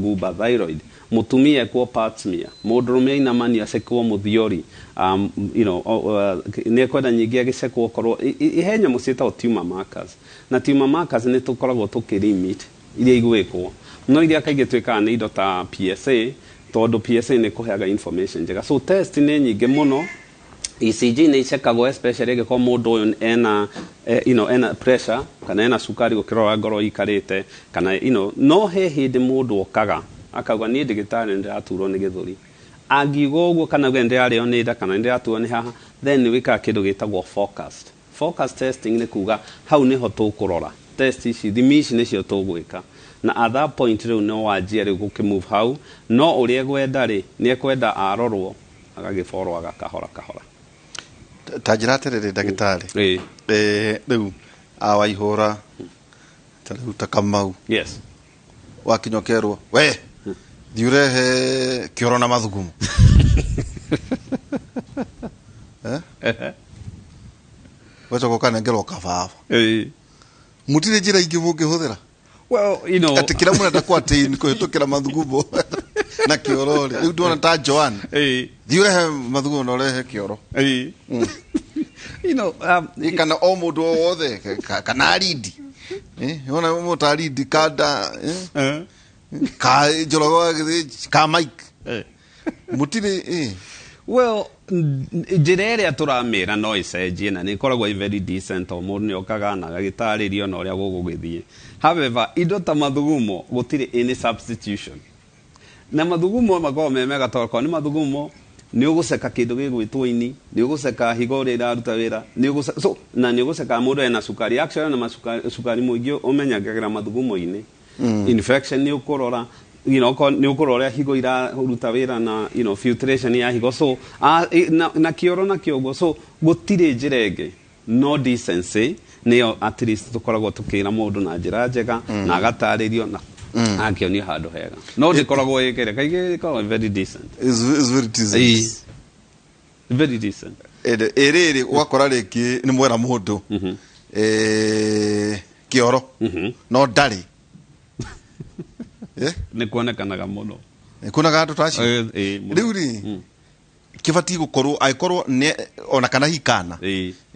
Ngumba thyroid, mũtumia ekwo pap smear, mũndũrũme ainamani acekwo mũthiori, nĩ ekwenda nyingĩ agĩcekwo korwo he nyamũ ciĩtagwo tumor markers, na tumor markers nĩ tũkoragwo tũkĩ-limit iria igwĩkwo, no iria kaingĩ twĩkaga nĩ indo ta PSA, tondũ PSA nĩ kũheaga information njega. So test nĩ nyingĩ mũno. ECG nĩ icekagwo, especially ĩngĩkorwo mũndũ ũyũ ena ena pressure kana ena cukari, gũkĩrora ngoro ikarĩte kana no he hĩndĩ mũndũ okaga akauga, "Niĩ ndagĩtarĩ, nĩ ndĩraturwo nĩ gĩthũri." Angiuga ũguo kana auge nĩ ndĩrarĩo nĩ nda kana nĩ ndĩraturwo nĩ haha, then nĩ wĩkaga kĩndũ gĩtagwo focused. Focus testing nĩ kuga hau nĩho tũkũrora test ici, thimi ici nĩcio tũgwĩka, na at that point rĩu no wanjia rĩu gũkĩmove hau. No ũrĩa egwenda rĩ, nĩ ekwenda arorwo agagĩborwo kahora kahora. Ta njĩra atĩrĩrĩ, ndagĩtarĩ. Ĩĩ. Rĩu awaihũra ta rĩu ta Kamau, wakinya ũkerwo, "We thiĩ ũrehe kĩoro na mathugumo." Eh? Ũgacoka ũkanengerwo kababa. Mũtirĩ njĩra ingĩ mũngĩhũthĩra? Well, atĩ kĩrĩa mũrenda kwa atĩ kũhĩtũkĩra mathugumo na kĩoro rĩ, rĩu ndona ta Joan, thiĩ ũrehe mathugumo na ũrehe kĩoro. Ĩ, kana o mũndũ o wothe kana arindi. Eh, ona mũndũ ta arindi kanda, ka Njoroge wa Gĩthĩnji, ka Mike, mũtirĩ Well, njĩra ĩrĩa tũramĩra no ĩcenjie na nĩ ĩkoragwo ĩ very decent, o mũndũ nĩ okaga na agagĩtarĩrio na ũrĩa gũgũgĩthiĩ. However, indo ta mathugumo gũtirĩ any substitution, na mathugumo makoragwo me mega tondũ korwo nĩ mathugumo nĩ ũgũceka kĩndũ gĩgwĩtwo ini, nĩ ũgũceka higo ũrĩa ĩraruta wĩra, nĩ ũgũceka so na nĩ ũgũceka mũndũ ena cukari. Actually, na macukari, cukari mũingĩ ũmenyagĩra mathugumo-inĩ. Infection nĩ ũkũrora, okorwo nĩ ũkũrora ũrĩa higo iraruta wĩra na filtration ya higo, so na kĩoro nakĩo ũguo. So gũtirĩ njĩra ĩngĩ no decency nĩyo at least tũkoragwo tũkĩra mũndũ na njĩra njega na agatarĩrio na akĩonio handũ hega, no ndĩkoragwo ĩkĩre kaingĩ, ĩkoragwo very decent. Is very decent. Ĩĩ. Very decent. Ĩrĩrĩ ũgakora rĩngĩ nĩ mwera mũndũ kĩoro no ndarĩ. Eh? Nĩ kuonekanaga mũno. Kuonaga andũ ta acio. Ĩĩ, mũno. Rĩu rĩ, kĩbatiĩ gũkorwo angĩkorwo ona kana hihi kana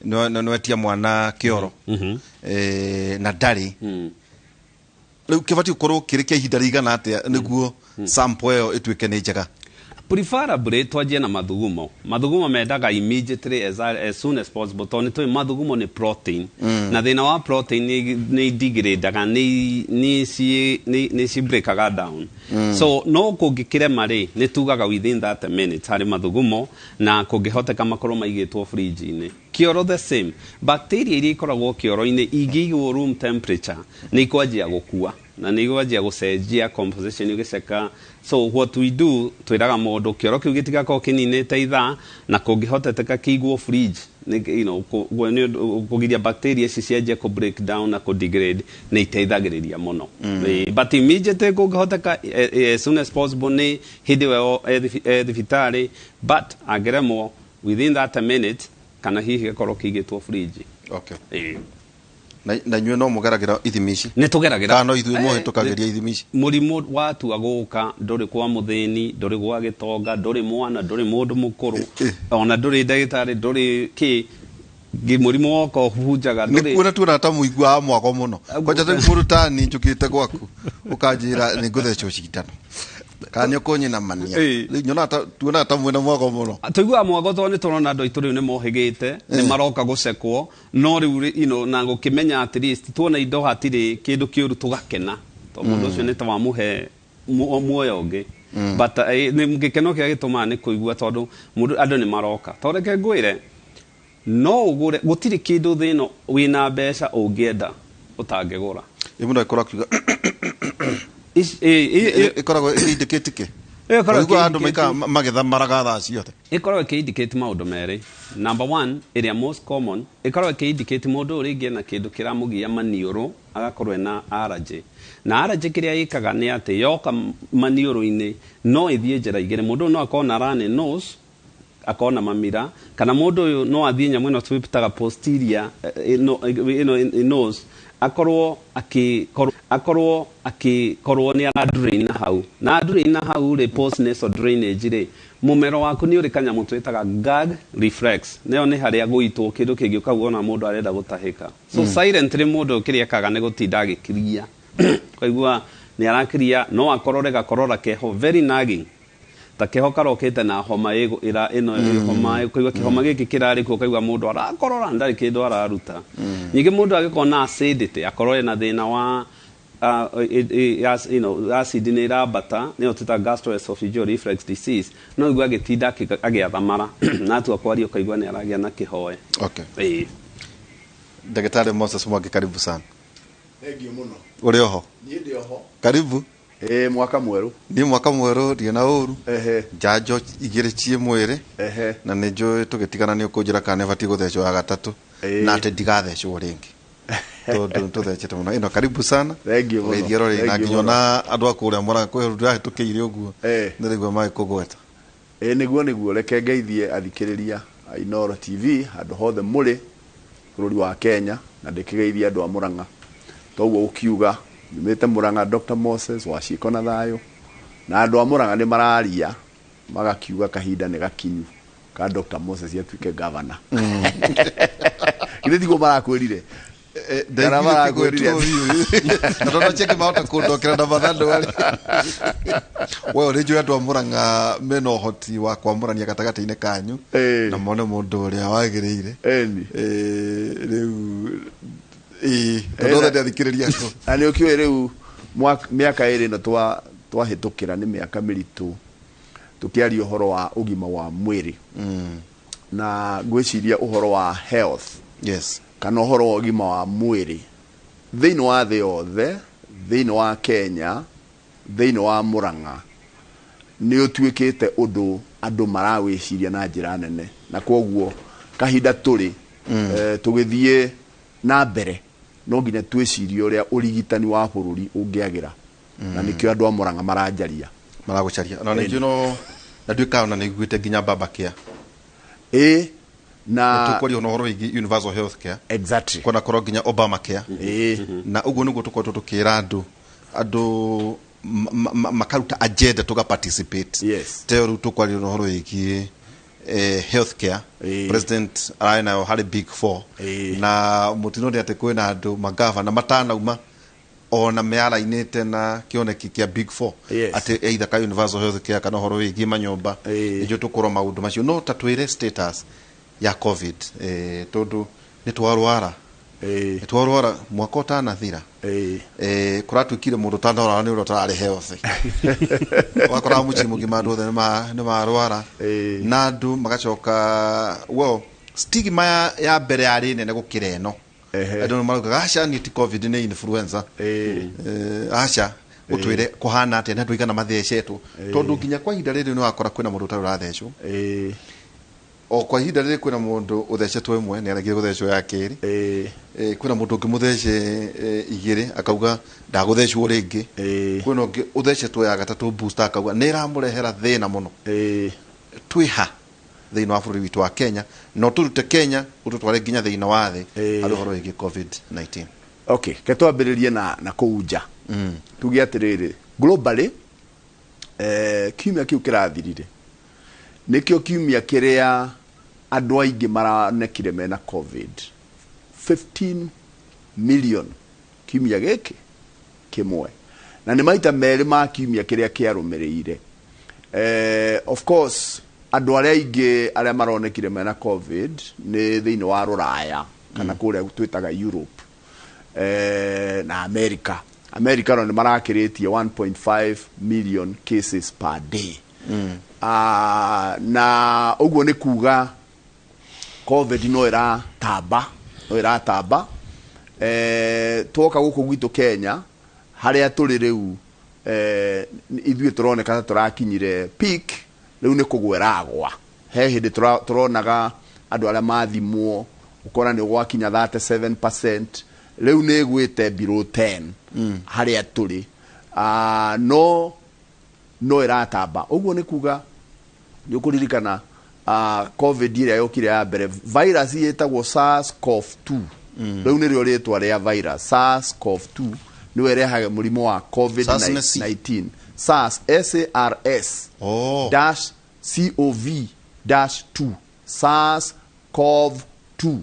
nĩwetia mwana kĩoro na ndarĩ, rĩu kĩbatiĩ gũkorwo kĩrĩ kĩa ihinda rĩigana atĩa nĩguo sample ĩyo ĩtuĩke nĩ njega? Preferably twanjie na mathugumo. Mathugumo mendaga immediately, as soon as possible, tondũ nĩ tũĩ mathugumo nĩ protein, na thĩna wa protein nĩ degradaga, nĩ ci breakaga down. So no kũngĩkĩrema rĩ, nĩ tugaga within 30 minutes harĩ mathugumo, na kũngĩhoteka makorwo maigĩtwo fridge-inĩ. Kĩoro the same, bacteria iria ikoragwo kĩoro-inĩ ingĩigwo room temperature nĩ ikwanjia gũkua na nĩ igwanjia gũcenjia composition ũgĩceka. So what we do, twĩraga mũndũ kĩoro kĩu gĩtigakorwo kĩninĩte ithaa, na kũngĩhoteteka kĩigwo fridge nĩ kũgiria bacteria ici cianjie kũ break down na kũ degrade, nĩ iteithagĩrĩria mũno. But immediately kũngĩhoteka, as soon as possible, nĩ hĩndĩ ĩyo e thibitarĩ, but angĩremwo, within 30 minutes kana hihi gĩkorwo kĩigĩtwo fridge. Na inyuĩ no mũgeragĩra ithimi ici? Nĩ tũgeragĩra. Kana no ithuĩ mũhĩtũkagĩria ithimi ici? Mũrimũ watua gũka ndũrĩ kwa mũthĩni, ndũrĩ gwa gĩtonga, ndũrĩ mwana, ndũrĩ mũndũ mũkũrũ, ona ndũrĩ ndagĩtarĩ, ndũrĩ kĩ. Mũrimũ woka ũhunjaga. Nĩ ndũrĩ kuona tuona ta mũiguaga mwago mũno kwanja. Rĩu mũndũ ta niĩ njũkĩte gwaku ũkanjĩra nĩ ngũthecwo cindano kana nĩ ũkũnyinamania, rĩu nyonaga tuonaga ta mwĩna mwago mũno. Tũiguaga mwago tondũ nĩ tũrona andũ aitũ rĩu nĩ mohĩgĩte, nĩ maroka gũcekwo, no rĩu na gũkĩmenya at least tuona indo hatirĩ kĩndũ kĩũru, tũgakena tondũ mũndũ ũcio nĩ ta wamũhe muoyo ũngĩ. But nĩ gĩkeno kĩrĩa gĩtũmaga nĩ kũigua tondũ mũndũ andũ nĩ maroka. Tondũ reke ngwĩre, no ũgũre, gũtirĩ kĩndũ thĩ ĩno wĩna mbeca ũngĩenda ũtangĩgũra. Ĩ mũndũ agĩkorwo akiuga ĩkoragwo ĩindĩkĩtie kĩ? Ĩkoragwo Ũiguaga andũ ĩkĩ-indicate- maikaraga magĩthamaraga thaa ciothe. Ĩkoragwo ĩkĩ-indicate maũndũ merĩ. Number one, ĩrĩa most common, ĩkoragwo ĩkĩ-indicate mũndũ ũyũ rĩngĩ ena kĩndũ kĩramũgia maniũrũ, agakorwo ena allergy. Na allergy kĩrĩa ĩkaga nĩ atĩ yoka maniũrũ-inĩ no ĩthiĩ njĩra igĩrĩ. Mũndũ ũyũ no akorwo na runny nose, akorwo na mamira, kana mũndũ ũyũ no athiĩ nyamũ ĩno twĩtaga posterior ĩno nose, akorwo akĩkorwo Akorwo akikorwo ni ara drain hau na drain hau ri post nasal drainage ri mumero waku ni uri kanyamu twitaga gag reflex neo ni haria guitwo kindu kingi ukauona mundu arenda gutahika so silently mundu kiria kaga ni gutinda agikiria ukaigua ni arakiria no akorore gakorora keho very nagging ta keho karokete na homa ira ino homa ukaigua kihoma giki kirari ku ukaigua mundu arakorora ndari kindu araruta nyingi mundu agikona acidity akorore na thina wa you know, acid nä ĩrambata nĩyo twĩtaga gastroesophageal reflux disease no igua agĩtinda agĩathamara na atua kwaria ũkaigua nĩ aragĩa na kĩhoe. Okay. Ĩĩ. Daktari Moses Mwangi, karibu sana. Thank you muno. Uri oho? Niĩ ndĩ oho. Karibu. Ĩĩ, mwaka mwerũ. Ni mwaka mwerũ ndirĩ na ũru. Ehe. Njanjo igĩrĩ ciĩ mwĩrĩ. Ehe. Na nĩ njũĩ tũgĩtigana nĩ ũkũnjĩra kana nĩ batiĩ gũthecwo ya gatatũ. Na atĩ ndigathecwo rĩngĩ. Tondu tuthecete muno ino karibu sana. Thank you muno. Geithia rori na Thank you nginya muno. na andu a kuria Murang'a kwĩ ndĩrahĩtũkĩire ũguo nĩrĩguo magĩkũgweta. Nĩguo reke ngeithie athikĩrĩria a Inooro TV handũ hothe mũrĩ bũrũri wa Kenya na ndĩkĩgeithie andũ a Murang'a. Toguo ũkiuga nyumĩte Murang'a Dr. Moses wa Ciĩko na Thayũ na andũ a Murang'a nĩ mararia magakiuga kahinda nĩ gakinyu ka Dr. Moses atuĩke governor. Githĩ tiguo marakwĩrire? Kana marakwĩrire? Na tondũ cheki mahota kũndokera na mathandũ arĩ. We ũrĩ njũĩ andũ a Murang'a mena ũhoti wa kwamũrania gatagatĩ-inĩ kanyu na mone mũndũ ũrĩa wagĩrĩire. Rĩu tondũ othe ndĩathikĩrĩria andũ. Na nĩ ũkĩũĩ rĩu mĩaka ĩrĩ ĩno twahĩtũkĩra nĩ mĩaka mĩritũ tũkĩaria ũhoro wa ũgima wa mwĩrĩ. Na ngwĩciria ũhoro wa health. Yes. Kana ũhoro wa ũgima wa mwĩrĩ thĩinĩ wa thĩ yothe, thĩinĩ wa Kenya, thĩinĩ wa Murang'a nĩ ũtuĩkĩte ũndũ andũ marawĩciria na njĩra nene, na kwoguo kahinda tũrĩ tũgĩthiĩ na mbere no nginya twĩcirie ũrĩa ũrigitani wa bũrũri ũngĩagĩra. Na nĩkĩo andũ a Murang'a maranjaria. Maragũcaria. Na nĩnjũĩ no na nduĩkaga ona nĩiguĩte nginya Baba Care. Na tukwaria ona ũhoro wĩgiĩ universal health care. Exactly. Kona korwo nginya Obama care. Na ũguo nĩguo tũkoretwo tũkĩra andũ makaruta agenda tuga participate. Yes. Teo rĩu tũkwaria ona ũhoro wĩgiĩ health care. President ararĩ nayo harĩ big four. Na mũtino nĩ atĩ kwĩna andũ magavana matanauma ona mearainĩte na kĩoneki kĩa big four. Yes. Atĩ either ka universal health care kana ũhoro wĩgiĩ manyũmba. Nĩnjũĩ tũkũrora maũndũ macio. No ta twĩre status ya COVID tondu nĩ twarwara. Nĩ twarwara mwaka ũtanathira. Kũratuĩkire mũndũ ũtanarwara nĩ ũrĩa ũtararĩ healthy. Wakoraga mũciĩ mũgima andũ othe nĩ marwara. Na andũ magacoka, well, stigma ya mbere yarĩ nene gũkĩra ĩno. Andũ nĩ maraugaga, aca, niĩ ti COVID, nĩ influenza. Aca, ũtwĩre kũhana atĩa, nĩ andũ aigana mathecetwo. Tondũ nginya kwa ihinda rĩrĩ nĩ wakora kwĩna mũndũ ũtarĩ ũrathecwo. O kwa ihinda rĩrĩ kwĩna mũndũ ũthecetwo ĩmwe, nĩ aregire gũthecwo ya kerĩ. Kwĩna mũndũ ũngĩ mũthece igĩrĩ, akauga ndagũthecwo rĩngĩ. Kwĩna ũngĩ ũthecetwo ya gatatũ booster, akauga nĩ ĩramũrehera thĩna mũno. Twĩ ha thĩinĩ wa bũrũri witũ wa Kenya, no tũrute Kenya ũtũtware nginya thĩinĩ wa thĩ harĩ ũhoro wĩgiĩ COVID-19. Okay, ke twambĩrĩrie na kũu nja. Tuge atĩrĩrĩ, globally, kiumia kĩu kĩrathirire nĩkĩo kiumia kĩrĩa andũ aingĩ maranekire mena COVID 15 million kiumia gĩkĩ kĩmwe, na nĩ maita merĩ ma kiumia kĩrĩa kĩarũmĩrĩire. Of course andũ arĩa aingĩ arĩa maronekire mena COVID nĩ thĩinĩ wa Rũraya kana kũrĩa twĩtaga Europe, na America. America no nĩ marakĩrĩtie 1.5 million cases per day. Na ũguo nĩ kuga COVID no ĩratamba, no ĩratamba. Twoka gũkũ gwitũ Kenya harĩa tũrĩ rĩu, ithuĩ tũroneka ta tũrakinyire peak, rĩu nĩ kũgwa ĩragwa. He hĩndĩ tũronaga andũ arĩa mathimwo ũkona nĩ gwakinya 37%, rĩu nĩ ĩgwĩte below 10 harĩa tũrĩ. No ĩratamba. Ũguo nĩ kuga nĩ ũkũririkana COVID ĩrĩa yokire ya mbere, virus ĩtagwo SARS-CoV-2. Rĩu nĩrĩo rĩtwa rĩa virus SARS-CoV-2 nĩwe ĩrehaga mũrimũ wa SARS nĩ C. COVID-19. SARS, SARS Oh. dash COV dash 2, SARS CoV 2.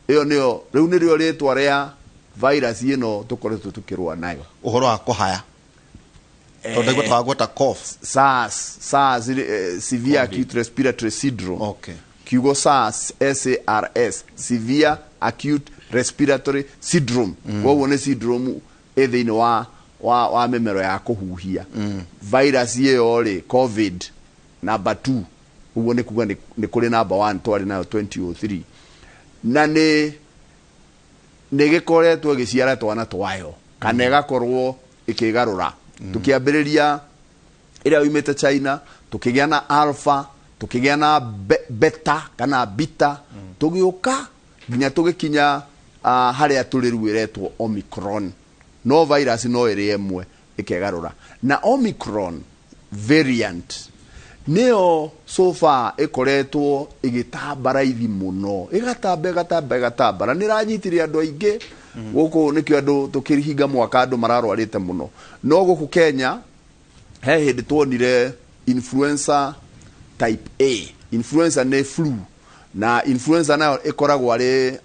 Ĩyo nĩyo rĩu nĩrĩo rĩtwa rĩa virus ĩno tũkoretwo tũkĩrũa nayo. Ũhoro wa kũhaya, tondũ ndaigua twagweta cough. SARS, SARS, severe acute respiratory syndrome. Kiugo SARS, SARS, severe acute respiratory syndrome. Koguo nĩ syndrome ĩ thĩinĩ wa mĩmero ya kũhuhia. Virus ĩyo rĩ, COVID number 2, ũguo nĩ kuga nĩ kũrĩ number 1 twarĩ nayo 2003, na nĩ gĩkoretwo ĩgĩciara twana twayo kana ĩgakorwo ĩkĩgarũra. Tũkĩambĩrĩria ĩrĩa yumĩte China, tũkĩgĩa na alpha, tũkĩgĩa na beta kana bita, tũgĩũka nginya tũgĩkinya harĩa tũrĩ rĩu ĩretwo Omicron. No virus no ĩrĩ ĩmwe ĩkegarũra, na Omicron variant nĩyo so far ĩkoretwo ĩgĩtamba raithi mũno, ĩgatamba, ĩgatamba, ĩgatamba, na nĩ ĩranyitire andũ aingĩ gũkũ. Nĩkĩo andũ tũkĩhinga mwaka andũ mararwarĩte mũno. No gũkũ Kenya he hĩndĩ tuonire influenza type A. Influenza nĩ flu, na influenza nayo ĩkoragwo arĩ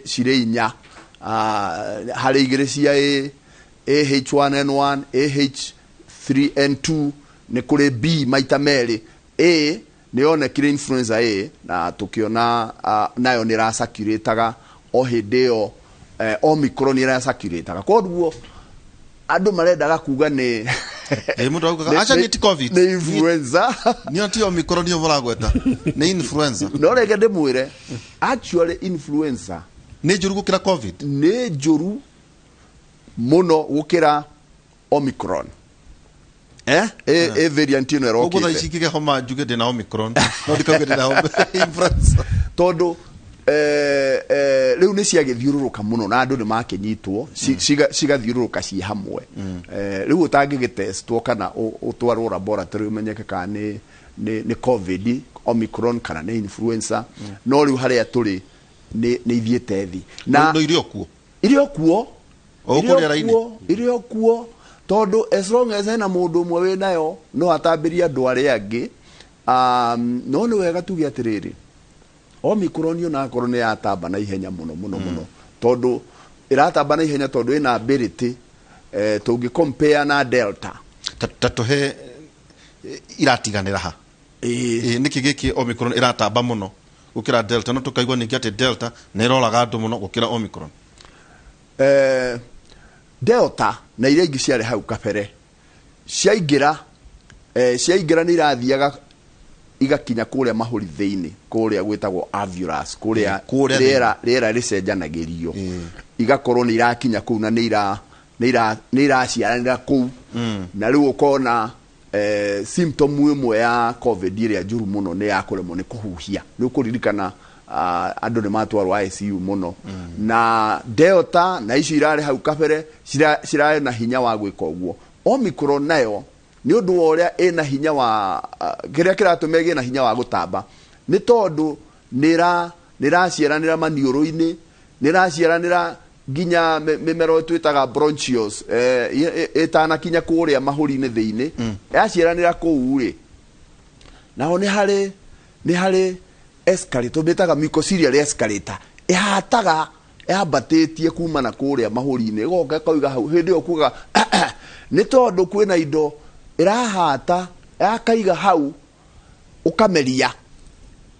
cirĩ inya. Harĩ igĩrĩ cia A, AH1N1, AH3N2, nĩ kũrĩ B maita merĩ. A nĩ yonekire influenza A, na tũkĩona nayo nĩ ĩracirculataga o hĩndĩ ĩyo Omicron ĩracirculataga. Koguo andũ marendaga kuga nĩ Mũndũ augaga, "Aca, niĩ ti COVID." Nĩ influenza. Niyo ti Omicron niyo mũragweta, nĩ influenza. No reke ndĩmwĩre, actually influenza nĩ njũru gũkĩra COVID. Nĩ njũru mũno gũkĩra Omicron, variant ĩno Koguo thaa ĩrokĩte. ici ingĩgĩa homa njuge ndĩna Omicron, no ndikauge ndĩna influenza. Tondũ rĩu nĩ ciagĩthiũrũrũka mũno na andũ nĩ makĩnyitwo, cigathiũrũrũka ciĩ hamwe. Rĩu ũtangĩgĩtestwo kana ũtwarwo laboratory ũmenyeke kana nĩ COVID, Omicron kana nĩ influenza. No rĩu harĩa tũrĩ nĩ ithiĩte thĩ na No irĩ o kuo. Irĩ o kuo. O Irĩ gũkũ o rĩera-inĩ? kuo, irĩ o kuo, tondũ as long as hena mũndũ ũmwe wĩ nayo no atambĩrie andũ arĩa angĩ. No nĩ wega tuge atĩrĩrĩ, Omicron onakorwo nĩ yatamba na ihenya mũno mũno mũno, tondũ ĩratamba na ihenya tondũ ĩna ability, tũngĩ compare na Delta. Ta tũhe iratiganĩra ha? Ĩĩ. Ĩ, nĩkĩ gĩkĩ Omicron ĩratamba mũno gũkĩra Delta, no tũkaigua ningĩ atĩ Delta nĩ ĩroraga andũ mũno gũkĩra Omicron? Delta na iria ingĩ ciarĩ hau kabere ciaingĩra nĩ irathiaga igakinya kũrĩa mahũri thĩinĩ, kũrĩa gwĩtagwo alveolus, kũrĩa Kũrĩa rĩera rĩcenjanagĩrio. Igakorwo nĩ irakinya kũu na nĩ iraciaranĩra kũu, na rĩu ũkona symptom ĩmwe ya COVID ĩrĩa njũru mũno nĩ ya kũremwo nĩ kũhuhia. Nĩ ũkũririkana andũ nĩ matwarwo ICU mũno. Na Delta na icio irarĩ hau kabere cirarĩ na hinya wa gwĩka ũguo. Omicron nayo nĩ ũndũ wa ũrĩa ĩna hinya wa kĩrĩa kĩratũma ĩgĩe na hinya wa gũtamba nĩ tondũ nĩ ĩraciaranĩra maniũrũ-inĩ, nĩ ĩraciaranĩra nginya mĩmero twĩtaga bronchioles, ĩtanakinya kũrĩa mahũri-inĩ thĩinĩ. Yaciaranĩra kũu rĩ, naho nĩ harĩ escalator tũmĩtaga mucociliary escalator, ĩhataga yambatĩtie kuma na kũrĩa mahũri-inĩ, ĩgoka ĩkoiga hau. Hĩndĩ ĩyo kuga nĩ tondũ kwĩna indo ĩrahata yakaiga hau, ũkameria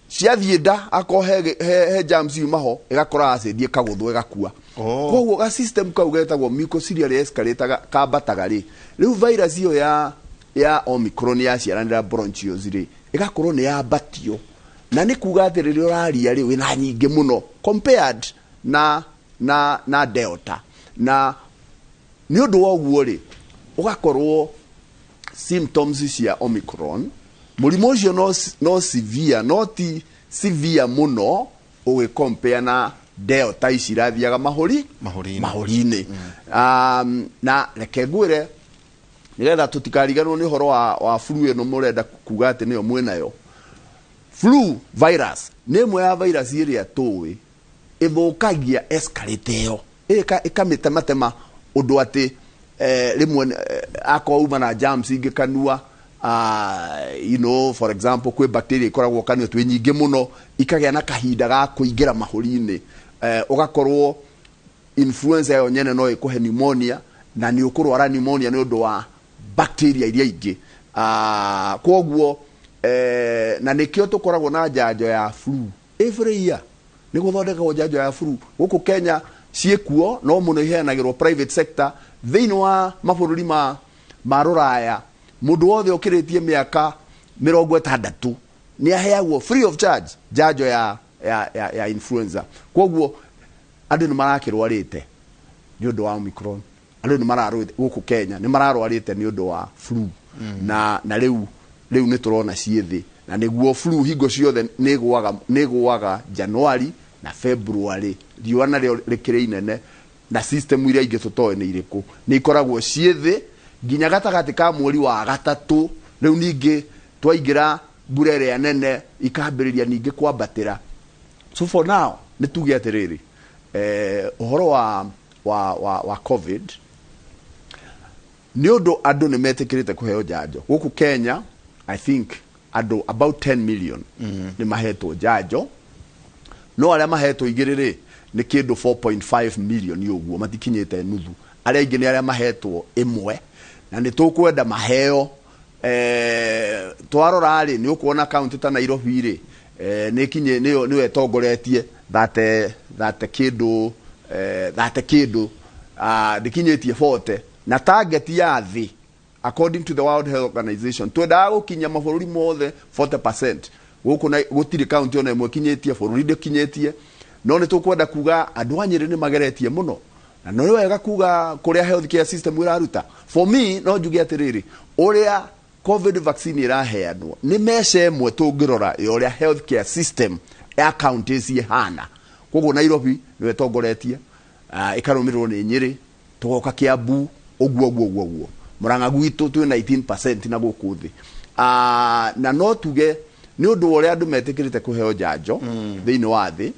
ciathiĩ nda, akorwo he germs yuma ho, ĩgakora acid, ĩkagũthwo, ĩgakua. Koguo ga system kau getagwo mucociliary escalator kambataga rĩ, rĩu virus ĩyo ya Omicron yaciaranĩra bronchioles rĩ, ĩgakorwo nĩ yambatio, na nĩ kuga atĩ rĩrĩa ũraria rĩ, wĩna nyingĩ mũno compared na Delta. Na nĩ ũndũ wa ũguo rĩ, ũgakorwo symptoms cia Omicron, mũrimũ ũcio no severe, no ti severe mũno ũgĩcompare na Delta ici irathiaga mahũri Mahũri-inĩ. Mahũri-inĩ. Na reke ngwĩre, nĩgetha tũtikariganĩrwo nĩ ũhoro wa flu ĩno mũrenda kuga atĩ nĩyo mwĩnayo. Flu virus nĩ ĩmwe ya virus ĩrĩa tũĩ ĩthũkagia escalator ĩyo, ĩkamĩtematema. Ũndũ atĩ rĩmwe akorwo uma na germs ingĩ kanua, for example, kwĩ bacteria ikoragwo kanua twĩ nyingĩ mũno, ikagĩa na kahinda ga kũingĩra mahũri-inĩ, ũgakorwo influenza ĩyo nyene no ĩkũhe pneumonia, na nĩ ũkũrwara pneumonia nĩ ũndũ wa bacteria iria ingĩ. Kwoguo na nĩkĩo tũkoragwo na njanjo ya flu every year. Nĩ gũthondekagwo njanjo ya flu gũkũ Kenya, ciĩkuo no mũno iheanagĩrwo private sector. Thĩinĩ wa mabũrũri ma rũraya, mũndũ wothe ũkĩrĩtie mĩaka 60 nĩ aheagwo free of charge njanjo ya influenza. Kwoguo andũ nĩ marakĩrwarĩte nĩ ũndũ wa Omicron, andũ nĩ mararwĩte gũkũ Kenya, nĩ mararwarĩte nĩ ũndũ wa flu, na rĩu nĩ tũrona ciĩ thĩ, na nĩguo flu hingo ciothe nĩ ĩgũaga January na February. Riũa narĩo rĩkĩrĩ inene na system iria ingĩ tũtoĩ nĩ irĩkũ, nĩ ikoragwo ciĩ thĩ nginya gatagatĩ ka mweri wa gatatũ. Rĩu ningĩ twaingĩra mbura ĩrĩa nene, ikambĩrĩria ningĩ kwambatĩra. So for now nĩ tuge atĩrĩrĩ, ũhoro wa COVID, nĩ ũndũ andũ nĩ metĩkĩrĩte kũheo njanjo gũkũ Kenya, I think andũ about 10 million nĩ mahetwo njanjo, no arĩa mahetwo igĩrĩ rĩ, nĩ kĩndũ 4.5 million ũguo, matikinyĩte nuthu. Arĩa aingĩ nĩ arĩa mahetwo ĩmwe, na nĩ tũkwenda maheo. Twarora rĩ, nĩ ũkuona kaunti ta Nairobi rĩ, nĩ kinye nĩyo ĩtongoretie thate kĩndũ, thate kĩndũ, ndĩkinyĩtie 40, na target ya thĩ, according to the World Health Organization, twendaga gũkinya mabũrũri mothe 40%. Gũkũ na gũtirĩ kaunti ona ĩmwe ĩkinyĩtie, bũrũri ndĩkinyĩtie, no nĩ tũkwenda kuga andũ a Nyĩrĩ nĩ mageretie mũno, na nĩ wega kuga kũrĩa health care system ĩraruta. For me, no njuge atĩrĩrĩ, ũrĩa COVID vaccine ĩraheanwo nĩ meca ĩmwe tũngĩrora ya ũrĩa health care system ya counties ĩhana. Koguo Nairobi nĩwe ĩtongoretie, ĩkarũmĩrĩrwo nĩ Nyĩrĩ, tũgoka Kiambu, ũguo ũguo ũguo ũguo. Murang'a gwitũ twĩ 19% na gũkũ thĩ. Na no tuge nĩ ũndũ wa ũrĩa andũ metĩkĩrĩte kũheo njanjo thĩinĩ wa thĩ.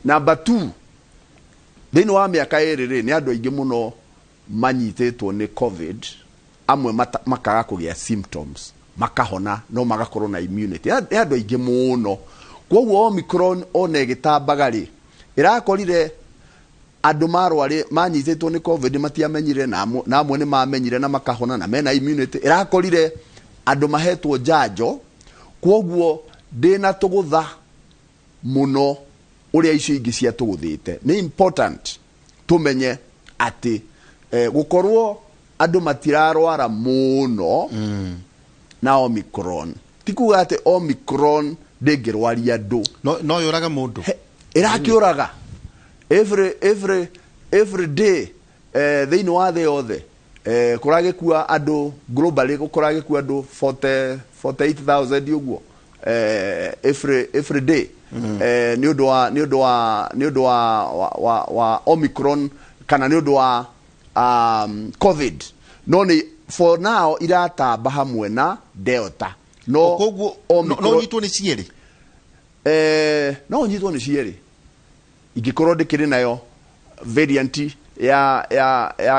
Number 2, thĩinĩ wa mĩaka 2 rĩ, nĩ andũ aingĩ mũno manyitĩtwo nĩ COVID, amwe makaga kũgĩa symptoms, makahona, no magakorwo na immunity. Nĩ andũ aingĩ mũno. Koguo Omicron ona ĩgĩtambaga rĩ, ĩrakorire andũ marwarĩ manyitĩtwo nĩ COVID matiamenyire, na amwe nĩ mamenyire na makahona na mena immunity. Ĩrakorire andũ mahetwo njanjo, koguo ndĩna tũgũtha mũno ũrĩa icio ingĩ ciatũgũthĩte. Nĩ important tũmenye atĩ gũkorwo andũ matirarwara mũno na Omicron ti kuga atĩ Omicron ndĩngĩrwaria andũ. No yũrage mũndũ. Ĩrakĩũraga every day thĩinĩ wa thĩ yothe. Kũragĩkua andũ globally, kũragĩkua andũ 40 48,000 ũguo every day nĩ ũndũ wa Omicron kana nĩ ũndũ wa COVID. No nĩ for now iratamba hamwe na Delta, no Koguo no nyitwo nĩ cierĩ? No nyitwo nĩ cierĩ ingĩkorwo ndĩkĩrĩ nayo variant ya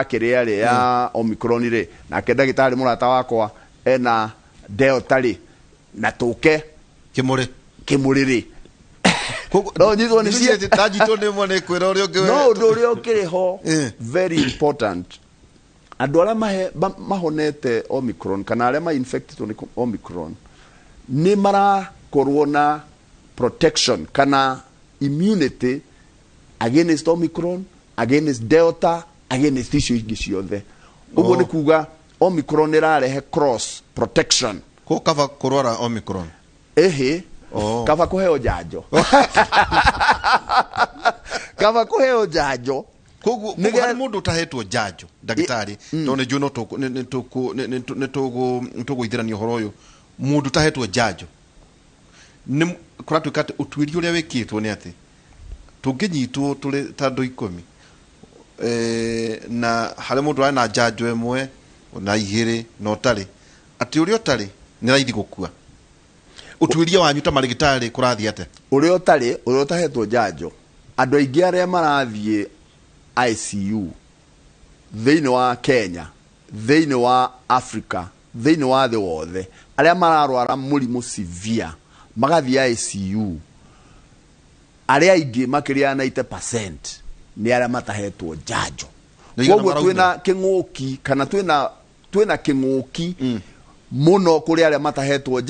kĩrĩa rĩ, ya Omicron rĩ, nake ndagĩtarĩ mũrata wakwa ena Delta rĩ, na tũke Kĩmũrĩ. Kĩmũrĩ rĩ, no nyitwo nĩ cierĩ. Ndanyitwo nĩ ĩmwe nĩ kwĩra ũrĩa ũngĩ. No ũndũ ũrĩa ũkĩrĩ ho, very important, andũ arĩa mahonete Omicron kana arĩa ma-infected nĩ Omicron nĩ marakorwo na protection kana immunity against Omicron, against Delta, against icio ingĩ ciothe. Ũguo nĩ kuga Omicron ĩrarehe cross protection. Ko kaba kũrwara Omicron? Ĩhĩ. Kaba kũheo njanjo, kaba kũheo njanjo. Koguo harĩ mũndũ ũtahetwo njanjo, ndagĩtarĩ, tondũ nĩ njũĩ no nĩ tũgũithĩrania ũhoro ũyũ, mũndũ ũtahetwo njanjo, nĩ kũratuĩka atĩ ũtuĩria ũrĩa wĩkĩtwo nĩ atĩ tũngĩnyitwo tũrĩ ta andũ 10, na harĩ mũndũ arĩ na njanjo ĩmwe na igĩrĩ na ũtarĩ, atĩ ũrĩa ũtarĩ nĩ raithi gũkua. Ũtuĩria wanyu ta marĩgĩtarĩ kũrathiĩ atĩa? Ũrĩa ũtarĩ, ũrĩa ũtahetwo njanjo, andũ aingĩ arĩa marathiĩ ICU Thĩinĩ wa Kenya, thĩinĩ wa Africa, thĩinĩ wa thĩ wothe, arĩa mararwara mũrimũ severe magathiĩ ICU, arĩa aingĩ makĩria ya 90% nĩ arĩa matahetwo njanjo. Nĩ igana Koguo maraumĩra. twĩna kĩng'ũki kana twĩna kĩng'ũki mũno kũrĩ arĩa matahetwo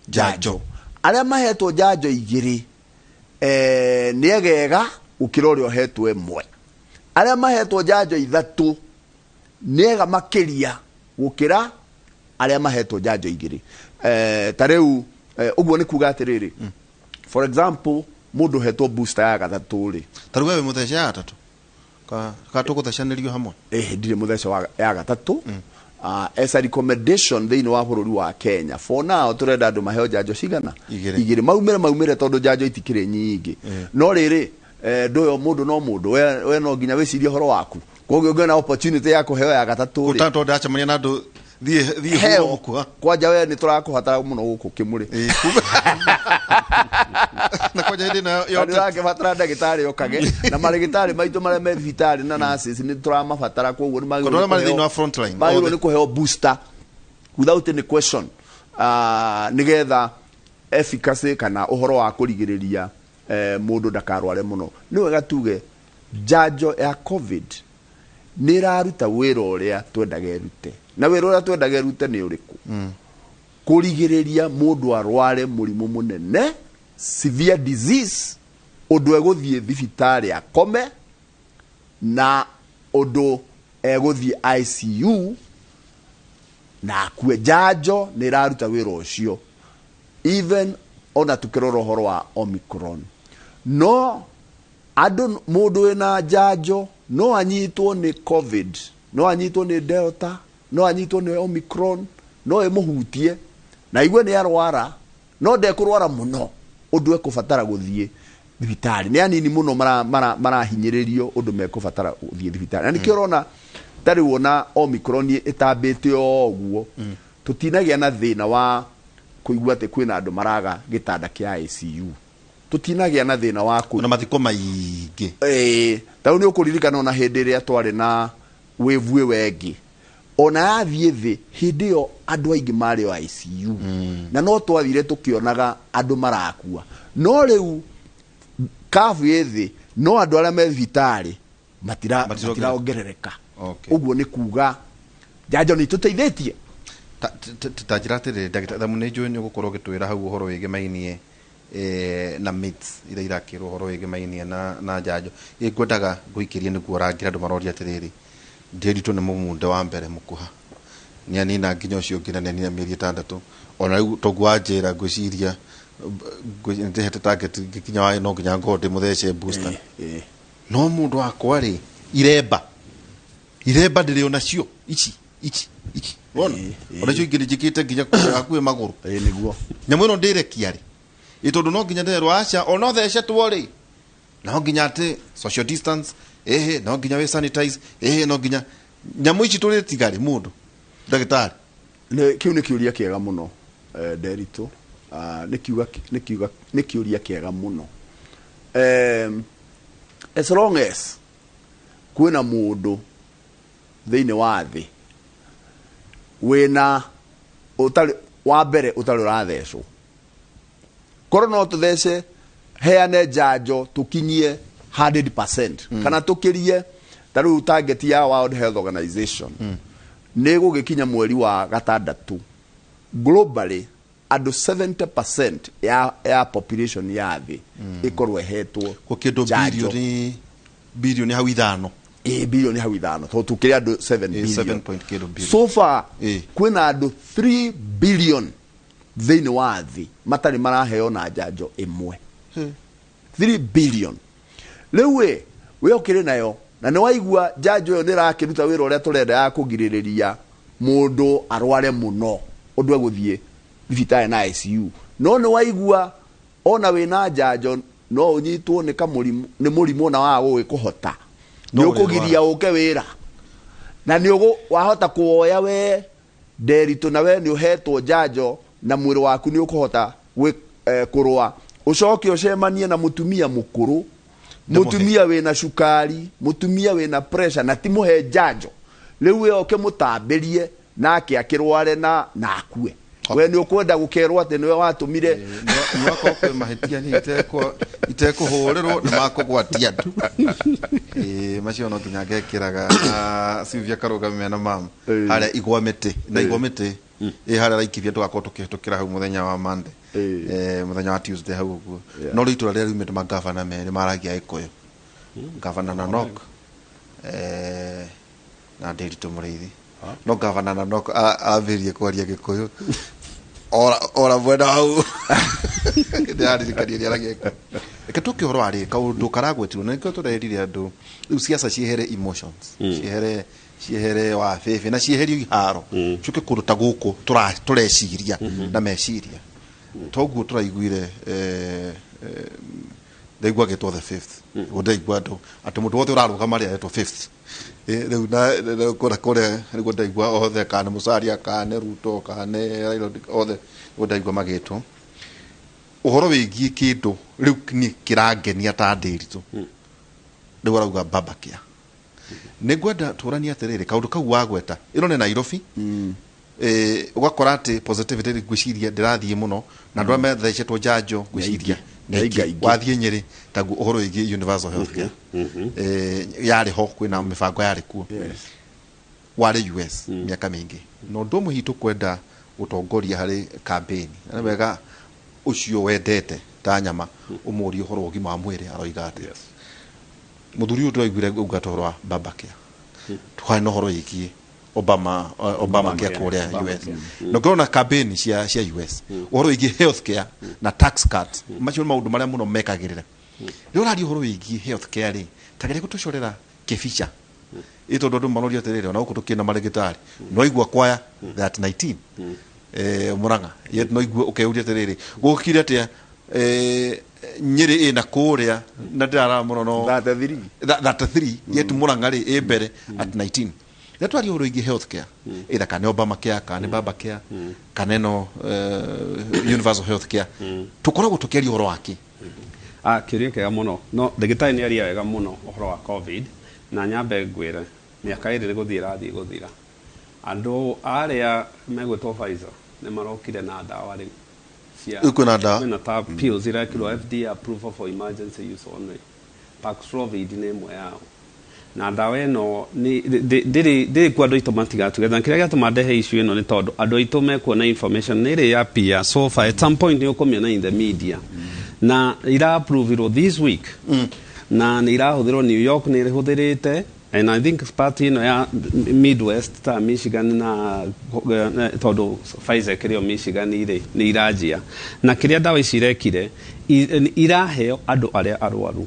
Njanjo. Arĩa mahetwo njanjo igĩrĩ nĩ egega gũkĩra ũrĩa ũhetwo ĩmwe. Arĩa mahetwo njanjo ithatũ nĩ ega makĩria gũkĩra arĩa mahetwo njanjo igĩrĩ. Ta rĩu ũguo nĩ kuga atĩrĩrĩ, for example, mũndũ ũhetwo booster ya gatatũ rĩ, Ta rĩu we wĩ mũthece ya gatatũ ka tũgũthecanĩrio hamwe? Ndirĩ mũthece ya gatatũ. As a recommendation thĩinĩ wa bũrũri wa Kenya, for now tũrenda andũ maheo njanjo cigana? Igĩrĩ. Igĩrĩ. Maumĩre tondũ njanjo itikĩrĩ nyingĩ. No rĩrĩ, ndũyũ mũndũ no mũndũ, we no nginya wĩcirie ũhoro waku. Koguo ũngĩona opportunity ya kũheo ya gatatũ rĩ, Gũta tondũ ndacemania na andũ thiĩ heo. huro mũkuha. Kwanja we nĩ tũrakũbatara mũno gũkũ Kĩmũrĩ. Na kwanja hĩndĩ ĩno Na yote nĩũrakĩbatara ndagĩtarĩ okage, na marĩgĩtarĩ maitũ marĩa me thibitarĩ na nurses nĩ tũramabatara, koguo nĩ Tondũ arĩa marĩ thĩinĩ wa front line, magĩrĩirwo othe. nĩ kũheo booster without any question, nĩgetha efficacy kana ũhoro wa kũrigĩrĩria mũndũ ndakarware mũno. Nĩ wega tuge njanjo ya COVID nĩ ĩraruta wĩra ũrĩa twendaga ĩrute. Na wĩra ũrĩa twendaga ĩrute nĩ ũrĩkũ? Kũrigĩrĩria mũndũ arware mũrimũ mũnene, severe disease, ũndũ egũthiĩ thibitarĩ akome na ũndũ egũthiĩ ICU na akue. Njanjo nĩ ĩraruta wĩra ũcio, even ona tukĩrora ũhoro wa Omicron. No andũ, mũndũ wĩna njanjo no anyitwo nĩ COVID, no anyitwo nĩ Delta, no anyitwo nĩ Omicron, no ĩmũhutie na igue nĩ arwara, no ndekũrwara mũno ũndũ ekũbatara gũthiĩ thibitarĩ. Nĩ anini mũno marahinyĩrĩrio ũndũ mekũbatara gũthiĩ thibitarĩ. Na nĩkĩo ũrona ta rĩu ona Omicron ĩtambĩte o ũguo, tũtinagĩa na thĩna wa kũigua atĩ kwĩna andũ maraga gĩtanda kĩa ICU. Tũtinagĩa na thĩna wa Na mathiko maingĩ. Ta rĩu nĩ ũkũririkana ona hĩndĩ ĩrĩa twarĩ na wave ĩyo ĩngĩ, ona yathiĩ thĩ, hĩndĩ ĩyo andũ aingĩ marĩ o ICU. Na no twathire tũkĩonaga andũ marakua. No rĩu kabu ĩ thĩ, no andũ arĩa me thibitarĩ matiraongerereka. Ũguo nĩ kuga njanjo nĩ itũteithĩtie. Ta njĩra atĩrĩrĩ, ndagĩtarĩ Thamu, nĩ njũĩ nĩ ũgũkorwo ũgĩtwĩra hau ũhoro wĩgĩmainie na myths iria irakĩrwo ũhoro wĩgĩmainie na njanjo. Ĩ ngwendaga ngũikĩrie nĩguo ũrangĩre andũ maroria atĩrĩrĩ, ndĩritwo nĩ mũmunde wa mbere mũkuha nĩ anina nginya ũcio ũngĩ na nĩ anina mĩeri 6. Ona rĩu toguo wanjĩra, ngwĩciria ndĩhete target ngĩkinya wa no nginya ngorwo ndĩmũthece booster. No mũndũ wakwa rĩ, iremba ndĩrĩ onacio ici ici ici wona, ona icio ingĩ njĩkĩte nginya hakuhĩ magũrũ. Nĩguo. Nyamũ ĩno ndĩrekia rĩ, ĩ tondũ no nginya ndĩrerwo aca ona ũthecetwo rĩ, no nginya atĩ social distance, ĩhĩ no nginya wĩ sanitize, ĩhĩ no nginya nyamũ ici tũrĩtiga rĩ, mũndũ ndagĩtarĩ? Kĩu nĩ kĩũria kĩega mũno, Nderitu. Nĩ kĩũria kĩega mũno. As long as kwĩna mũndũ thĩinĩ wa thĩ wĩna ũtarĩ wa mbere ũtarĩ ũrathecwo, korwo no tũthece heane njanjo tũkinyie 100% kana tũkĩrie, ta rĩu target ya World Health Organization nĩ gũgĩkinya mweri wa gatandatũ globally andũ 70% ya population ya thĩ ĩkorwo ĩhetwo Gũkĩndũ njanjo. Bilioni hau 5. Ĩ bilioni hau 5, tondũ tũkĩrĩ andũ 7 billion. 7 point kĩndũ billion. So far kwĩna andũ 3 billion thĩinĩ wa thĩ matarĩ maraheo na njanjo ĩmwe. 3 billion. Rĩu ĩ we ũkĩrĩ nayo na nĩ waigua njanjo ĩyo nĩ ĩrakĩruta wĩra ũrĩa tũrenda ya kũgirĩrĩria mũndũ arware mũno ũndũ egũthiĩ thibitarĩ na ICU, no nĩ waigua ona wĩna njanjo no ũnyitwo nĩ kamũrimũ, nĩ mũrimũ na waga gũgĩkũhota, No nĩ ũkũgiria ũke wĩra na nĩ ũgũ wahota kuoya we Nderitu na we nĩ ũhetwo njanjo na mwĩrĩ waku nĩ ũkũhota kũrũa, ũcoke ũcemanie na mũtumia mũkũrũ, Ndĩmũhe. Mũtumia wĩna cukari, mũtumia wĩna pressure na ti mũhe njanjo. Rĩu we oke mũtambĩrie nake akĩrware na akue. We nĩ ũkwenda gũkerwo atĩ nĩwe watũmire. Nĩwakorwo kwĩ mahĩtia niĩ itekũhũrĩrwo nĩ makũgwatia andũ. Ĩĩ, macio no nginya ngekĩraga na Sylvia Karũgame mena mam harĩa igwa mĩtĩ na igwa mĩtĩ ĩ harĩa Laikipia, tũgakorwo tũkĩhĩtũkĩra hau mũthenya wa Monday, mũthenya wa Tuesday hau ũguo. No rĩu itũra rĩrĩa riumĩte magavana merĩ maragia Gĩkũyũ, gavana Nanok na Ndiritu Mũrĩithi. No gavana Nanok ambĩrĩrie kwaria Gĩkũyũ ora mwena hau ndĩraririkania nĩaragia Gĩkũyũ. Reke tũke ũhoro wa rĩrĩ kaũndũ karagwetirwo na nĩkĩo tũrerire andũ rĩu ciaca ciehere emotions, ciehere wa bĩbĩ na cieherio iharo, cuke kũndũ ta gũkũ tũreciria na meciria toguo tũraiguire. Ndaigua agĩtwo the fifth, ũguo ndaigua andũ atĩ mũndũ wothe ũrarũgama rĩ aretwo fifth. Rĩu na kũrĩa kũrĩa nĩguo ndaigua othe, kana nĩ Musalia, kana nĩ Ruto, kana nĩ Raila Odinga, othe nĩguo ndaigua magĩtwo. Ũhoro wĩgiĩ kĩndũ rĩu niĩ kĩrangenia ta Ndĩritũ rĩu arauga Babacare, nĩ ngwenda tũranie atĩrĩrĩ kaũndũ kau wagweta ĩno nĩ Nairobi. Ũgakora atĩ positivity ngwĩciria ndĩrathiĩ mũno na andũ arĩa mathecetwo njanjo ngwĩciria nĩ aingĩ. Aingĩ. Wathiĩ Nyĩrĩ taguo ũhoro wĩgiĩ universal health care yarĩ ho, kwĩna mĩbango yarĩ kuo. Warĩ US mĩaka mĩingĩ na ũndũ ũmwe hihi tũkwenda gũtongoria harĩ campaign na nĩ wega ũcio wendete ta nyama ũmũrie ũhoro wa ũgima wa mwĩrĩ aroiga atĩa. Mũthuri ũyũ tũraiguire auga ũhoro wa Babacare, twarĩ na ũhoro wĩgiĩ Obamacare kũrĩa US, na ũngĩrona campaign cia US ũhoro wĩgiĩ health care na tax cut, macio nĩ maũndũ marĩa mũno mekagĩrĩra. Rĩu ũraria ũhoro wĩgiĩ health care rĩ, ta geria gũtũcorera kĩbica ĩ, tondũ andũ maroria atĩrĩrĩ, ona gũkũ tũkĩna marĩgĩtarĩ no igua kwaya that 19 Murang'a yet no igue ũkeuria atĩrĩrĩ, gũkire atĩa Nyĩrĩ ĩna kũrĩa na ndĩrarara mũno no 33. 33, yet Murang'a rĩ ĩ mbere at 19. Rĩrĩa twaria ũhoro wĩgiĩ health care, either kana nĩ Obamacare, kana nĩ Babacare, kana ĩno universal health care, tũkoragwo tũkĩaria ũhoro wa kĩ? Ah, kĩũria kĩega mũno. No ndagĩtarĩ nĩ aria wega mũno ũhoro wa COVID, na nyambe ngwĩre mĩaka 2 nĩ gũthiĩ ĩrathiĩ gũthira. Andũ arĩa megwĩtwo Pfizer nĩ marokire na ndawa rĩu cia Rĩu kwĩna ndawa? Kwĩna ta pills irekirwo FDA approval for emergency use only. Paxlovid nĩ ĩmwe yao, na ndawa ĩno ndĩrĩ kuo andũ aitũ matigatuge. Na kĩrĩa gĩatũma ndehe issue ĩno nĩ tondũ andũ aitũ mekuona information nĩ ĩrĩ appear so far, at some point nĩ ũkũmĩona in the media, na ira approvirwo this week na nĩ irahũthĩrwo New York, nĩ ĩhũthĩrĩte, and I think part ĩno ya Midwest ta Michigan na tondũ Pfizer ĩkĩrĩ o Michigan rĩ, nĩ iranjia. Na kĩrĩa ndawa ici irekire, iraheo andũ arĩa arwaru,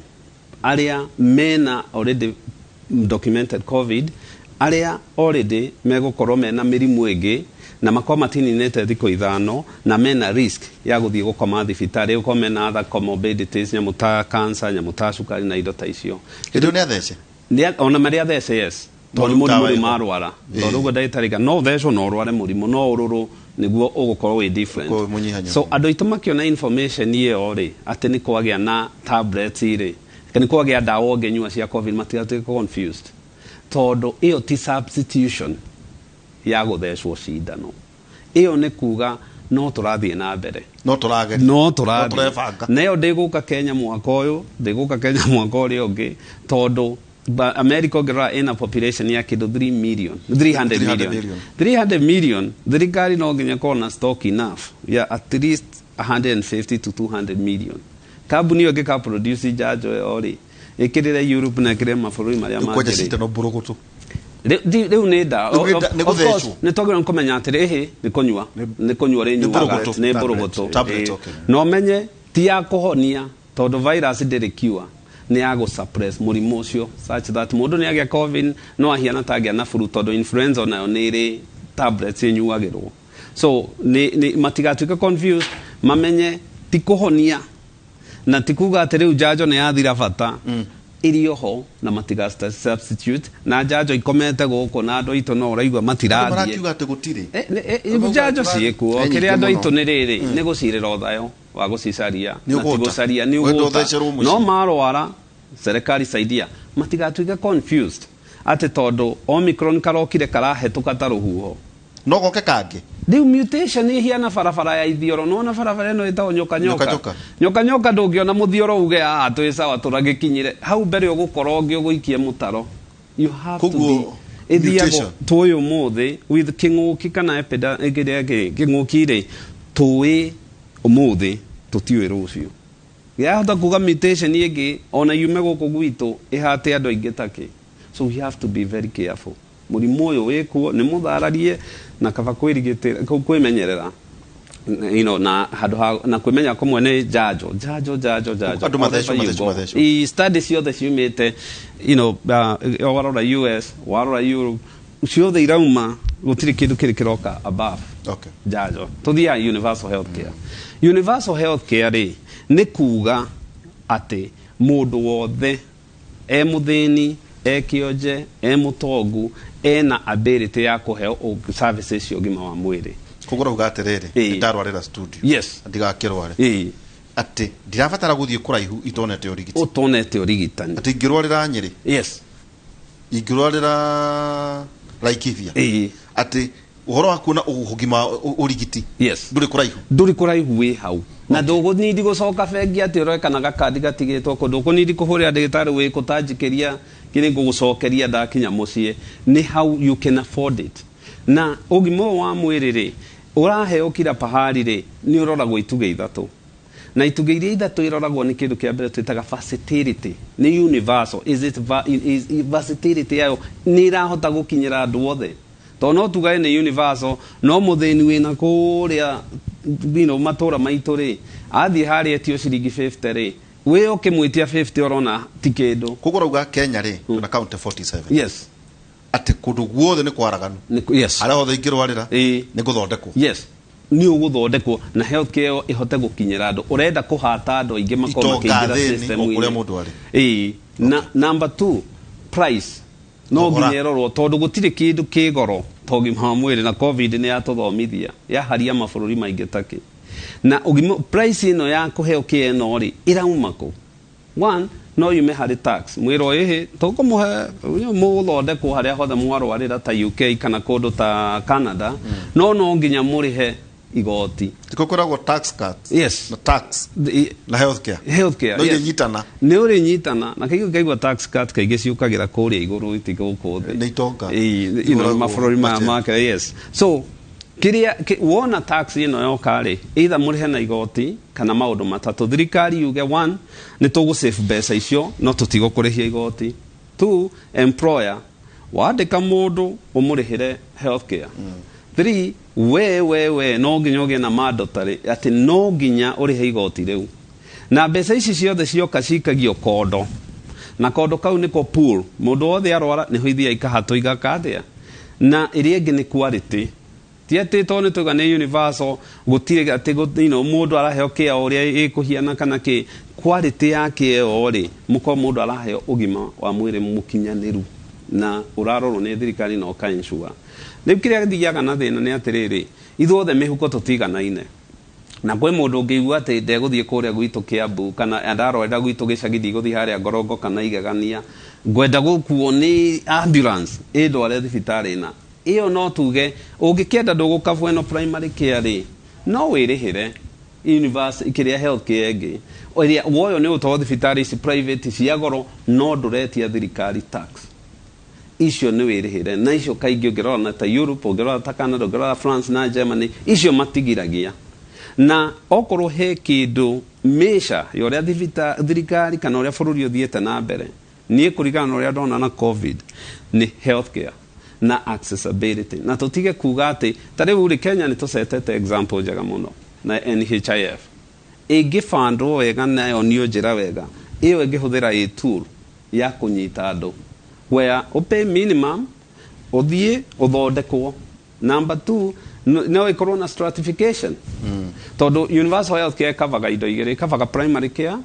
arĩa mena already documented COVID, arĩa already megũkorwo mena mĩrimũ ĩngĩ na makorwo matininĩte thikũ 5 na mena risk ya gũthiĩ gũkoma thibitarĩ, gũkorwo mena other comorbidities, nyamũ ta cancer, nyamũ ta cukari na indo ta icio. Hĩndĩ ĩyo nĩ athece? Ona marĩ athece, yes, tondũ nĩ mũrimũ Ndawa rĩu ĩho. marwara, tondũ ũguo ndagĩtarĩ ga no ũthecwo na ũrware mũrimũ, no ũrũrũ nĩguo ũgũkorwo wĩ different. Ũkorwo wĩ mũnyihanyihu. So andũ aitũ makĩona information ĩyo rĩ, atĩ nĩ kwagĩa na tablets rĩ, nĩ kwagĩa ndawa ũngĩnyua cia COVID, matigatuĩke confused, tondũ ĩyo ti substitution ya gũthecwo cindano. Ĩyo nĩ kuga no tũrathiĩ na mbere. No tũrageria. No tũrathiĩ. Tũrebanga. Nayo ndĩgũka Kenya mwaka ũyũ, ndĩgũka Kenya mwaka ũrĩa ũngĩ, tondũ America ũngĩrora ĩna population ya kĩndũ 3 million, 300 300 million. Million. 300 million, thirikari no nginya ĩkorwo na stock enough ya at least 150 to 200 million. Kambuni ĩyo ĩngĩka produce njanjo ĩyo rĩ, ĩkĩrĩre Europe na ĩkĩrĩre mabũrũri marĩa Rĩu kwanja mangĩ rĩ. cindano mbũrũgũtũ. Rĩu nĩ nda. Rĩu nĩ Of course, gũthecwo. nĩ twagĩrĩirwo nĩ kũmenya atĩrĩ, ĩhĩ nĩ kũnyua, nĩ kũnyua rĩnyuaga. Mbũrũgũtũ. Nĩ mbũrũgũtũ. Tablet, Ĩĩ. okay. Na ũmenye ti ya kũhonia, tondũ virus ndĩrĩ cure, nĩ ya gũ suppress mũrimũ ũcio such that mũndũ nĩ agĩa COVID no ahiana ta agĩa na flu, tondũ influenza onayo nĩ ĩrĩ tablets ĩnyuagĩrwo. So nĩ matigatuĩke confused, mamenye ti kũhonia na ti kuga atĩ rĩu njanjo nĩ yathira bata, ĩrĩ oho na matiga substitute na njanjo ikomete gũkũ na andũ aitũ no ũraigua matirathiĩ. Marakiuga atĩ gũtirĩ. Njanjo ciĩkuo. Nĩ nyingĩ Kĩrĩa andũ mũno. aitũ nĩ rĩrĩ, nĩ gũcirĩra ũthayo wa gũcicaria Nĩ na ti ũgũta. gũcaria nĩ Wenda ũgũta. ũthecerwo mũciĩ. No marwara, serikali saidia, matigatuĩke confused. Atĩ tondũ Omicron karokire karahetũka ta rũhuho. No goke kangĩ. Rĩu mutation ihiana barabara ya ithioro. Nona barabara ĩno ĩtagwo nyoka nyoka. Nyoka nyoka. Nyoka nyoka ndũngĩona mũthioro uge a twĩ sawa tũragĩkinyire hau mbere, ũgũkorwo ũngĩ ũgũikie mũtaro. You have to Koguo, be ĩthiagwo mutation. tũĩ ũmũthĩ with kĩng'ũki kana kĩrĩa kĩng'ũki rĩ, tũĩ ũmũthĩ tũtiũĩ rũciũ. Yahota kuga mutation ĩngĩ ona yume gũkũ gwitũ ĩhate andũ aingĩ takĩ. So we have to be very careful. Mũrimũ ũyũ wĩkuo nĩ mũthararie na kaba kwĩrigitĩra, kwĩmenyerera na handũ ha na kwĩmenya kũmwe nĩ njanjo, njanjo, njanjo, njanjo. Andũ mathecwo, Wherever you mathecwo, go. mathecwo. I study ciothe ciumĩte warora US, warora Europe, ciothe irauma gũtirĩ kĩndũ kĩrĩ kĩroka above njanjo. Tũthiaga universal health care. Universal health care rĩ, nĩ kuga atĩ mũndũ wothe, e mũthĩni, e kĩonje, e mũtongu, ena ability ya kũheo services cia ũgima wa mwĩrĩ. Koguo rauga atĩrĩrĩ, ndarwarĩra studio, ndigakĩrware, atĩ ndirabatara gũthiĩ kũraihu itonete ũrigiti. Ũtonete ũrigitani. Atĩ ingĩrwarĩra Nyĩrĩ, ingĩrwarĩra Laikipia, atĩ ũhoro wa kuona ũgima ũrigiti ndũrĩ kũraihu. Ndũrĩ kũraihu, wĩ hau na ndũgũnindi gũcoka bengi atĩ ũroe kana gakandi gatigĩtwo kũ, ndũkũnindi kũhũrĩra ndagĩtarĩ wĩ kũtanjikĩria kĩrĩ ngũgũcokeria ndakinya mũciĩ. Nĩ hau, you can afford it. Na ũgima ũyũ wa mwĩrĩ rĩ, ũraheo kila pahali rĩ, nĩ ũroragwo itugĩ ithatũ, na itugĩ iria ithatũ iroragwo nĩ kĩndũ kĩa mbere twĩtaga versatility. Nĩ universal, is it is versatility yayo nĩ ĩrahota gũkinyĩra andũ othe? Tondũ no tugae nĩ universal, no mũthĩni wĩna kũrĩa matũra maitũ rĩ, athiĩ harĩa etio ciringi 50 rĩ, wĩ ũkĩmwĩtia 50 ũrona ti kĩndũ. Koguo rauga Kenya rĩ, twĩna county 47, atĩ kũndũ guothe nĩ kwaraganu, harĩa hothe ingĩrwarĩra nĩ gũthondekwo. Yes, nĩ ũgũthondekwo na health care ĩyo ĩhote gũkinyĩra andũ. Ũrenda kũhata andũ aingĩ makorwo Itonga, makĩingĩra thĩni, system o kũrĩa -inĩ. mũndũ arĩ. Na number two, price no Thogora. nginya ĩrorwo, tondũ gũtirĩ kĩndũ kĩ goro ta ũgima wa mwĩrĩ, na COVID nĩ yatũthomithia yaharia mabũrũri maingĩ takĩ. Na ũgima price ĩno ya kũheo kĩ ĩno rĩ, ĩrauma kũ? One, no yume harĩ tax, mwĩrwo ĩhĩ tũkũmũhe mũgũthondekwo harĩa hothe mwarwarĩra ta UK kana kũndũ ta Canada, no nginya mũrĩhe igoti. Tiko kwĩragwo tax cut na tax na healthcare. Healthcare. No inyitana. Nĩ ũrĩnyitana na kaingĩ ũkaigua tax cut kaingĩ ciũkagĩra kũrĩa igũrũ, iti gũkũ thĩ. Nĩ itonga. Ĩĩ, mabũrũri maya budget. Make, yes. So kĩrĩa wona tax ĩno yoka rĩ, either mũrĩhe na igoti kana maũndũ matatũ. Thirikari yuge, one, nĩ tũgũ save mbeca icio no tũtigũkũrĩhia igoti. Two, employer wandĩka mũndũ ũmũrĩhĩre healthcare. Three, we no nginya ũgĩe na mandatory atĩ no nginya ũrĩhe igoti rĩu. Na mbeca ici ciothe cioka cikagio kondo, na kondo kau nĩko pool. Mũndũ wothe arwara nĩho ithiaga ikahatwo igaka atĩa. Na ĩrĩa ĩngĩ nĩ quality. Ti atĩ tondũ nĩ tuga nĩ universal gũtirĩ atĩ mũndũ araheo kĩa ũrĩa ĩkũhiana kana kĩ. Quality ya kĩo rĩ, mũkorwo mũndũ araheo ũgima wa mwĩrĩ mũkinyanĩru na ũrarorwo nĩ thirikari na ũka ensure. Rĩu kĩrĩa gĩthiaga na thĩna nĩ atĩrĩrĩ, ithuothe mĩhuko tũtiganaine, na kwĩ mũndũ ũngĩigua atĩ ndegũthiĩ kũrĩa gwitũ Kiambu, kana ndarwarĩra gwitũ gĩcagi, ndigũthiĩ harĩa Ngorongo kana Igegania, ngwenda gũkuo nĩ ambulance ĩndware thibitarĩ. Na ĩyo no tuge ũngĩkĩenda ndũgũkabwo ĩno primary care rĩ, no wĩrĩhĩre university kĩrĩa health care ĩngĩ ĩrĩa woyo nĩ ũtwarwo thibitarĩ ici private cia goro, no ndũretia thirikari tax. Icio nĩ wĩrĩhĩre, na icio kaingĩ ũngĩrora na ta Europe, ũngĩrora ta Canada, ũngĩrora France na Germany, icio matigiragia. Na okorwo he kĩndũ measure ya ũrĩa thirikari kana ũrĩa bũrũri ũthiĩte na mbere, niĩ kũringana na ũrĩa ndona na COVID, nĩ healthcare na accessibility. Na tũtige kuga atĩ ta rĩu rĩ, Kenya nĩ tũcetete example njega mũno na NHIF. Ĩngĩbandwo wega na yonio njĩra wega, ĩyo ĩngĩhũthĩra ĩ tool ya kũnyita andũ where ũpay minimum ũthiĩ ũthondekwo. Number two, no ĩkorwo na stratification, tondũ universal health care ĩkavaga indo igĩrĩ: ĩkavaga primary care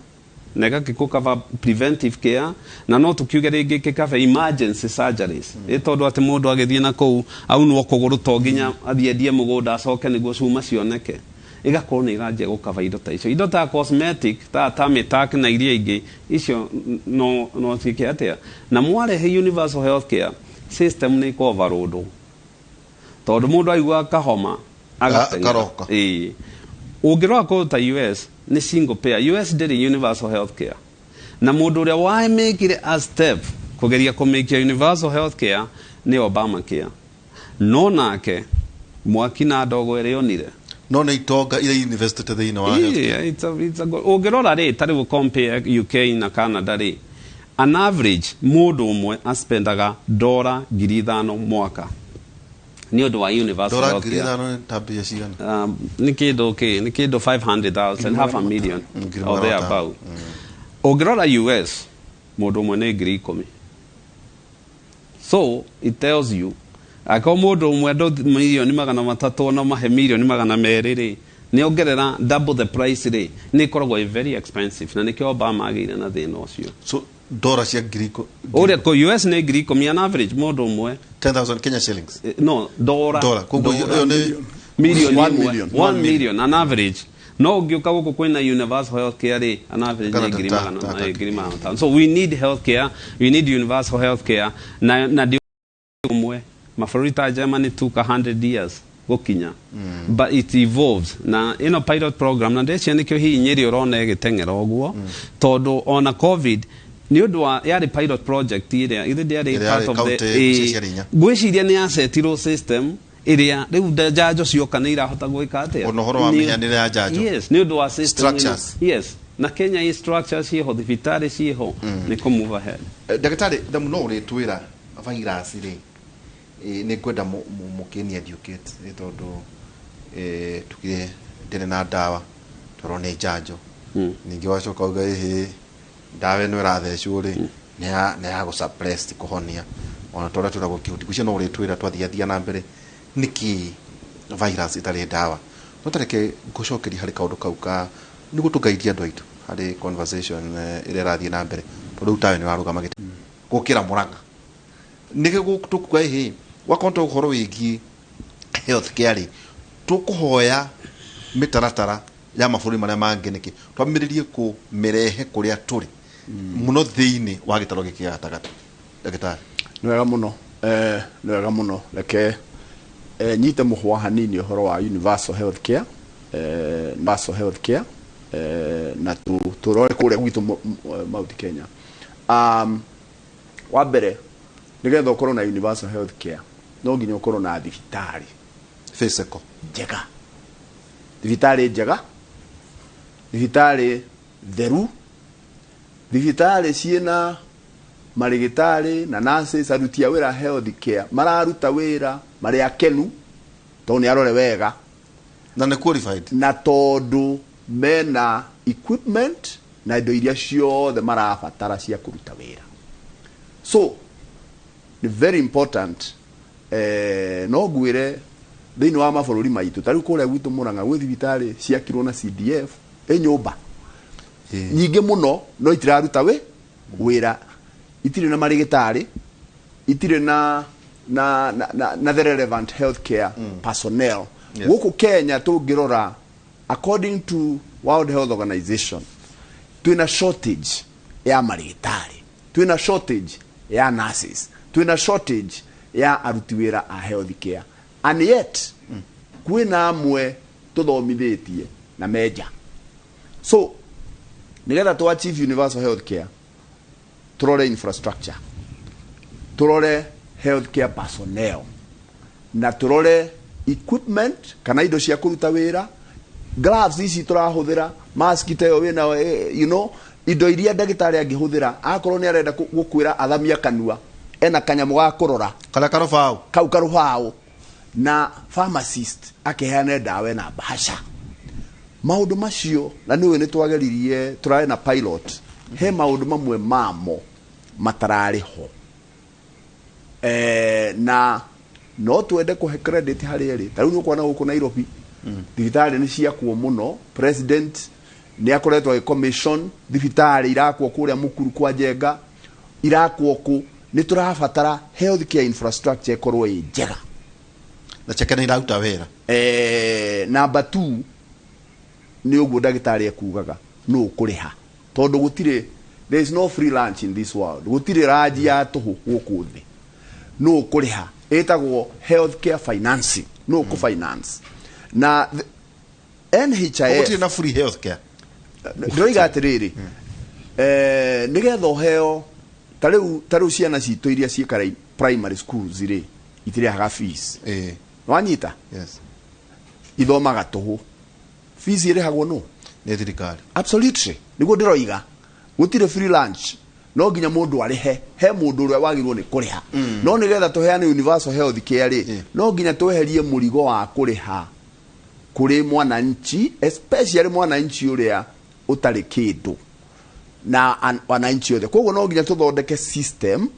na ĩgakĩkũ cover preventive care, na no tũkiuge rĩngĩ gĩkave emergency surgeries, ĩ tondũ atĩ mũndũ agĩthiĩ na kũu aunwo kũgũrũ, to nginya athiĩ endie mũgũnda acoke nĩguo cuma cioneke. Ĩgakorwo nĩ ĩranjia gũkaba indo ta icio, indo ta cosmetic, ta tummy tuck na iria ingĩ icio, no ciĩke atĩa. Na mwarehe universal health care system, nĩ ĩko-overload, tondũ mũndũ aigua kahoma agateng'era. Karoka. Ĩĩ, ũngĩrora kũndũ ta US nĩ single payer. US ndĩrĩ universal health care, na mũndũ ũrĩa wamĩkire a step kũgeria kũmĩkia universal health care nĩ Obamacare, no nake mwaki na ndogo ĩrĩa onire. No nĩ itonga iria investite thĩinĩ wa healthcare. Yeah, ũngĩrora rĩ, ta rĩu compare UK na Canada rĩ, an average mũndũ ũmwe aspendaga $5,000 mwaka nĩ ũndũ wa universal Dora health ngiri care. ithano nĩ ta mbia cigana? Nĩ kĩndũ kĩ nĩ kĩndũ 500,000, half a million ngiri or magana thereabout. Ũngĩrora US, mũndũ ũmwe nĩ 10,000. So it tells you akorwo mũndũ ũmwe andũ 300,000,000 no mahe 200,000,000 rĩ, nĩ ongerera double the price rĩ, nĩ ĩkoragwo ĩ very expensive, na nĩkĩo Obama agĩire na thĩna ũcio. So dora cia ngiri Ũrĩa kũ US nĩ 10,000 on average mũndũ ũmwe. 10,000 Kenya shillings? No, dora. Dora, koguo ĩyo nĩ milioni One ĩmwe. million. 1 million on average. No ũngĩũka gũkũ kwĩna universal health care rĩ, an average Kana nĩ ngiri 500. So we need health care, we need universal health care, na ndi ũmwe mabũrũri ta Germany took 100 years gũkinya, but it evolves. Na ĩno pilot program, na ndĩreciria nĩkĩo hihi Nyĩrĩ ũrona ĩgĩteng'era ũguo, tondũ ona COVID nĩ ũndũ wa yarĩ pilot project ĩrĩa ithe ndĩarĩ Ĩrĩa part yarĩ of the county ciarĩ inya. Ngwĩciria nĩ yacetirwo system ĩrĩa rĩu njanjo cioka nĩ irahota gwĩka atĩa. Ona ũhoro wa mĩhianĩre ya njanjo. Yes, nĩ ũndũ wa system ĩno. Structures. Yes, na Kenya ĩ structures ciĩho, thibitarĩ ciĩho, nĩ kũ move ahead. Ndagĩtarĩ Thamu, no ũrĩtwĩra virus rĩ, nĩ ngwenda mũkĩni educate, tondũ tugire ndĩrĩ na ndawa, tondũ nĩ njanjo. Ningĩ wacoka uga ĩhĩ, ndawa ĩno ĩrathecwo rĩ, nĩ ya gũ suppress, ti kũhonia, ona tũrĩa twĩragwo kĩhuti ngwĩciria no ũrĩtwĩra twathiathia na mbere nĩkĩ virus ĩtarĩ ndawa. No tareke ngũcokeria harĩ kaũndũ kau ka nĩguo tũngaidia andũ aitũ harĩ conversation ĩrĩa ĩrathiĩ na mbere, tondũ rĩu tawe nĩ warũgama gĩtĩ gũkĩra Mũrang'a nĩ tũkuga ĩhĩ wakorwo ũhoro wĩgiĩ health care rĩ, tũkũhoya mĩtaratara ya mabũrũri marĩa mangĩ nĩkĩ twambĩrĩrie kũmĩrehe kũrĩa tũrĩ mũno thĩinĩ wa gĩtaro gĩkĩ gĩa gatagatĩ, ndagĩtarĩ? Nĩ wega mũno, nĩ wega mũno. Reke nyite mũhwa hanini ũhoro wa universal health care, universal health care, na tũrore kũrĩa gwitũ Mount Kenya. Wa mbere, nĩgetha ũkorwo na universal health care, no nginya ũkorwo na thibitarĩ physical njega, thibitarĩ njega, thibitarĩ theru, thibitarĩ ciĩna marĩgĩtarĩ na nurses, aruti a wĩra health care mararuta wĩra marĩ akenu tondũ nĩ arore wega na nĩ qualified, na tondũ mena equipment na indo iria ciothe marabatara cia kũruta wĩra. So nĩ very important. No ngwĩre thĩinĩ wa mabũrũri maitũ, ta rĩu kũrĩa gwitũ Mũrang'a gwĩ thibitarĩ ciakirwo na CDF ĩ nyũmba nyingĩ mũno, no itiraruta wĩra, itirĩ na marĩgĩtarĩ, itirĩ na the relevant health care personnel. Gũkũ Kenya tũngĩrora, according to World Health Organization, twĩna shortage ya marĩgĩtarĩ, twĩna shortage ya nurses, twĩna shortage ya aruti wĩra a health care, and yet kwĩna amwe tũthomithĩtie na menja. So nigetha to achieve universal health care, turore infrastructure, turore health care personnel, na turore equipment kana indo cia kũruta wĩra, gloves ici tũrahũthĩra, mask ta ĩyo wĩna, indo iria ndagĩtarĩ angĩhũthĩra akorwo nĩ arenda gũkwĩra athamia kanua, ena kanyamũ ga kũrora Karĩa karũbaũ. Kau karũbaũ, na pharmacist akĩheane ndawa ĩna bahasha, maũndũ macio. Na nĩ ũĩ nĩ twageririe, tũrarĩ na pilot, he maũndũ mamwe mamo matararĩ ho, na no twende kũhe credit harĩ erĩ. Ta rĩu nĩ ũkuona gũkũ Nairobi thibitarĩ nĩ ciakwo mũno. President nĩ akoretwo agĩ commission thibitarĩ irakwo kũrĩa Mukuru kwa Njenga, irakwo kũ. Nĩ tũrabatara health care infrastructure ĩkorwo ĩ njega na cheke nĩ iraruta wĩra. Number 2, Nĩ ũguo ndagĩtarĩ ekugaga, nũ ũkũrĩha? Tondũ gũtirĩ, there is no free lunch in this world. Gũtirĩ ranji ya tũhũ gũkũ thĩ. Nũ ũkũrĩha? Ĩtagwo healthcare financing. Nũ ũkũ-finance? Na NHIF Gũtirĩ na free health care. Ndĩroiga atĩrĩrĩ, nĩgetha ũheo, ta rĩu ciana citũ iria ciĩkara primary schools rĩ, itirĩhaga fees. Wanyita? Yes. Ithomaga tũhũ. Fees ĩrĩhagwo nũ? Nĩ thirikari. Absolutely, nĩguo ndĩroiga gũtirĩ free lunch. No nginya mũndũ arĩhe. He mũndũ ũrĩa wagĩrĩirwo nĩ kũrĩha. No nĩgetha tũheane universal health care rĩ, no nginya tweherie mũrigo wa kũrĩha kũrĩ mwananchi, especially mwananchi ũrĩa ũtarĩ kĩndũ na wananchi othe. Koguo no nginya tũthondeke system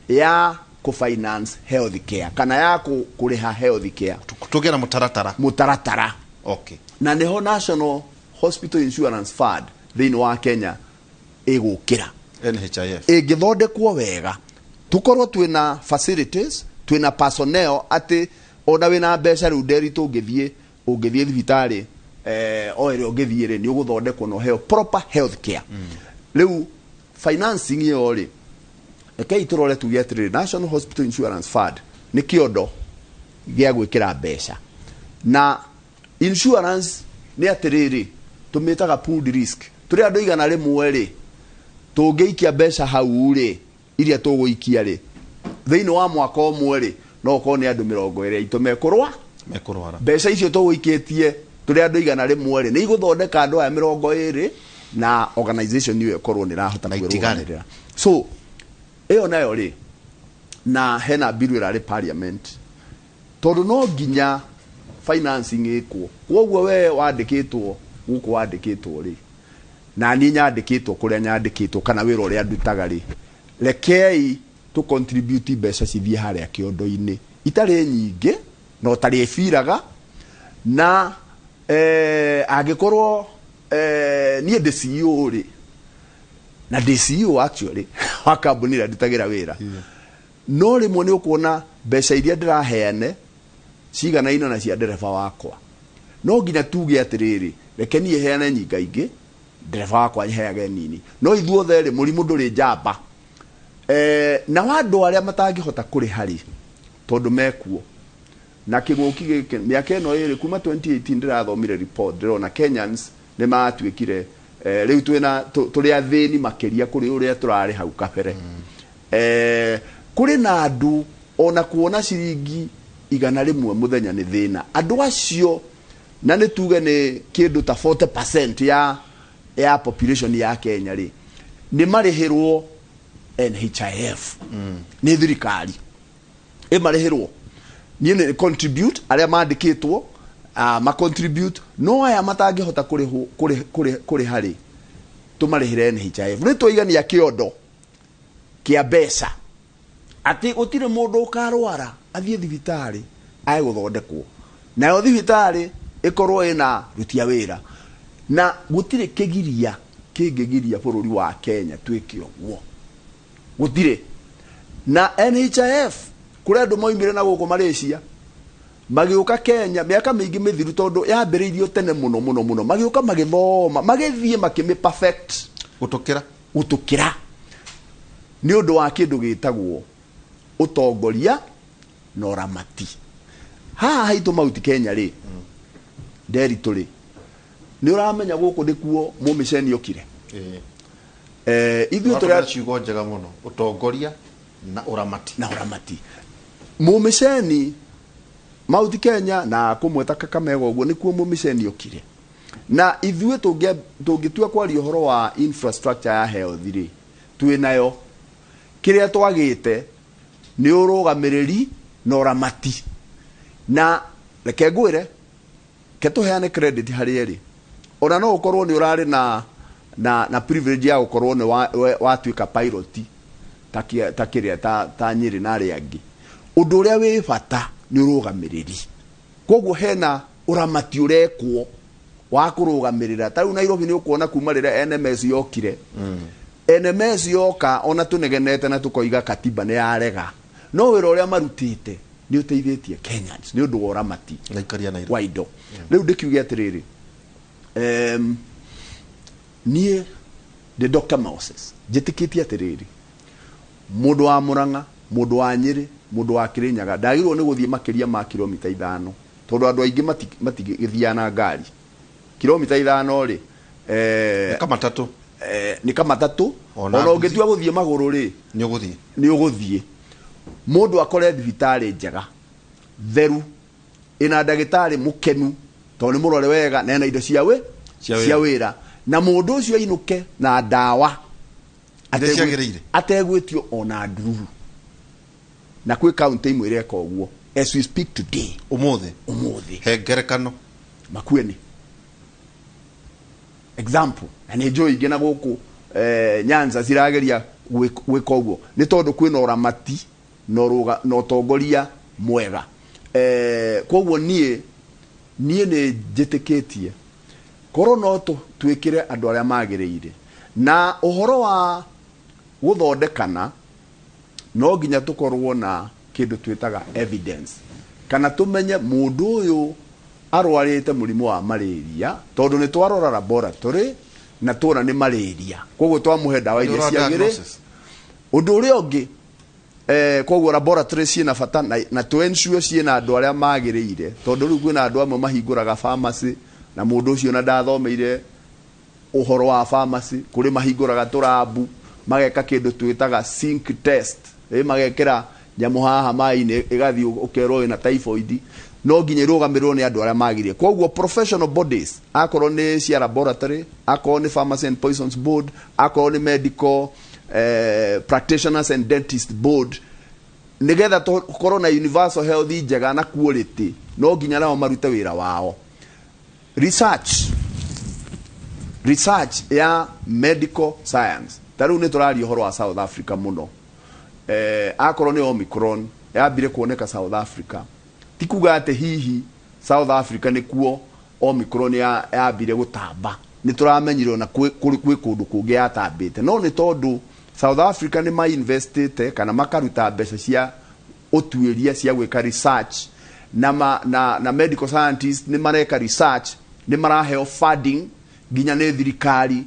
ya kũ-finance health care, kana ya kũrĩha health care. Tũgĩe na mũtaratara. Mũtaratara. Na nĩho National Hospital Insurance Fund thĩinĩ wa Kenya ĩgũkĩra. NHIF. Ĩngĩthondekwo wega, tũkorwo twĩna facilities, twĩna personnel, atĩ ona wĩna mbeca rĩu nderi tũngĩthiĩ, ũngĩthiĩ thibitarĩ o ĩrĩa ũngĩthiĩ rĩ, nĩ ũgũthondekwo na ũheo proper health care. Rĩu financing ĩyo rĩ, rekei tũrore tuge atĩrĩrĩ, National Hospital Insurance Fund nĩ kĩondo gĩa gwĩkĩra mbeca. Na insurance nĩ atĩrĩrĩ, tũmĩtaga pooled risk. Tũrĩ andũ 100 rĩ, tũngĩikia mbeca hau rĩ, iria tũgũikia rĩ, thĩinĩ wa mwaka ũmwe rĩ, no ũkorwo nĩ andũ 20 aitũ mekũrwa. Mekũrwara. Mbeca icio tũgũikĩtie tũrĩ andũ 100 rĩ, nĩ igũthondeka andũ aya 20, na organization ĩyo ĩkorwo nĩ ĩrahota Na itigare. kwĩrũgamĩrĩra. So ĩyo nayo rĩ, na hena bill ĩrarĩ parliament, tondũ no nginya financing ĩkwo. Koguo we wandĩkĩtwo gũkũ wandĩkĩtwo rĩ, na niĩ nyandĩkĩtwo kũrĩa nyandĩkĩtwo, kana wĩra ũrĩa ndutaga rĩ, rekei tũ contribute mbeca cithiĩ harĩa kĩondo-inĩ, itarĩ nyingĩ na ũtarĩ biraga. Na angĩkorwo niĩ ndĩ CEO rĩ, na ndĩ CEO actually wa kambuni ĩrĩa ndutagĩra wĩra, no rĩmwe nĩ ũkuona mbeca iria ndĩraheane ciganaine na cia ndereba wakwa. No nginya tuge atĩrĩrĩ, reke niĩ heane nyingaingĩ, ndereba wakwa heage nini. No ithuothe rĩ, mũrimũ ndũrĩ njamba. Na andũ arĩa matangĩhota kũrĩha rĩ, tondũ mekuo na kĩng'ũki gĩkĩ mĩaka ĩno ĩrĩ kuma 2018, ndĩrathomire report, ndĩrona Kenyans nĩ matuĩkire rĩu twĩna tũrĩ athĩni makĩria kũrĩ ũrĩa tũrarĩ hau kabere. Kũrĩ na andũ ona kuona ciringi 100 mũthenya nĩ thĩna. Andũ acio, na nĩ tuge nĩ kĩndũ ta 40% ya population ya Kenya rĩ, nĩ marĩhĩrwo NHIF nĩ thirikari, ĩmarĩhĩrwo. Niĩ nĩ contribute, arĩa mandĩkĩtwo ma contribute, no aya matangĩhota kũrĩhwo kũrĩha rĩ, tũmarĩhĩre NHIF. Nĩ twaigania kĩondo kĩa mbeca atĩ gũtirĩ mũndũ ũkarwara athiĩ thibitarĩ age gũthondekwo, nayo thibitarĩ ĩkorwo ĩna rutia wĩra, na gũtirĩ kĩgiria kĩngĩgiria bũrũri wa Kenya twĩke ũguo, gũtirĩ. Na NHIF, kũrĩ andũ moimire na gũkũ Malaysia magĩũka Kenya mĩaka mĩingĩ mĩthiru, tondũ yambĩrĩirio tene mũno mũno mũno, magĩũka magĩthoma, magĩthiĩ makĩmĩ perfect. Gũtũkĩra. Gũtũkĩra, nĩ ũndũ wa kĩndũ gĩtagwo ũtongoria na ũramati. Haha haitũ Mount Kenya rĩ, Nderitu rĩ, nĩ ũramenya gũkũ nĩkuo mũmĩceni okire. Ithuĩ Tũrĩa tũrĩa ciugo njega mũno, ũtongoria na ũramati. Na ũramati. Mũmĩceni Mount Kenya na kũmwe ta Kakamega ũguo nĩkuo mũmĩceni okire. Na ithuĩ tũngĩtua kwaria ũhoro wa infrastructure ya health rĩ, twĩ nayo. Kĩrĩa twagĩte nĩ ũrũgamĩrĩri na ũramati. Na reke ngwĩre, ke tũheane credit harĩ erĩ. Ona no ũkorwo nĩ ũrarĩ na privilege ya gũkorwo nĩ watuĩka pilot ta kĩrĩa ta Nyĩrĩ na arĩa angĩ. Ũndũ ũrĩa wĩ bata nĩ ũrũgamĩrĩri. Koguo hena ũramati ũrekwo wa kũrũgamĩrĩra. Ta rĩu Nairobi nĩ ũkuona kuma rĩrĩa NMS yokire. NMS yoka, ona tũnegenete na tũkoiga katiba nĩ yarega, no wĩra ũrĩa marutĩte nĩ ũteithĩtie Kenyans nĩ ũndũ wa ũramati Na ikaria Nairobi wa indo. Rĩu ndĩkiuge atĩrĩrĩ, Niĩ ndĩ Dr. Moses, njĩtĩkĩtie atĩrĩrĩ, mũndũ wa Murang'a, mũndũ wa Nyĩrĩ, mũndũ wa Kĩrĩnyaga ndagĩrĩirwo nĩ gũthiĩ makĩria ma kilomita 5, tondũ andũ aingĩ matigĩthiaga na ngari. Kilomita 5 rĩ, nĩ kamatatũ. Nĩ kamatatũ. Ona ona nduthi. ũngĩtua gũthiĩ magũrũ rĩ, nĩ ũgũthiĩ. Nĩ ũgũthiĩ. Mũndũ akore thibitarĩ njega theru ĩna ndagĩtarĩ mũkenu, tondũ nĩ mũrore wega na ena indo cia wĩ Cia wĩra. Cia wĩra, na mũndũ ũcio ainũke na ndawa Iria ciagĩrĩire. Ategwĩtio ona ndururu. Na kwĩ kaunti imwe ireka ũguo as we speak today. Ũmũthĩ? Ũmũthĩ. He ngerekano. Makueni example, na nĩ njũĩ ingĩ na gũkũ Nyanza cirageria gwĩka ũguo, nĩ tondũ kwĩna ũramati na na ũtongoria mwega. Koguo niĩ nĩ njĩtĩkĩtie korwo no twĩkĩre andũ arĩa magĩrĩire. Na ũhoro wa gũthondekana, no nginya tũkorwo na kĩndũ twĩtaga evidence, kana tũmenye mũndũ ũyũ arwarĩte mũrimũ wa malaria, tondũ nĩ twarora laboratory na tuona nĩ malaria, koguo twamũhe ndawa iria Nĩ ũrora ciagĩrĩ. Diagnosis. Ũndũ ũrĩa ũngĩ, koguo laboratory ciĩna bata na tũ ensure ciĩna andũ arĩa magĩrĩire, tondũ rĩu kwĩna andũ amwe mahingũraga pharmacy na mũndũ ũcio na ndathomeire ũhoro wa pharmacy. Kũrĩ mahingũraga tũrabu, mageka kĩndũ twĩtaga sink test, magekĩra nyamũ haha maĩ-inĩ, ĩgathiĩ ũkerwo wĩna typhoid. No nginya ĩrũgamĩrĩrwo nĩ andũ arĩa magĩrĩire. Koguo professional bodies, akorwo nĩ cia laboratory, akorwo nĩ Pharmacy and Poisons Board, akorwo nĩ Medical Practitioners and Dentist Board, nigetha tũkorwo na universal health njega na quality, no nginya nao marute wĩra wao. Research ya medical science, ta rĩu nĩ tũraria ũhoro wa South Africa mũno. Akorwo nĩ Omicron yambire kuoneka South Africa, ti kuga atĩ hihi South Africa nĩkuo Omicron yambire gũtamba. Nĩ tũramenyire ona kwĩ kũndũ kũngĩ yatambĩte, no nĩ tondũ South Africa nĩ mainvestĩte kana makaruta mbeca cia ũtuĩria cia gwĩka research, na medical scientists nĩ mareka research, nĩ maraheo funding nginya nĩ thirikari.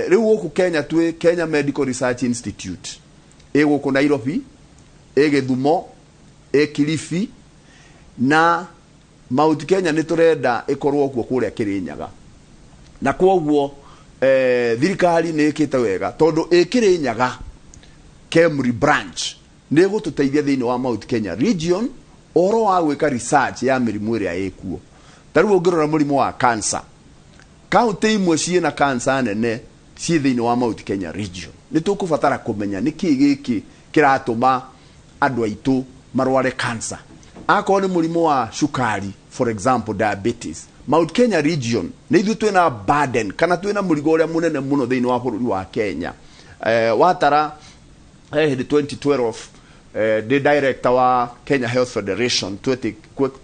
Rĩu gũkũ Kenya twĩ Kenya Medical Research Institute, ĩ gũkũ Nairobi, ĩ Gĩthumo, ĩ Kilifi, na Mount Kenya nĩ tũrenda ĩkorwo kuo kũrĩa Kĩrĩnyaga. Na kwoguo thirikari nĩ ĩkĩte wega tondũ ĩ Kĩrĩnyaga Kemri branch nĩ ĩgũtũteithia thĩinĩ wa Mount Kenya region ũhoro wa gwĩka research ya mĩrimũ ĩrĩa ĩkuo. Ta rĩu ũngĩrora mũrimũ wa cancer, kaunti imwe ciĩna cancer nene ciĩ thĩinĩ wa Mount Kenya region. Nĩ tũkũbatara kũmenya nĩkĩ gĩkĩ kĩratũma andũ aitũ marware cancer. Akorwo nĩ mũrimũ wa cukari, for example diabetes, Mount Kenya region nĩ ithuĩ twĩna burden kana twĩna mũrigo ũrĩa mũnene mũno thĩinĩ wa bũrũri wa Kenya. Watara hĩndĩ 2012, ndĩ director wa Kenya Health Federation,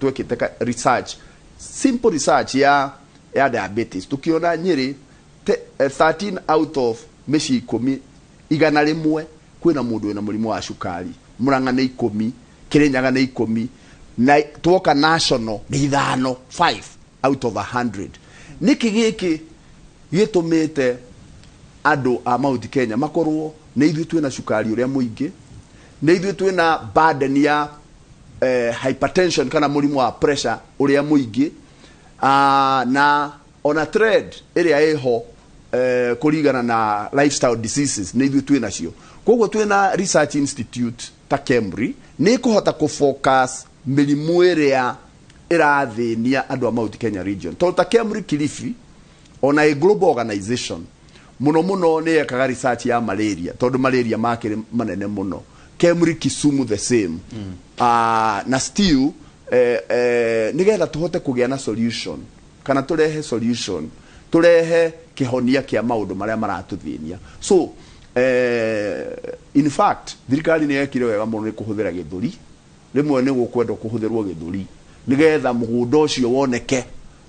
twekĩte research, simple research ya diabetes, tukiona Nyĩrĩ 13 out of mĩciĩ 10 100 kwĩna mũndũ wĩna mũrimũ wa cukari. Murang'a nĩ 10, Kĩrĩnyaga nĩ 10, na twoka national nĩ 5, 5 out of 100. Nĩkĩ gĩkĩ gĩtũmĩte andũ a Mount Kenya makorwo nĩ ithuĩ twĩna cukari ũrĩa mũingĩ, nĩ ithuĩ twĩna burden ya hypertension kana mũrimũ wa pressure ũrĩa mũingĩ, na ona trend ĩrĩa ĩho kũringana na lifestyle diseases nĩ ithuĩ twĩ nacio. Koguo twĩna research institute ta KEMRI nĩ ĩkũhota kũfocus mĩrimũ ĩrĩa ĩrathĩnia andũ a Mount Kenya region, tondũ ta KEMRI Kilifi, ona a global organization, mũno mũno nĩ yekaga research ya malaria, tondũ malaria makĩrĩ manene mũno. KEMRI Kisumu the same. Na still nĩgetha tũhote kũgĩa na solution kana tũrehe solution, tũrehe kĩhonia kĩa maũndũ marĩa maratũthĩnia. So in fact thirikari nĩ yekire wega mũno nĩ kũhũthĩra gĩthũri. Rĩmwe nĩ gũkwendwo kũhũthĩrwo gĩthũri nĩgetha mũgũnda ũcio woneke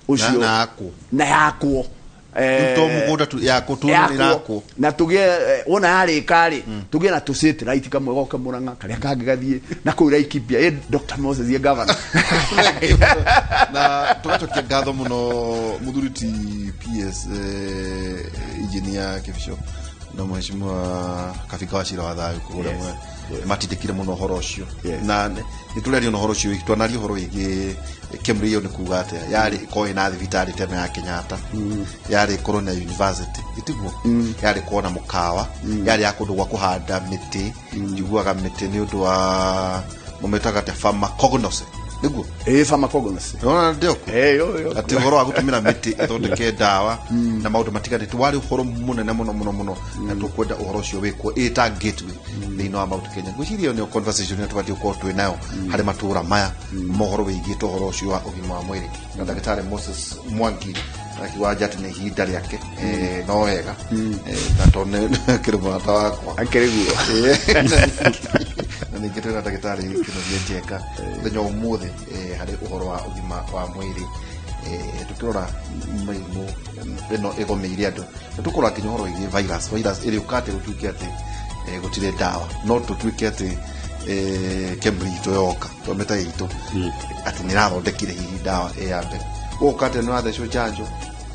ũcio Na yakwo. Na yakwo. To mũgũnda tu yakwo tu yakwo. Ĩrakwo. Na tũgĩe wona yarĩka rĩ, tũgĩe na tũ satellite, kamwe goke Mũrang'a, karĩa kangĩ gathiĩ na kũu Laikipia. Ĩ Dr. Moses ye governor. Na tugacokia ngatho muno muthuri ti PS engineer Kibicho na mheshimiwa Kabinga wa Cira wa Thayu kũrĩa matindĩkire mũno ũhoro ũcio. Na nĩ tũraria na ũhoro ũcio, twanaria ũhoro wĩgiĩ KEMRI. Ĩyo nĩ kuga atĩa? Yarĩ ĩkorwo ĩna thibitarĩ teno ya Kenyatta, yarĩ ĩkorwo na university, ĩtiguo yarĩ ĩkorwo na mũkawa, yarĩ ya kũndũ gwa kũhanda mĩtĩ. Njiguaga mĩtĩ nĩ ũndũ wa mũmĩtaga atĩa, pharmacognosy, nĩguo? Ĩ, pharmacognosy. Nĩwona ndĩoku Eh, yo yo. Atĩ ũhoro wa gũtũmĩra mĩtĩ ĩthondeke ndawa na maũndũ matiganĩte warĩ ũhoro mũnene mũno mũno mũno, na tũkwenda ũhoro ũcio wĩkwo ĩta gateway thĩinĩ wa Mount Kenya. Ngwĩciria ĩyo nĩyo conversation ĩrĩa tũbatiĩ gũkorwo twĩ nayo harĩ matũũra maya, mohoro wĩgiĩ ũhoro ũcio wa ũgima wa mwĩrĩ na ndagĩtarĩ Moses Mwangi akiuga atĩ nĩ ihinda rĩake. No wega. Na tondũ nĩ kĩrĩ mũrata wakwa. Akĩrĩ guo. Na ningĩ twĩna ndagĩtarĩ Kĩnoria Njenga mũthenya wa ũmũthĩ harĩ ũhoro wa ũgima wa mwĩrĩ, tũkĩrora mĩrimũ ĩno ĩgomeire andũ, na tũkũrora nginya ũhoro wĩgiĩ virus ĩrĩũka atĩ gũtuĩke atĩ gũtirĩ ndawa, no tũtuĩke atĩ KEMRI itũ yoka twamĩta itũ atĩ nĩ ĩrathondekire hihi ndawa ĩ ya mbere. Gũka atĩ nĩ wathecwo njanjo,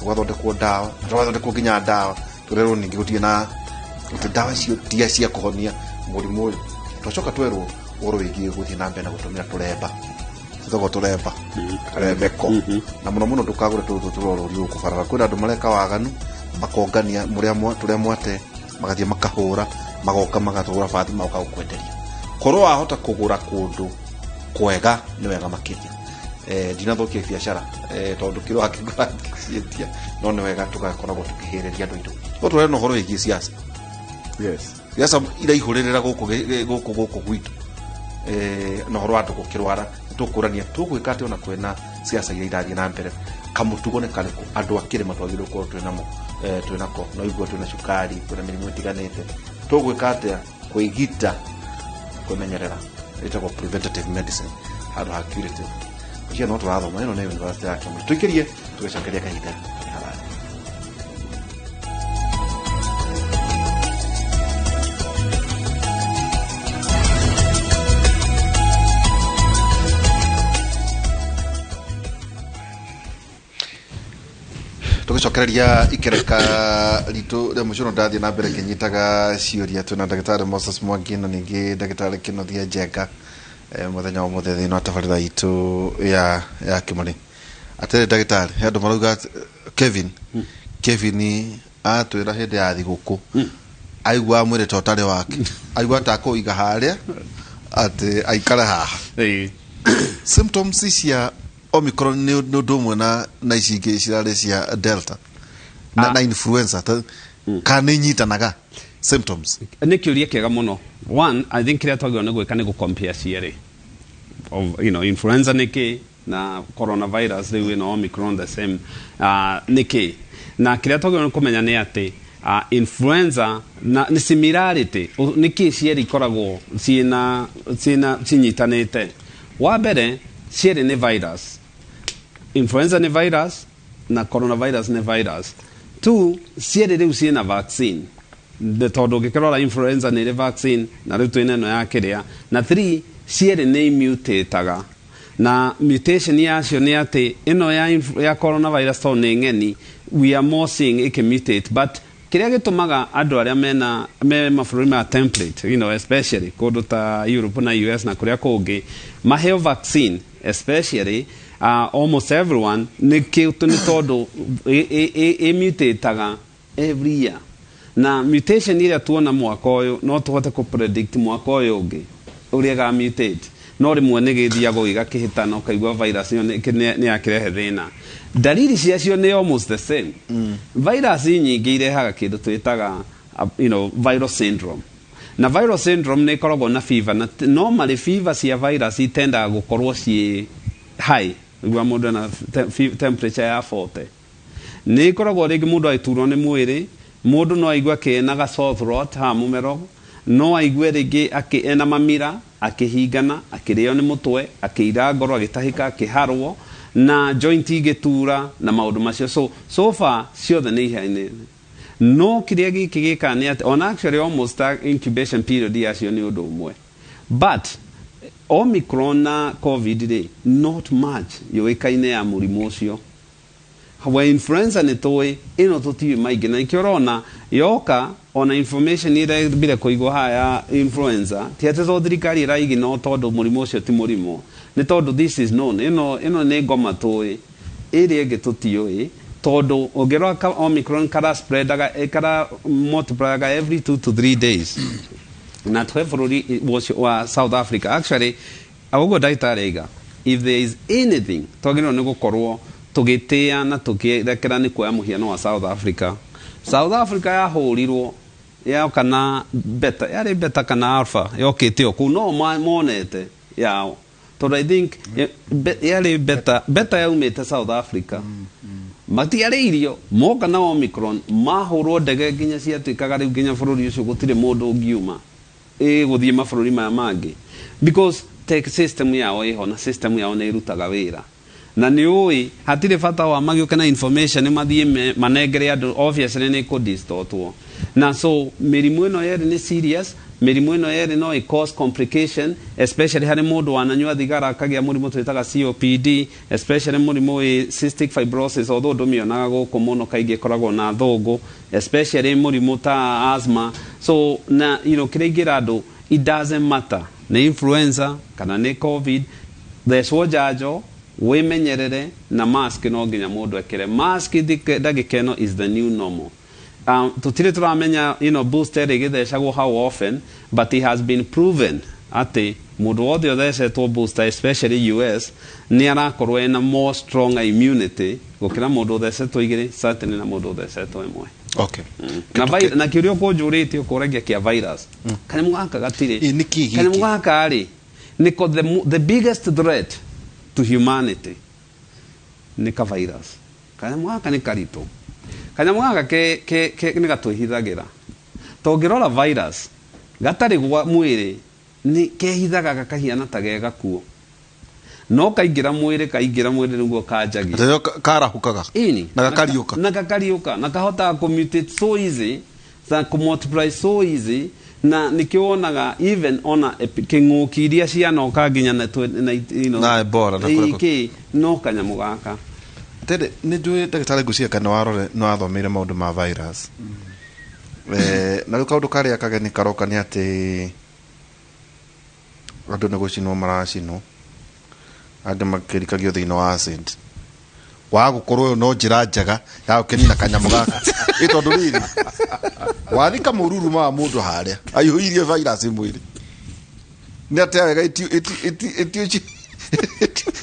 gũgathondekwo ndawa, na tũgathondekwo nginya ndawa, tũrerwo ningĩ gũtirĩ na atĩ ndawa icio tia cia kũhonia mũrimũ ũyũ. Twacoka twerwo ũhoro wĩgiĩ gũthiĩ na mbere na gũtũmĩra tũremba, tũtagwo tũremba rembeko, na mũno mũno ndũkagũre tũtũ tũrorũrio gũkũ barabara. Kwĩna andũ mareka waganu, makongania mũrĩa tũrĩa mwate, magathiĩ makahũra, magoka magatũgũra bathi, magoka gũkwenderia. Korwo wahota kũgũra kũndũ kwega nĩ wega makĩria. Ndinathũkia biacara, tondũ kĩro akĩgũra ciendia, no nĩ wega tũgakoragwo tũkĩhĩrĩria andũ aitũ. No tũrere na ũhoro wĩgiĩ siasa. Siasa iraihũrĩrĩra gũkũ gũkũ gwitũ, na ũhoro wa andũ gũkĩrwara, tũkũrania tũgwĩka atĩ ona kwĩna siasa iria irathiĩ na mbere, kamũtugo nĩ karĩkũ andũ a kĩrĩma twagĩrĩirwo gũkorwo twĩnamo, twĩnako no igua twĩna cukari, kwĩna mĩrimũ ĩtiganĩte, tũgwĩka atĩa kwĩgita, kwĩmenyerera? Ĩtagwo preventative medicine handũ ha curative. Ũcio no tũrathoma ĩno nĩ university ya Cambridge. Tũikĩrie tũgĩcokeria kahinda haraya. Tũgĩcokereria ikereka ritũ rĩa mũico, no ndathiĩ na mbere ngĩnyitaga ciũria. Twĩna ndagĩtarĩ Moses Mwangi na ningĩ ndagĩtarĩ Kĩnothia Njenga mũthenya wa ũmũthĩ thĩinĩ wa tabarĩra itũ ya Kĩmũrĩ. Atĩrĩ ndagĩtarĩ, he andũ marauga atĩ- Kevin atwĩra hĩndĩ ya thigũkũ aiguaga mwĩrĩ ta ũtarĩ wake, aigua ta akũiga harĩa atĩ aikare haha. Symptoms cia Omicron nĩ ũndũ ũmwe na ici ingĩ cirarĩ cia Delta na influenza kana nĩ inyitanaga symptoms? Nĩ kĩũria kĩega mũno. One, I think kĩrĩa twagĩrĩirwo nĩ gwĩka nĩ gũcompare cierĩ of influenza nĩ kĩ na coronavirus rĩu ĩno Omicron the same nĩ kĩ. Na kĩrĩa twagĩrĩirwo nĩ kũmenya nĩ atĩ influenza na nĩ similarity nĩ kĩ cierĩ ikoragwo ciĩna cinyitanĩte. Wa mbere, cierĩ nĩ virus. Influenza nĩ virus na coronavirus nĩ virus. Two, cierĩ rĩu ciĩna vaccine. Tondũ ũngĩkĩrora influenza nĩ ĩrĩ vaccine na rĩu twĩna ĩno ya kĩrĩa. Na three, cierĩ nĩ imutataga, na mutation yacio nĩ atĩ ĩno ya coronavirus, tondũ nĩ ng'eni, we are more seeing ĩkĩmutate. But kĩrĩa gĩtũmaga andũ arĩa mena me mabũrũri ma temperate, especially kũndũ ta Europe na US na kũrĩa kũngĩ, maheo vaccine, especially almost everyone, nĩ tondũ ĩmutataga every year, na mutation ĩrĩa tuona mwaka ũyũ no tũhote kũ predict mwaka ũyũ ũngĩ ũrĩa ĩga mutate. No rĩmwe nĩ gĩthiaga gĩgakĩhĩtana, ũkaigua virus ĩyo nĩ yakĩrehe thĩna. Dalili ciacio nĩ almost the same. Virus nyingĩ irehaga kĩndũ twĩtaga viral syndrome, na viral syndrome nĩ ĩkoragwo na fever, na normally fever cia virus itendaga gũkorwo ciĩ high. Igua mũndũ ena temperature ya 40, nĩ ĩkoragwo rĩngĩ mũndũ agĩturwo nĩ mwĩrĩ, mũndũ no aigue akĩena sore throat haha mũmero, no aigue rĩngĩ ena mamira, akĩhingana, akĩrĩo nĩ mũtwe, akĩira ngoro, agĩtahĩka, akĩharwo. Na joint igĩtura na maũndũ macio. So far ciothe nĩ ihaine, no kĩrĩa gĩkĩ gĩkaga nĩ atĩ ona actually almost ta incubation period yacio nĩ ũndũ ũmwe, but Omicron na COVID rĩ, not much yũĩkaine ya mũrimũ ũcio. Wa influenza nĩ tũĩ, ĩno tũtiũĩ maingĩ, na nĩkĩo ũrona yoka ona information ĩrambire kũigwo haha ya influenza. Ti atĩ to thirikari ĩraigino tondũ mũrimũ ũcio ti mũrimũ, nĩ tondũ this is known. Ĩno nĩ ngoma tũĩ, ĩrĩa ĩngĩ tũtiũĩ, tondũ ũngĩrora ka Omicron kara spreadaga, kara multiplyaga every 2 to 3 days, na twe bũrũri ũcio wa South Africa. Actually, ũguo ndagĩtarĩ aiga, if there is anything twagĩrĩirwo nĩ gũkorwo tũgĩtĩa na tũkĩrekera nĩ kuoya mũhiano wa South Africa. South Africa yahũrirwo yoka na beta, yarĩ beta kana alpha yokĩte o kũu, no monete yao, tondũ I think yarĩ beta. Beta yaumĩte South Africa, matiarĩirio moka na Omicron, mahũrwo ndege nginya ciatuĩkaga rĩu nginya bũrũri ũcio gũtirĩ mũndũ ũngiuma ĩ gũthiĩ mabũrũri maya mangĩ, because tech system yao ĩho na system yao nĩ ĩrutaga wĩra, na nĩ ũĩ hatirĩ bata wa magĩũke na information mathiĩ manengere andũ. Obviously nĩ kũdistortwo. Na so mĩrimũ ĩno yerĩ nĩ serious. Mĩrimũ ĩno yerĩ no ĩ cause complication, especially harĩ mũndũ wananyua thigara akagĩa mũrimũ twĩtaga COPD, especially mũrimũ wĩ cystic fibrosis, although ndũmĩonaga gũkũ mũno, kaingĩ ĩkoragwo na thũngũ, especially mũrimũ ta asthma. So na kĩrĩa ingĩra andũ, it doesn't matter nĩ influenza kana nĩ COVID, thecwo njanjo, wĩmenyerere na mask. No nginya mũndũ ekĩre mask ndagĩka ĩno is the new normal. Tutire tũramenya booster ĩgĩthecagwo how often, but it has been proven atĩ mũndũ wothe ũthecetwo booster, especially US, nĩ arakorwo ena more stronger immunity gũkĩra mũndũ ũthecetwo igĩrĩ, certainly na mũndũ ũthecetwo ĩmwe. Na kĩũria ũkũnjũrĩtie ũkũragia kĩa virus, kanyamũ gaka gatirĩ. Ĩ, nĩ kĩĩ gĩkĩ? Kanyamũ gaka rĩ, nĩko the biggest threat to humanity nĩ ka virus. Kanyamũ gaka nĩ karitũ. Kanyamũ gaka ke nĩ gatwĩhithagĩra. Tũngĩrora virus gatarĩ gwa mwĩrĩ nĩ kehithaga gakahiana ta ge gakuo, no kaingĩra mwĩrĩ, kaingĩra mwĩrĩ nĩguo kanjagia. Atĩ karahũkaga. Ini. Na gakariũka. Na gakariũka na kahotaga kũmutate so easy na kũmultiply so easy, na nĩkĩo wonaga even ona kĩng'ũki iria cianoka nginya na, na Na Ebola na kũrĩa kĩ no kanyamũ gaka. Tende nĩ njũĩ ndagĩtarĩ, ngwĩciria kana warore nĩ wathomeire maũndũ ma virus. Na rĩu kaũndũ karĩa kageni karoka nĩ atĩ andũ nĩ gũcinwo maracinwo, angĩ makĩrikagio thĩinĩ wa acid wa gũkorwo ĩyo no njĩra njega ya gũkĩnina kanyamũ gaka. Ĩ tondũ rĩrĩ wathika mũruruma wa mũndũ harĩa aihũirie virus mwĩrĩ, nĩ atĩa wega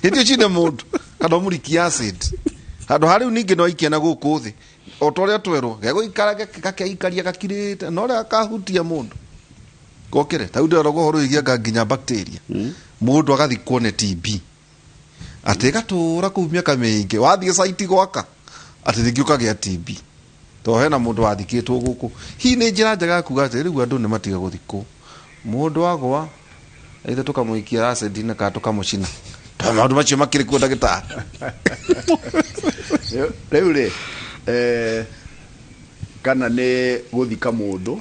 ĩti ũcine mũndũ kana ũmũrikie acid handũ ha rĩu. Ningĩ no aikie na gũkũ thĩ o ta ũrĩa twerwo gegũikara gakeikaria gakirĩte, no rĩa kahutia mũndũ gokĩre. Ta rĩu ndĩrona ũhoro wĩgiĩ anga nginya bacteria, mũndũ agathikwo nĩ TB atĩ gatũra kũu mĩaka mĩingĩ, wathiĩ caiti gwaka atĩ rĩngĩ ũkagĩa TB, to hena mũndũ wathikĩtwo gũkũ. Hihi nĩ njĩra njega ya kuga atĩ rĩu andũ nĩ matiga gũthikwo, mũndũ agwa ithe tũkamũikia acid-inĩ kana tũkamũcina, tondũ maũndũ macio makĩrĩ kuo, ndagĩtarĩ? Rĩu rĩ, kana nĩ gũthika mũndũ,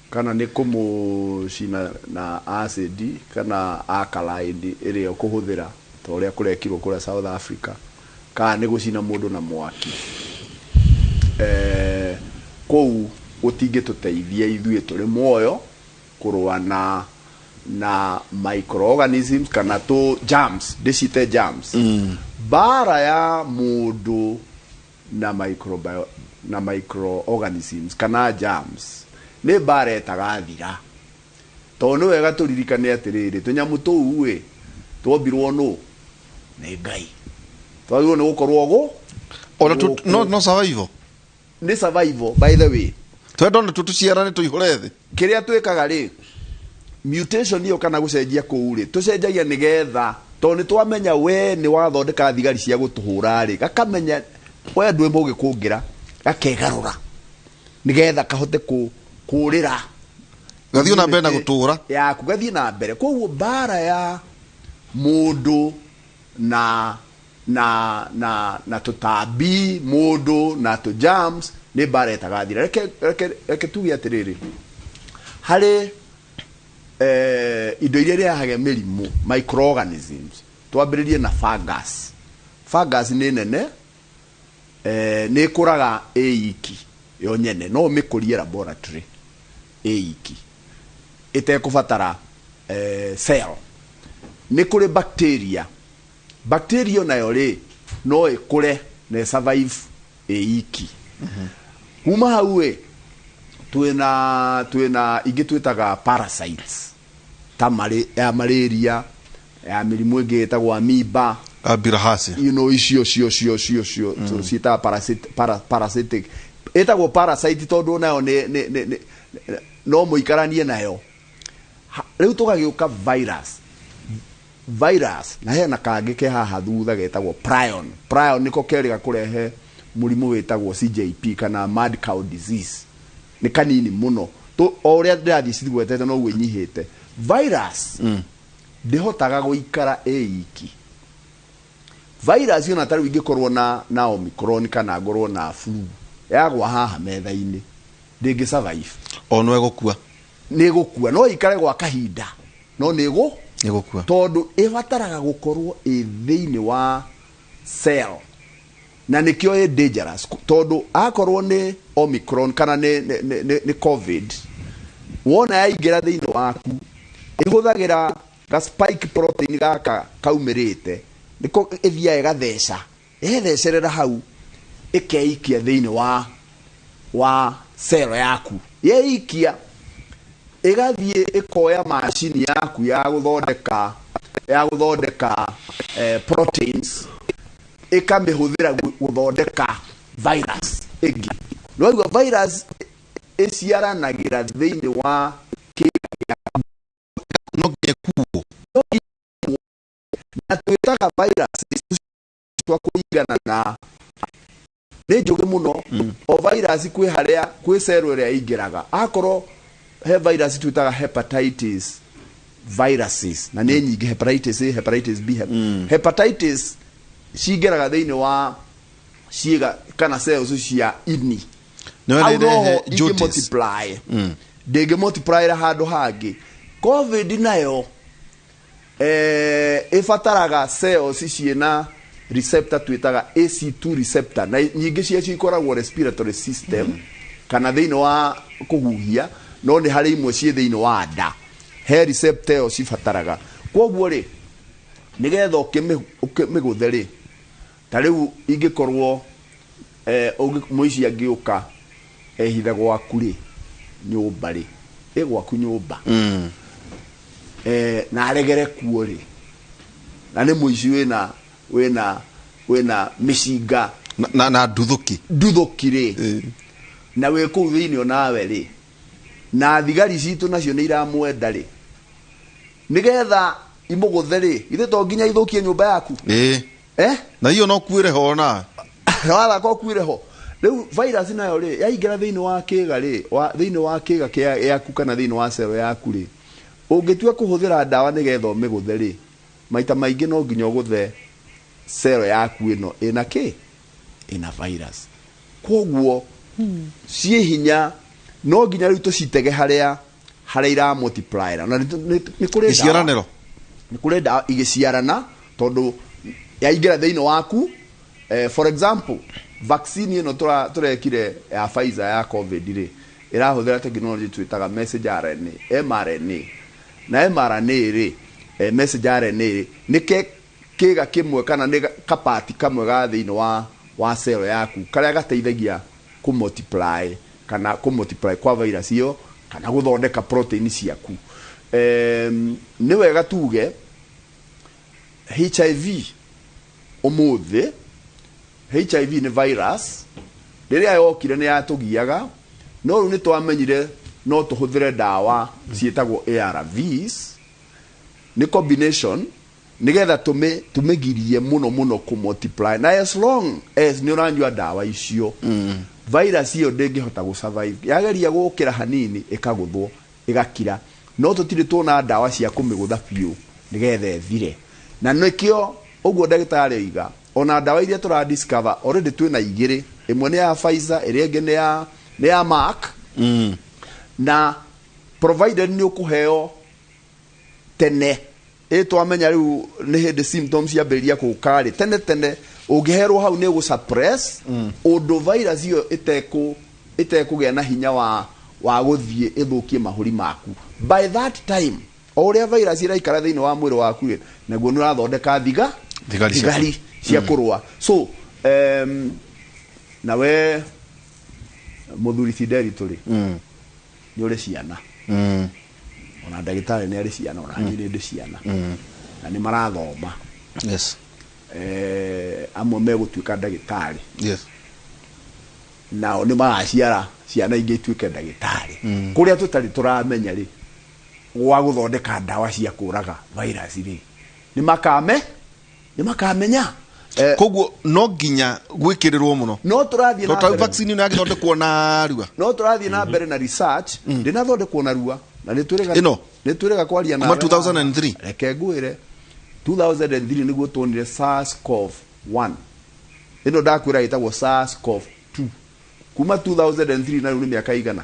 kana nĩ kũmũcina na acid kana alkaline ĩrĩa ũkũhũthĩra ta ũrĩa kũrekirwo kũrĩa South Africa, kana nĩ gũcina mũndũ na mwaki, kũu gũtingĩtũteithia ithuĩ tũrĩ muoyo kũrũa na microorganisms kana tũ germs, ndĩcite germs. Mbara ya mũndũ na microorganisms kana germs nĩ mbara ĩtagathira, tondũ nĩ wega tũririkane atĩrĩrĩ, tũnyamũ tũu ĩ twombirwo nũ? Nĩ Ngai. Twagĩrĩirwo nĩ gũkorwo gũ Ona no survival. Nĩ survival, by the way. Twenda ona tũciarane tũihũre thĩ. Kĩrĩa twĩkaga rĩ, mutation ĩyo kana gũcenjia kũu rĩ, tũcenjagia nĩgetha tondũ nĩ twamenya we nĩ wathondeka thigari cia gũtũhũra rĩ, gakamenya we ndwĩ mũgĩ kũngĩra, gakegarũra nĩgetha kahote kũrĩra. Gathiĩ na mbere na gũtũra. Yaku gathiĩ na mbere. Koguo mbara ya mũndũ na na tũtambi mũndũ na tũ germs nĩ mbara ĩtagathira. Reke tuge atĩrĩrĩ, harĩ indo iria irehaga mĩrimũ, microorganisms, twambĩrĩrie na fungus. Fungus nĩ nene, nĩ ĩkũraga ĩ iki yo nyene, no ũmĩkũrie laboratory ĩ iki ĩtekũbatara cell. Nĩ kũrĩ bacteria. Bacteria nayo rĩ no ĩkũre na ĩsurvive ĩ iki. Kuma hau ĩ twĩna ingĩ twĩtaga parasites ta ya malaria, ya mĩrimũ ĩngĩ ĩtagwo amoeba. Bilharzia. Icio cio ciĩtaga parasitic, ĩtagwo parasite tondũ nayo nĩ no mũikaranie nayo. Rĩu tũgagĩũka virus. Virus na hena kangĩ ke haha thutha getagwo prion. Prion nĩko kerĩga kũrehe mũrimũ wĩtagwo CJP kana mad cow disease. Nĩ kanini mũno. O ũrĩa ndĩrathiĩ cigwetete noguo inyihĩte. Virus ndĩhotaga gũikara ĩ iki. Virus ona tarĩu ingĩkorwo na Omicron kana ngorwo na flu yagwa haha metha-inĩ ndĩngĩ survive. O no ĩgũkua. Nĩ ĩgũkua, no ĩikare gwa kahinda no nĩ ĩgũkua tondũ ĩbataraga gũkorwo ĩ thĩinĩ wa cell, na nĩkĩo ĩ dangerous tondũ akorwo nĩ Omicron kana nĩ COVID, wona yaingĩra thĩinĩ waku ĩhũthagĩra ga spike protein gaka kaumĩrĩte, nĩko ĩthiaga ĩgatheca, ĩthecerera hau ĩkeikia thĩinĩ wa cell yaku. Yeikia ĩgathiĩ ĩkoya macini yaku ya gũthondeka proteins, ĩkamĩhũthĩra gũthondeka virus ĩngĩ. Nĩwaigua virus ĩciaranagĩra thĩinĩ wa kĩga gĩaku. No nginya ĩkuo. Na twĩtaga virus twa kũringana na nĩ njũgĩ mũno. O virus kwĩ harĩa kwĩ cell ĩrĩa ĩingĩraga. Akorwo he virus twĩtaga hepatitis viruses, na nĩ nyingĩ, hepatitis A, hepatitis B. Hepatitis cingĩraga thĩinĩ wa ciĩga kana cells cia ini. Nĩ Hau wona noho ĩrehe ingĩ jaundice. multiply. Ndĩngĩ multiply handũ hangĩ. COVID nayo ĩbataraga cells ciĩna receptor twĩtaga AC2 receptor, na nyingĩ ciacio ikoragwo respiratory system kana thĩinĩ wa kũhuhia, no nĩ harĩ imwe ciĩ thĩinĩ wa nda, he receptor ĩyo cibataraga. Koguo rĩ, nĩgetha ũkĩmĩgũthe rĩ, ta rĩu ingĩkorwo mũici angĩũka ehithe gwaku rĩ, nyũmba rĩ, ĩ gwaku nyũmba na aregere kuo rĩ, na nĩ mũici wĩna mĩcinga na nduthũki. Nduthũki rĩ, na wĩ kũu thĩinĩ onawe rĩ, na thigari citũ nacio nĩ iramwenda rĩ, nĩgetha imũgũthe rĩ, ithe to nginya ithũkie nyũmba yaku. Na hiyo no kuire ho na wathaka ũkuire ho. Rĩu virus nayo rĩ, yaingĩra thĩinĩ wa kĩga rĩ, thĩinĩ wa kĩga gĩaku kana thĩinĩ wa cell yaku rĩ, ũngĩtua kũhũthĩra ndawa nĩgetha ũmĩgũthe rĩ, maita maingĩ no nginya ũgũthe cell yaku ĩno ĩna kĩ? Ĩna virus. Koguo ciĩ hinya, no nginya rĩu tũcitege harĩa ira multiply. Na nĩ kũrĩ ndawa. Iciaranĩro. Nĩ kũrĩ ndawa igĩciarana tondũ yaingĩra thĩinĩ waku. For example, vaccine ĩno tũrekire ya Pfizer ya COVID rĩ, ĩrahũthĩra technology twĩtaga messenger RNA, mRNA. Na mRNA rĩ, messenger RNA rĩ, nĩ kĩga kĩmwe kana nĩ kapati kamwe ga thĩinĩ wa cell yaku karĩa gateithagia kũ multiply kana kũ multiply kwa virus ĩyo kana gũthondeka protein ciaku. Nĩ wega tuge HIV ũmũthĩ, HIV nĩ virus rĩrĩa yokire nĩ yatũgiaga, no rĩu nĩ twamenyire no tũhũthĩre ndawa ciĩtagwo ARVs, nĩ combination nĩgetha tũmĩgirie mũno mũno kũ multiply. Na as long as nĩ ũranyua ndawa icio, virus ĩyo ndĩngĩhota gũ survive. Yageria gũkĩra hanini ĩkagũthwo ĩgakira, no tũtirĩ tuona ndawa cia kũmĩgũtha biũ nĩgetha ĩthire. Na nĩkĩo ũguo ndagĩtarĩ oiga, Ona ndawa iria tũra discover already, twĩna igĩrĩ, ĩmwe nĩ ya Pfizer, ĩrĩa ĩngĩ nĩ ya Merck. Na provided nĩ ũkũheo tene, ĩ twamenya rĩu nĩ hĩndĩ symptoms ciambĩrĩria gũka rĩ, tene tene ũngĩherwo hau nĩ gũ suppress ũndũ virus ĩyo ĩtekũgĩa na hinya wa gũthiĩ ĩthũkie mahũri maku. By that time, o ũrĩa virus ĩraikara thĩinĩ wa mwĩrĩ waku rĩ, naguo nĩ ũrathondeka thiga Thigari cia thigari cia kũrũa. So nawe mũthuri Fideli tũrĩ nĩ ũrĩ ciana, ona ndagĩtarĩ nĩ arĩ ciana, ona niĩ nĩ ndĩ ciana, na nĩ marathoma. Amwe megũtuĩka ndagĩtarĩ, nao nĩ magaciara ciana ingĩ ituĩke ndagĩtarĩ. Kũrĩa tũtarĩ tũramenya rĩ, gwa gũthondeka ndawa cia kũraga virus rĩ, nĩ makamenya. Koguo no nginya gwĩkĩrĩrwo mũno. No tũrathiĩ na tondũ mbere. Vaccine ĩno yagĩthondekwo narua. No tũrathiĩ na mbere na research, ndĩnathondekwo narua na nĩ twĩrĩga Ĩno? Nĩ twĩrĩga kwaria Kuma nawe. 2003? Reke ngwĩre, 2003 nĩguo tuonire SARS-CoV 1. Ĩno ndakwĩra ĩtagwo SARS-CoV 2 kuma 2003, na rĩu nĩ mĩaka igana.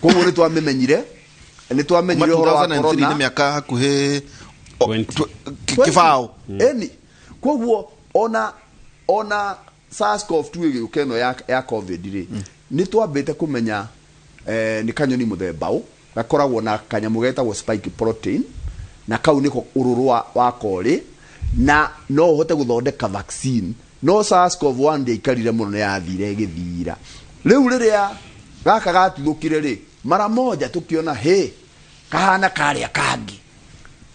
Koguo nĩ twamĩmenyire, nĩ Kuma twamenyire ũhoro wa 2003 corona. nĩ mĩaka hakuhĩ 20. kĩbaũ. Eni koguo ona SARS-CoV-2 ĩgĩũka ĩno ya COVID rĩ, nĩ twambĩte kũmenya nĩ kanyoni mũthemba ũ gakoragwo na kanyamũ getagwo spike protein, na kau nĩko ũrũrũ wa korĩ, na no ũhote gũthondeka vaccine. No SARS-CoV-1 ndĩaikarire mũno, nĩ yathire ĩgĩthira. Rĩu rĩrĩa gaka gatuthũkire rĩ, mara moja tũkĩona hĩ kahana karĩa kangĩ,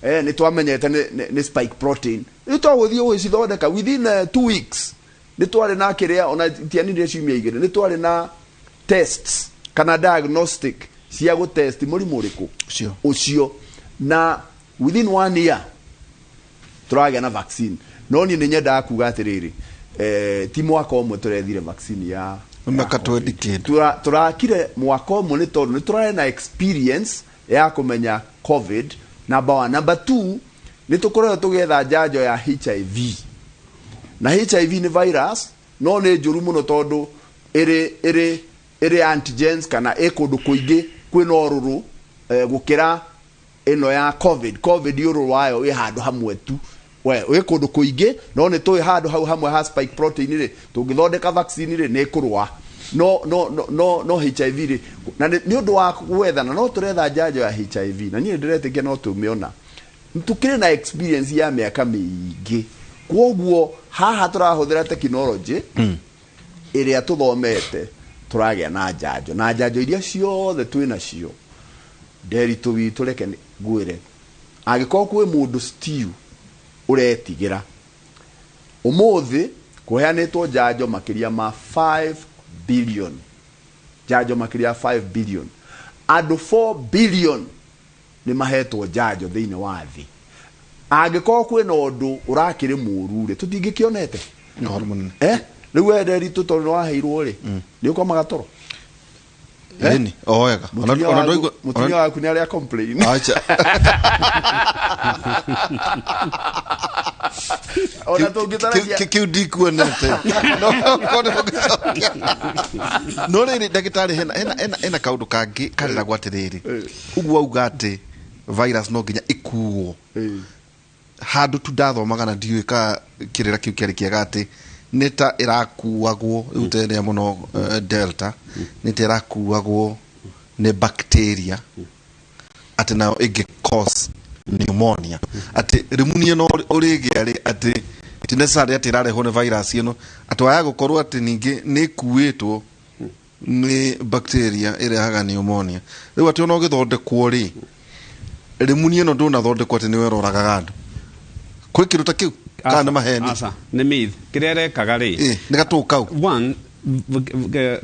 nĩ twamenyete nĩ spike protein. Rĩu twagũthiĩ gũgĩcithondeka within 2 weeks nĩ twarĩ na kĩrĩa, ona tianire ciumia 2, nĩ twarĩ na tests kana diagnostic cia gũtest mũrimũ ũrĩkũ. Ũcio. Ũcio, na within one year tũragĩa na vaccine. No niĩ nĩ nyendaga kuga atĩrĩrĩ, ti mwaka ũmwe tũrethire vaccine ya Nĩ mĩaka ya COVID. 20 kĩndũ. Tũrakire mwaka ũmwe nĩ tondũ nĩ tũrarĩ na experience ya kũmenya COVID, number one. Number two, nĩ tũkoretwo tũgĩetha njanjo ya HIV, na HIV nĩ virus no nĩ njũru mũno tondũ ĩrĩ antigens kana ĩ kũndũ kũingĩ kwĩna ũrũrũ gũkĩra ĩno ya COVID. COVID ũrũrũ wayo wĩ handũ hamwe tu, we wĩ kũndũ kũingĩ, no nĩ tũĩ handũ hau hamwe ha spike protein rĩ, tũngĩthondeka vaccine rĩ, nĩ ĩkũrũa. No HIV rĩ, na nĩ ũndũ wa gwethana, no tũretha njanjo ya HIV, na niĩ ndĩretĩkia no tũmĩona. Tukĩrĩ na experience ya mĩaka mĩingĩ, kwoguo haha tũrahũthĩra technology ĩrĩa tũthomete, tũragĩa na njanjo, na njanjo iria ciothe twĩ nacio Nderitu witũ. Reke ngwĩre, angĩkorwo kwĩ mũndũ still ũretigĩra, ũmũthĩ kũheanĩtwo njanjo makĩria ma 5 billion, njanjo makĩria ya 5 billion. Andũ 4 billion nĩ mahetwo njanjo thĩinĩ wa thĩ. Angĩkorwo kwĩna ũndũ ũrakĩrĩ mũru rĩ, tũtingĩkĩonete. Nĩ ũhoro mũnene. Rĩu we Nderitu, tondũ nĩ waheirwo rĩ, nĩ ũkomaga toro? Eh? Ĩni o wega. Mũtumia Ona mũtumia waku nĩ arĩa complain? Acha. Ona tũngĩtarajia Kĩu ndikuonete. No korwo ũgĩcokia. No rĩrĩ, ndagĩtarĩ, hena kaũndũ kangĩ kareragwo atĩrĩrĩ, ũguo auga atĩ virus no nginya ĩkuo handũ tu. Ndathomaga na ndiũĩ ka kĩrĩra kĩu kĩarĩ kĩega atĩ nĩ ta ĩrakuagwo rĩu tene mũno, Delta nĩ ta ĩrakuagwo nĩ bacteria, atĩ nayo ĩngĩ cause pneumonia, atĩ pneumonia no ũrĩgĩa rĩ, atĩ ti necessarily atĩ ĩrarehwo nĩ virus ĩno, atĩ waya gũkorwo atĩ ningĩ nĩ ĩkuĩtwo nĩ bacteria ĩrehaga pneumonia. Rĩu atĩ ona ũgĩthondekwo rĩ, pneumonia ĩno ndũnathondekwo atĩ nĩwe ĩroragaga andũ. Kwĩ kĩndũ ta kĩu kana nĩ maheni? Aca, nĩ myth. Kĩrĩa ĩrekaga rĩ, Ĩ, nĩ gatũ kau. One,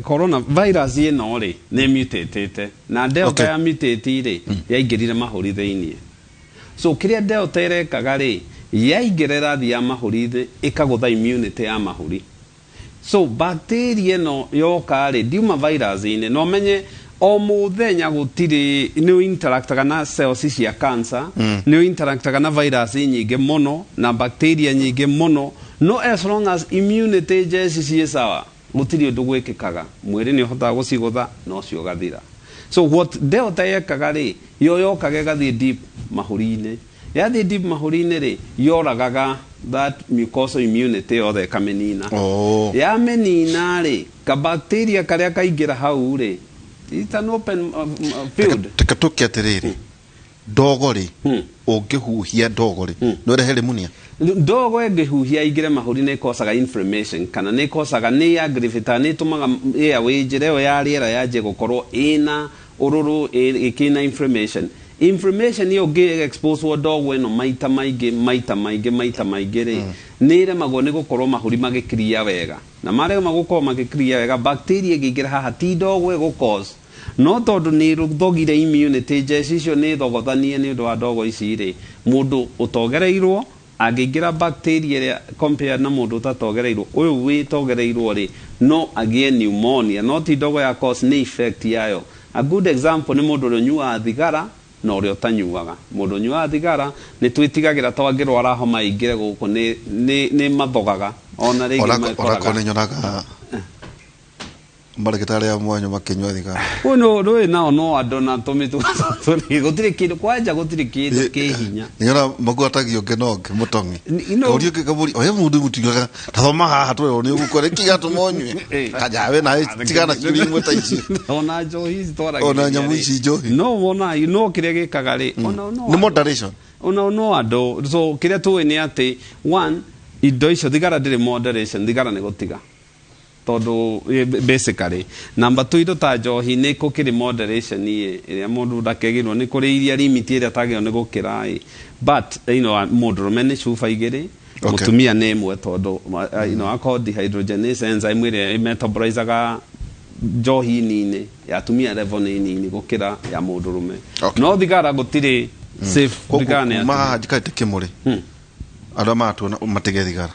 corona virus ĩno rĩ, nĩ mutatĩte, na Delta ya mutate rĩ, yaingĩrire mahũri thĩiniĩ. So kĩrĩa Delta ĩrekaga rĩ, yaingĩra ĩrathiĩ ya mahũri thĩ, ĩkagũtha immunity ya mahũri. So bacteria ĩno yoka rĩ, ndiuma virus-inĩ. No menye O muthenya gutiri ni interactaga na cells cia cancer, ni interactaga na virus nyingĩ mũno na bacteria nyingĩ mũno. No as long as immunity jeci ciĩ sawa, gũtirĩ ũndũ gwĩkĩkaga, mwĩrĩ nĩ ũhotaga gũcigũtha na ũcio ũgathira. So what Delta yekaga rĩ, yo yokaga ĩgathiĩ deep mahũri-inĩ. Yathiĩ deep mahũri-inĩ rĩ, yoragaga that mucosal immunity yothe, ĩkamĩnina. Yamĩnina rĩ, kabacteria karĩa kaingĩra hau rĩ, it's an open field. Reke tũke atĩrĩrĩ, ndogo rĩ, ũngĩhuhia ndogo rĩ, no ĩrehe pneumonia? Ndogo ĩngĩhuhia ingĩre mahũri nĩ ĩkosaga inflammation, kana nĩ ĩkosaga, nĩ aggravate, nĩ ĩtũmaga airway, njĩra ĩyo ya rĩera yanjie gũkorwo ĩna ũrũrũ, ĩkĩna inflammation. Inflammation ĩyo ũngĩ expose ndogo ĩno maita maingĩ, maita maingĩ, maita maingĩ rĩ, nĩ ĩremagwo nĩ gũkorwo mahũri magĩkiria wega, na marema gũkorwo magĩkiria wega, bacteria ĩngĩingĩra haha, ti ndogo ĩgũ no tondũ nĩ rũthogire immunity njeci icio nĩ thogothanie nĩ ũndũ wa ndogo ici rĩ, mũndũ ũtogereirwo angĩingĩra bacteria ĩrĩa, compare na mũndũ ũtatogereirwo, ũyũ wĩtogereirwo rĩ, no agĩe pneumonia, no ti ndogo ya cause, nĩ effect yayo. A good example nĩ mũndũ ũrĩa ũnyuaga thigara na ũrĩa ũtanyuaga. Mũndũ ũnyuaga thigara nĩ twĩtigagĩra twangĩrwara homa ĩingĩre gũkũ, nĩ mathogaga ona rĩngĩ mekoraga. Onakorwo nĩ nyonaga marĩgĩtarĩ a mwanya makĩnyua thigara. Ũyũ no rũĩ nao no andũ na tũmĩtugo tũtũ, gũtirĩ kĩndũ kwanja, gũtirĩ kĩndũ kĩ hinya. Nĩnyona magwatagio ũngĩ na ũngĩ mũtong'i. No. Kauria ũngĩ kamũri oye mũndũ mũtigaga tathoma haha twerwo nĩ ũgũkua nĩkĩ gĩatũma ũnyue kanjawe nawe tigana ciũria imwe ta icio. Ona njohi ici twaragĩrĩria Ona nyamũ rĩ. ici njohi. No wona no kĩrĩa gĩkaga rĩ, ona no Nĩ moderation. Ona no andũ. So kĩrĩa tũĩ nĩ atĩ one, indo icio, thigara ndĩrĩ moderation, thigara nĩ gũtiga tondũ basically. Number two, indo ta njohi nĩ kũkĩrĩ moderation ĩ ĩrĩa mũndũ ndakĩagĩrĩirwo nĩ kũrĩ iria limit ĩrĩa atagĩrĩirwo nĩ gũkĩra ĩ, but mũndũrũme nĩ cuba 2, mũtumia nĩ 1, tondũ alcohol dehydrogenase enzyme ĩrĩa ĩmetabolizaga njohi nini ya atumia level nĩ nini gũkĩra ya mũndũrũme. No thigara gũtirĩ safe. Koguo Thigara nĩ kuma atĩ haha njikarĩte kĩmũrĩ, andũ arĩa maratuona matige thigara.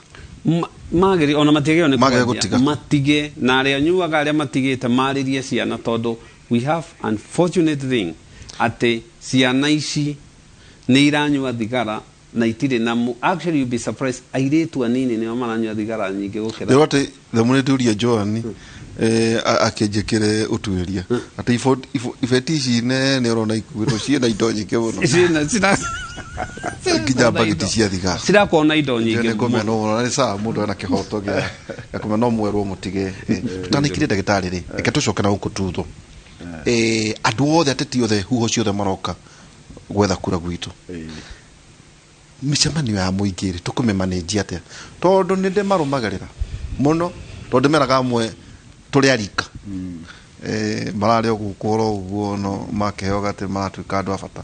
Magĩrĩ ona matigĩrĩirwo nĩ Magĩrĩirwo kwanjia. gũtiga. Matige, na arĩa nyuaga, arĩa matigĩte marĩrie ciana, tondũ we have unfortunate thing atĩ ciana ici nĩ iranyua thigara na itirĩ na actually you'll be surprised, airĩtu anini nĩo maranyua thigara nyingĩ gũkĩra. Ndĩrwo atĩ themũ nĩ Joan akĩnjĩkĩre ũtuĩria atĩ ibeti ici nene ũrona ikuĩtwo ciĩna indo nyingĩ mũno, nginya mbagiti cia thigara. Cirakorwo na indo nyingĩ nĩ ngũmenya mũno. No nĩ sawa, mũndũ ena kĩhoto gĩa kũmenya no mwerwo mũtige. Tũtanaikĩrie ndagĩtarĩ rĩ, reke tũcoke na gũkũ tutho. Andũ othe, ateti othe, huho ciothe maroka gwetha kura gwitũ. Mĩcemanio ya mũingĩ rĩ, tũkũmĩmanĩnjia atĩa? Tondũ nĩ ndĩmarũmagĩrĩra mũno, tondũ ndĩmeraga amwe tũrĩ arika mararĩ o gũkũ oro ũguo, no makĩheo gatĩ maratuĩka andũ a bata.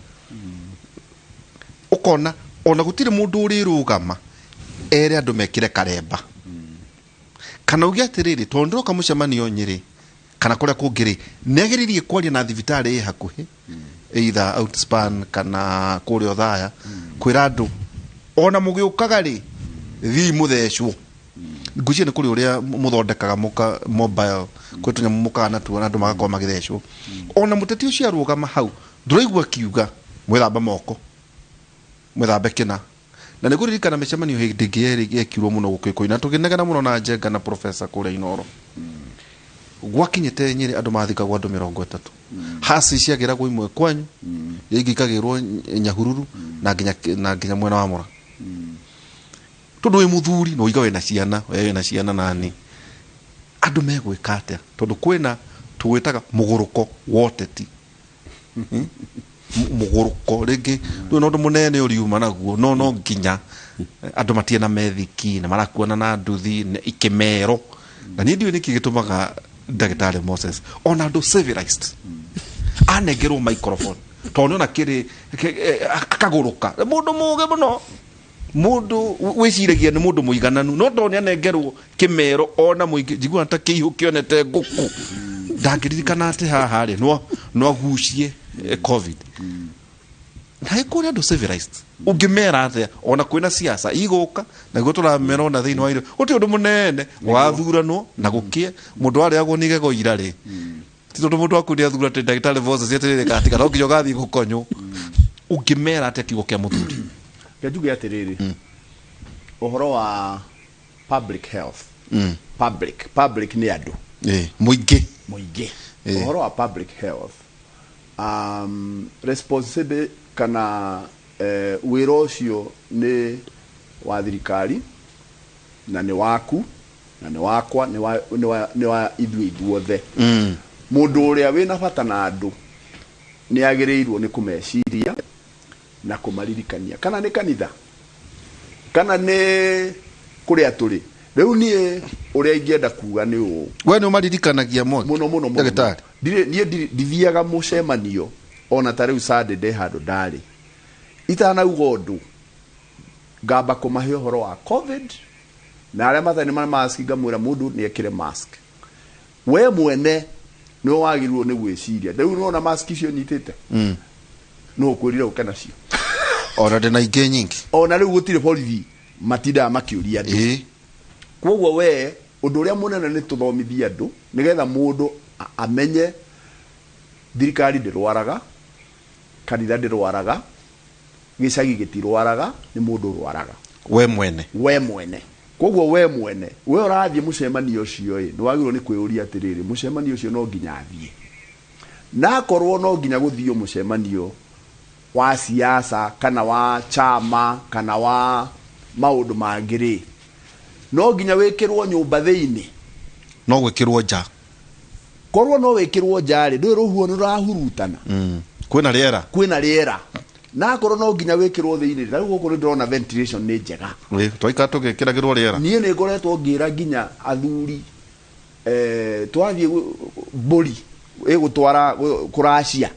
Ũkona ona gũtirĩ mũndũ ũrĩrũgama ere andũ mekĩre karemba kana uge atĩrĩrĩ, tondũ ndĩroka mũcemanio Nyĩrĩ kana kũrĩa kũngĩ rĩ, nĩ agĩrĩirie kwaria na thibitarĩ ĩ hakuhĩ, either Outspan kana kũrĩa Othaya, kwĩra andũ ona mũgĩũkaga rĩ, thiĩ mũthecwo. Ngwĩciria nĩ kũrĩ ũrĩa mũthondekaga mũka mobile, kwĩ tũnyamũ mũkaga natuo na andũ magakorwo magĩthecwo. Ona mũteti ũcio arũgama hau, ndũraigua akiuga mwĩthambe moko, mwĩthambe kĩna. Na nĩ ngũririkana mĩcemanio hĩndĩ ĩngĩ yerĩ yekirwo mũno gũkũ Gĩkũyũ na tũkĩnegena mũno na Njenga na professor kũrĩa Inoro. Gwakinyĩte Nyĩrĩ andũ mathikagwo andũ 30, hasi ciagĩragwo imwe kwanyu, iria ingĩ ikagĩrwo Nyahururu na nginya mwena wa Mũra, tondũ wĩ mũthuri na ũiga wĩna ciana, we wĩna ciana nani, andũ megwĩka atĩa? Tondũ kwĩna tũgwĩtaga mũgũrũko wa ũteti. Mũgũrũko rĩngĩ rĩu nĩ ũndũ mũnene ũriuma naguo, no nginya andũ matirĩ na methiki na marakuana na nduthi na ikĩmero, na niĩ ndiũĩ nĩkĩ gĩtũmaga ndagĩtarĩ Moses ona andũ civilized anengerwo microphone, tondũ nĩona kĩrĩ akagũrũka. Mũndũ mũgĩ mũno, mũndũ wĩciragia nĩ mũndũ mũigananu, no tondũ nĩ anengerwo kĩmero ona mũingĩ, njiguaga ta kĩihũ kĩonete ngũkũ, ndangĩririkana atĩ haha rĩ no agucie COVID. Na kũrĩ andũ civilized ũngĩmera atĩa ona kwĩna siasa igũka naguo tũramera ona thĩinĩ wa irio gũtirĩ ũndũ mũnene wathuranwo na gũkĩe mũndũ arĩagwo nĩ igego ira rĩ. Ti tondũ mũndũ waku nĩ athura atĩ ndagĩtarĩ Moses atĩrĩrĩ gatika no nginya ũgathiĩ gũkonywo. Ũngĩmera atĩa kiugo kĩa mũthuri? Reke njuge atĩrĩrĩ, ũhoro wa public health, public nĩ andũ. Mũingĩ. Mũingĩ. Ũhoro wa public health, responsibility kana wĩra ũcio nĩ wa thirikari na nĩ waku na nĩ wakwa, nĩ wa ithuĩ ithuothe. Mũndũ ũrĩa wĩna bata na andũ nĩ agĩrĩirwo nĩ kũmeciria na kũmaririkania, kana nĩ kanitha kana nĩ kũrĩa tũrĩ. Rĩu niĩ ũrĩa ingĩenda kuga nĩ ũũ. We nĩ ũmaririkanagia Mwangi? Mũno, mũno, mũno. Ndagĩtarĩ. Ndirĩ, niĩ ndithiaga mũcemanio ona ta rĩu Sunday ndĩ handũ ndarĩ. Itanauga ũndũ, ngamba kũmahe ũhoro wa COVID, na arĩa matarĩ na mask ngamwĩra mũndũ nĩ ekĩre mask. We mwene nĩwe wagĩrĩirwo nĩ gwĩciria. Rĩu nĩwona mask icio nyitĩte? Nũ ũkwĩrire ũke nacio? Ona ndĩ na ingĩ nyingĩ. Ona rĩu gũtirĩ borithi matindaga makĩũria andũ. Koguo we ũndũ ũrĩa mũnene nĩ tũthomithie andũ nĩgetha mũndũ amenye thirikari ndĩrwaraga, kanitha ndĩrwaraga, gĩcagi gĩtirwaraga, nĩ mũndũ ũrwaraga. We mwene. We mwene. Koguo we mwene, we ũrathiĩ mũcemanio ũcio ĩ, nĩ wagĩrĩirwo nĩ kwĩyũria atĩrĩrĩ, mũcemanio ũcio no nginya athiĩ. Na akorwo no nginya gũthiĩ mũcemanio wa siasa kana wa chama kana wa maũndũ mangĩ rĩ, no nginya wĩkĩrwo nyũmba thĩinĩ. No gwĩkĩrwo nja. Korwo no wĩkĩrwo nja rĩ, ndũĩ rũhuho nĩ rũrahurutana. Kwĩna rĩera. Kwĩna rĩera. Na akorwo no nginya wĩkĩrwo thĩinĩ, ta rĩu gũkũ nĩ ndĩrona ventilation nĩ njega. Ĩ, twaikara tũgĩkĩragĩrwo rĩera. Niĩ nĩ ngoretwo ngĩra nginya athuri, twathiĩ mbũri ĩgũtwara kũracia.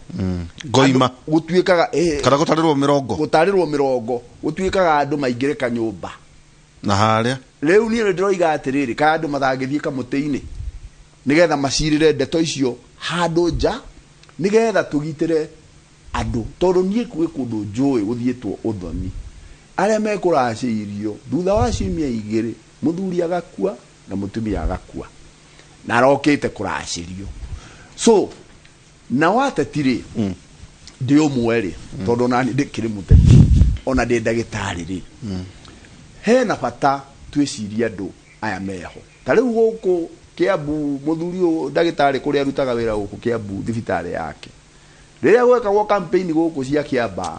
Ngoima. Andũ gũtuĩkaga, Kana gũtarĩrwo mĩrongo. Gũtarĩrwo mĩrongo, gũtuĩkaga andũ maingĩre kanyũmba. Na harĩa. Rĩu niĩ nĩ ndĩroiga atĩrĩrĩ, kana andũ matangĩthiĩ kamũtĩ-inĩ nĩgetha macirĩre ndeto icio handũ nja, nĩgetha tũgitĩre andũ. Tondũ niĩ kwĩ kũndũ njũĩ gũthiĩtwo ũthoni, arĩa mekũracĩirio thutha wa ciumia igĩrĩ, mũthuri agakua na mũtumia agakua, na arokĩte kũracĩrio. So na ateti rĩ, ndĩ ũmwe rĩ, tondũ ona niĩ ndĩkĩrĩ mũteti, ona ndĩ ndagĩtarĩ rĩ, hena bata twĩcirie andũ aya meho. Ta rĩu gũkũ Kiambu, mũthuri ũyũ ndagĩtarĩ kũrĩa arutaga wĩra gũkũ Kiambu thibitarĩ yake, rĩrĩa gwekagwo campaign gũkũ cia Kiambaa,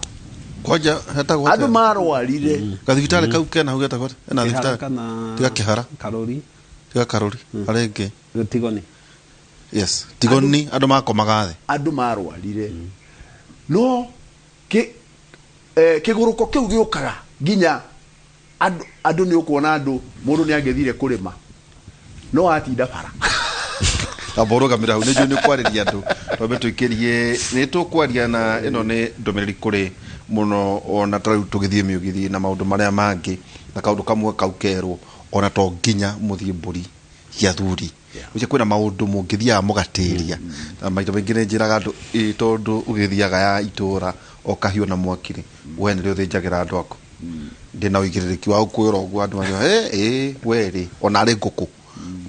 Kwanja hetagwo atĩa? Andũ marwarire. Gathibitarĩ kau kena hau getagwo atĩa? Ena Kĩhara thibitarĩ. kana Tiga Kĩhara. Karũri. Tiga Karũri. Harĩa ĩngĩ. Tigoni. Yes. Tigoni, andũ makomaga thĩ. Andũ marwarire. No kĩgũrũko kĩu gĩũkaga nginya andũ nĩ ũkuona andũ, mũndũ nĩ angĩthire kũrĩma no atinda bara. Amba ũrũgamĩre hau, nĩ njũĩ nĩ ũkwarĩria andũ. Twambe tũikĩrie, nĩ tũkwaria na ĩno nĩ ndũmĩrĩri kũrĩ mũno ona ta rĩu tũgĩthiĩ mĩũgithi na maũndũ marĩa mangĩ, na kaũndũ kamwe kau kerwo ona to nginya mũthiĩ mbũri cia athuri. Ũcio kwĩna maũndũ mũngĩthiaga mũgatĩria. Na maita maingĩ nĩ njĩraga andũ, ĩ, tondũ ũgĩthiaga ya itũra o kahiũ na mwaki rĩ, we nĩrĩo ũthĩnjagĩra andũ aku. Ndĩna ũigĩrĩrĩki wa gũkwĩra ũguo andũ marĩa, ĩ, we rĩ, ona arĩ ngũkũ.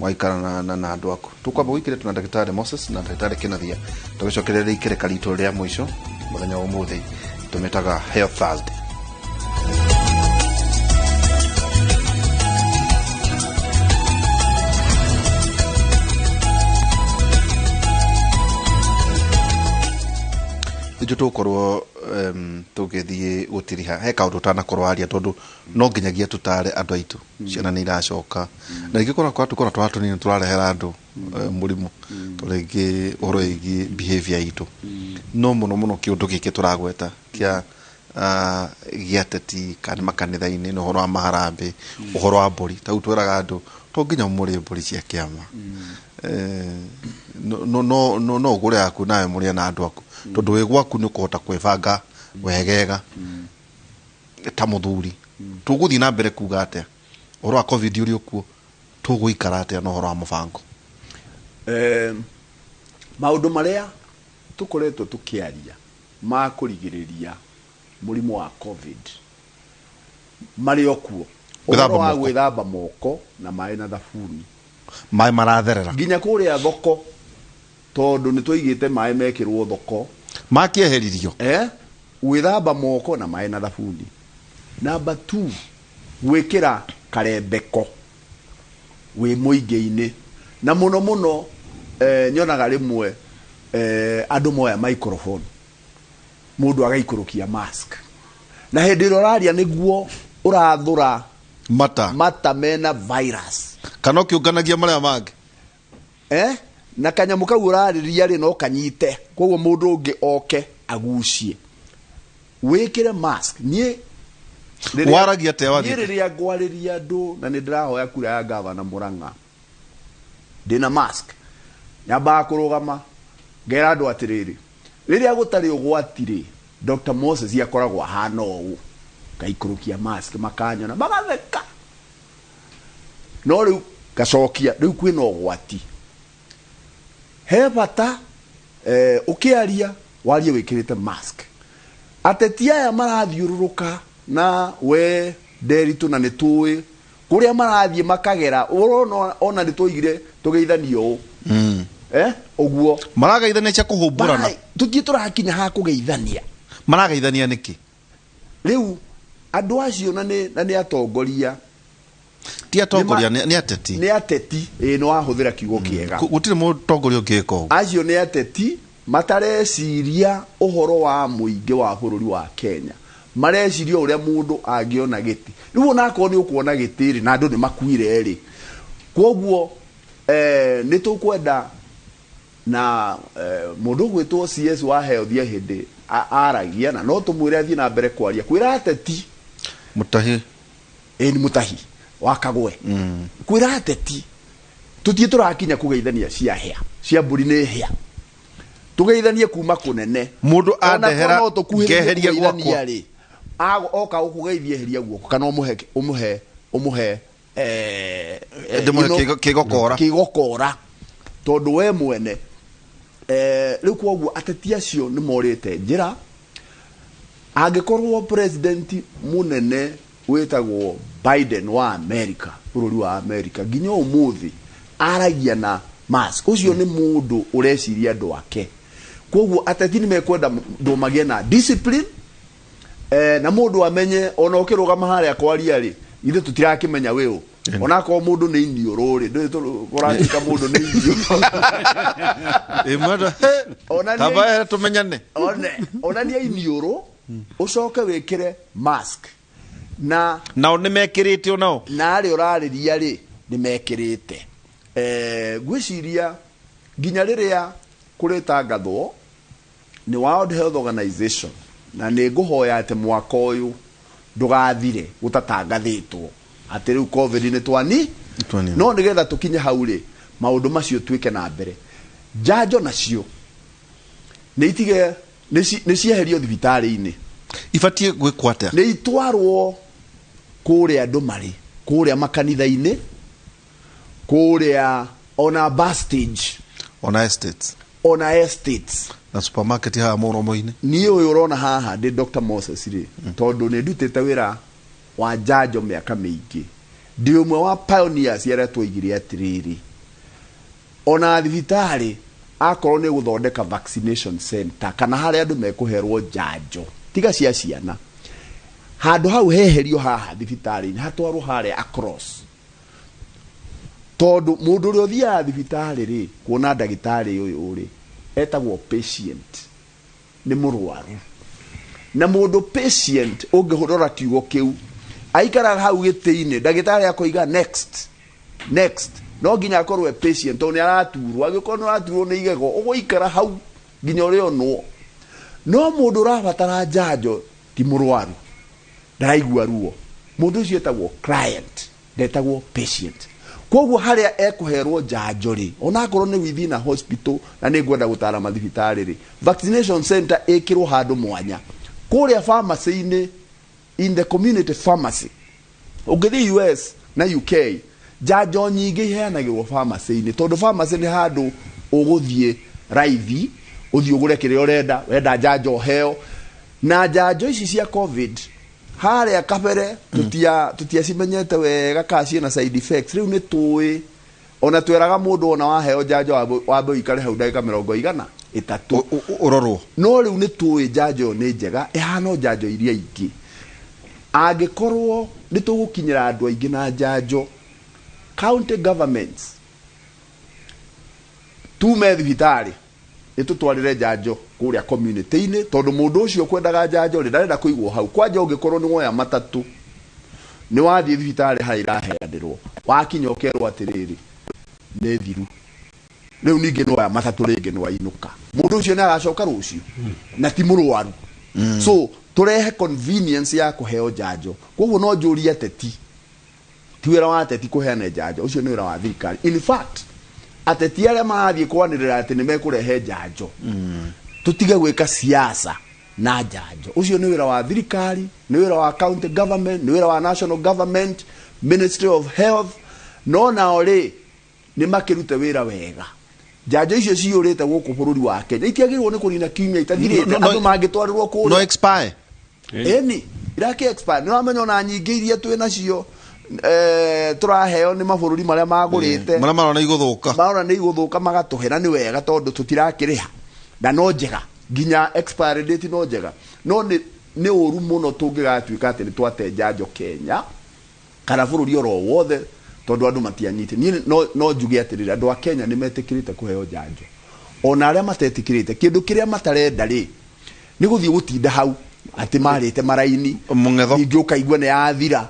Waikara na andũ aku. Tũkwamba gũikĩria tuna ndagĩtarĩ Moses na ndagĩtarĩ Kĩnathia. Tũgĩcokereria ikereka ritũ rĩa mũico mũthenya wa ũmũthĩ, tũmĩtaga Health Thursday. Ithuĩ tũgũkorwo, tũgĩthiĩ gũtiriha he kaũndũ ũtanakorwo aria, tondũ no nginyagia tũtare andũ aitũ. Ciana nĩ iracoka. Na rĩngĩ korwo tũkorwo twa tũnini tũrarehera andũ, mũrimũ. Tondũ rĩngĩ ũhoro wĩgiĩ behavior itũ. No mũno mũno kĩũndũ gĩkĩ tũragweta kĩa, gĩa ateti kana makanitha-inĩ, nĩ ũhoro wa maharambĩ, ũhoro wa mbũri. Ta rĩu twĩraga andũ, to nginya mũrĩe mbũri cia kĩama. No, no, no, no ũgũre yaku nawe mũrĩe na andũ aku. Tondũ wĩ gwaku nĩ ũkũhota kwĩbanga wegega ta mũthuri. Tũgũthiĩ na mbere kuga atĩa? Ũhoro wa COVID ũrĩ okuo, tũgũikara atĩa na ũhoro wa mũbango? Maũndũ marĩa tũkoretwo tũkĩaria ma kũrigĩrĩria mũrimũ wa COVID marĩ o kuo. Gwĩthamba Ũhoro wa moko. gwĩthamba moko na maĩ na thabuni. Maĩ maratherera. Nginya kũrĩa thoko Tondũ nĩ twaigĩte maĩ mekĩrwo thoko. Makĩeheririo. Gwĩthamba moko na maĩ na thabuni. Number 2, gwĩkĩra karembeko wĩ mũingĩ-inĩ. Na mũno mũno nyonaga rĩmwe andũ moya microphone, mũndũ agaikũrũkia mask, na hĩndĩ ĩrĩa ũraria nĩguo ũrathũra mata mata mena virus, kana ũkĩũnganagia marĩa mangĩ. Na kanyamũ kau ũrarĩria rĩ no kanyite, koguo mũndũ ũngĩ oke agucie. Wĩkĩre mask. Niĩ Waragia atĩa wathiĩ? Niĩ rĩrĩa ngwarĩria andũ na nĩ ndĩrahoya kura ya gavana Murang'a, ndĩna mask, nyambaga kũrũgama ngera andũ atĩrĩrĩ, rĩrĩa gũtarĩ ũgwati rĩ, Dr. Moses akoragwo ahana ũũ, ngaikũrũkia mask, makanyona magatheka. No rĩu ngacokia, rĩu kwĩna ũgwati, he bata ũkĩaria warie wĩkĩrĩte mask. Ateti aya marathiũrũrũka na we Nderitu, na nĩ tũĩ kũrĩa marathiĩ makagera, ũrona ona nĩ twaigire tũgeithanio ũũ. Ũguo marageithania cia kũhũmbũrana. Tũthiĩ tũrakinya ha kũgeithania. Marageithania nĩkĩ? Rĩu andũ acio na nĩ atongoria. Ti atongoria, nĩ ateti. Nĩ ateti, ĩĩ, nĩ wahũthĩra kiugo kĩega. Gũtirĩ mũtongoria ũngĩka ũguo. Acio nĩ ateti matareciria ũhoro wa mũingĩ wa bũrũri wa Kenya. Mareciria ũrĩa mũndũ angĩona gĩtĩ. Rĩu onakorwo nĩ ũkuona gĩtĩ rĩ, na andũ nĩ makuire rĩ. Kwoguo nĩ tũkwenda na mũndũ ũgwĩtwo CS wa health ya hĩndĩ aragia, na no tũmwĩre athiĩ na mbere kwaria. Kwĩra ateti Mutahi. Nĩ Mutahi wa Kagwe. Kwĩra ateti tũthiĩ tũrakinya kũgeithania cia hĩa, cia mbũri nĩ hĩa. Tũgeithanie kuma kũnene. Mũndũ Ona andehera korwo no tũkuhĩrĩrie ngeheria kũgeithania gwakwa. rĩ, oka gũkũgeithia eheria guoko, kana ũmũhe, ũmũhe, ũmũhe, Ndĩmũhe kĩgokora. Kĩgokora. Tondũ we mwene, rĩu kwoguo ateti acio nĩ morĩte njĩra. Angĩkorwo president mũnene wĩtagwo Biden wa America, bũrũri wa America, nginya ũmũthĩ aragia na mask. Ũcio nĩ mũndũ ũreciria andũ ake. Kwoguo ateti nĩ mekwenda andũ magĩe na discipline, na mũndũ amenye ona ũkĩrũgama harĩa kwaria rĩ, ithuĩ tũtirakĩmenya wĩ ũ. Onakorwo mũndũ nĩ iniũrũ rĩ, ndũĩ ũratuĩka mũndũ nĩ iniũrũ. Mwendwa, he, Ona nĩ kaba ehere tũmenyane. Onania iniũrũ, ũcoke wĩkĩre mask. Na nao nĩ mekĩrĩte onao. Na arĩa ũrarĩria rĩ, nĩ mekĩrĩte. Ngwĩciria nginya rĩrĩa kũrĩtangathwo nĩ World Health Organization, na nĩ ngũhoya atĩ mwaka ũyũ ndũgathire gũtatangathĩtwo atĩ rĩu COVID nĩ twani. Twani. No nĩgetha tũkinye hau rĩ, maũndũ macio tuĩke na mbere. Njanjo nacio nĩ itige, nĩ cieherio thibitarĩ-inĩ. Ibatiĩ gwĩkwo atĩa? Nĩ itwarwo kũrĩa andũ marĩ, kũrĩa makanitha-inĩ, kũrĩa ona bus stage, ona estates, ona estates, na supermarket haha mũromo-inĩ. Niĩ ũyũ ũrona haha ndĩ Dr. Moses rĩ, tondũ nĩ ndutĩte wĩra wa njanjo mĩaka mĩingĩ, ndĩ ũmwe wa pioneers arĩa twoigire atĩrĩrĩ, ona thibitarĩ akorwo nĩ gũthondeka vaccination center kana harĩa andũ mekũherwo njanjo tiga cia ciana, handũ hau heherio haha thibitarĩ-inĩ hatwarwo harĩa across, tondũ mũndũ ũrĩa ũthiaga thibitarĩ rĩ kuona ndagĩtarĩ ũyũ rĩ etagwo patient, nĩ mũrwaru. Na mũndũ patient ũngĩhũrora kiugo kĩu aikaraga hau gĩtĩ-inĩ, ndagĩtarĩ akoiga next, next, no nginya akorwo e patient tondũ nĩ araturwo. Angĩkorwo nĩ ũraturwo nĩ igego, ũgũikara hau nginya ũrĩonwo. No mũndũ ũrabatara njanjo ti mũrwaru, ndaraigua ruo, mũndũ ũcio etagwo client, ndetagwo patient. Koguo harĩa ekũherwo njanjo rĩ, onakorwo nĩ within a hospital, na nĩ ngwenda gũtara mathibitarĩ rĩ, vaccination center ĩkĩrwo handũ mwanya kũrĩa pharmacy-inĩ, in the community pharmacy. Ũngĩthiĩ US na UK, njanjo nyingĩ iheanagĩrwo pharmacy-inĩ, tondũ pharmacy nĩ handũ ũgũthiĩ raithi, ũthiĩ ũgũre kĩrĩa ũrenda, wenda njanjo ũheo. Na njanjo ici cia COVID harĩa kabere tũtiacimenyete wega kana ciĩna side effects. Rĩu nĩ tũĩ Ona tweraga mũndũ ona waheo njanjo wambe ũikare hau ndagĩka mĩrongo igana ĩtatũ Ũrorwo. No rĩu nĩ tũĩ njanjo ĩyo nĩ njega, ĩhana o njanjo iria ingĩ. Angĩkorwo nĩ tũgũkinyĩra andũ aingĩ na njanjo, county governments tume thibitarĩ nĩ tũtwarĩre njanjo kũrĩa community-inĩ, tondũ mũndũ ũcio kwendaga njanjo rĩ ndarenda kũigwo hau. Kwanja ũngĩkorwo nĩ woya matatũ nĩ wathiĩ thibitarĩ harĩa iraheanĩrwo, wakinya ũkerwo atĩrĩrĩ nĩ thiru, rĩu ningĩ nĩ woya matatũ rĩngĩ nĩ wainũka, mũndũ ũcio nĩ agacoka rũciũ na ti mũrwaru. So tũrehe convenience ya kũheo njanjo. Koguo no njũrie ateti, ti wĩra wa ateti kũheana njanjo, ũcio nĩ wĩra wa thirikari. In fact, ateti arĩa marathiĩ kwanĩrĩra atĩ nĩ mekũrehe njanjo, tũtige gwĩka siasa na njanjo. Ũcio nĩ wĩra wa thirikari, nĩ wĩra wa county government, nĩ wĩra wa national government, Ministry of Health. No nao rĩ nĩ makĩrute wĩra wega. Njanjo icio ciyũrĩte gũkũ bũrũri wa Kenya itiagĩrĩirwo nĩ kũnina kiumia itathirĩte. Andũ mangĩtwarĩrwo kũrĩa No expire. Ĩni iraki expire. Nĩ ũramenya ona nyingĩ iria twĩ nacio tũraheo nĩ mabũrũri marĩa magũrĩte, marĩa marona igũthũka, marona nĩ igũthũka magatũhe, na nĩ wega tondũ tũtirakĩrĩha na no njega nginya expiry date no njega. No nĩ ũru mũno tũngĩgatuĩka atĩ nĩ twate njanjo Kenya kana bũrũri oro wothe tondũ andũ matianyite. Niĩ no njuge atĩrĩrĩ, andũ a Kenya nĩ metĩkĩrĩte kũheo njanjo, ona arĩa matetĩkĩrĩte. Kĩndũ kĩrĩa matarenda rĩ nĩ gũthiĩ gũtinda hau atĩ marĩte maraini mũng'etho, ningĩ ũkaigua nĩ yathira.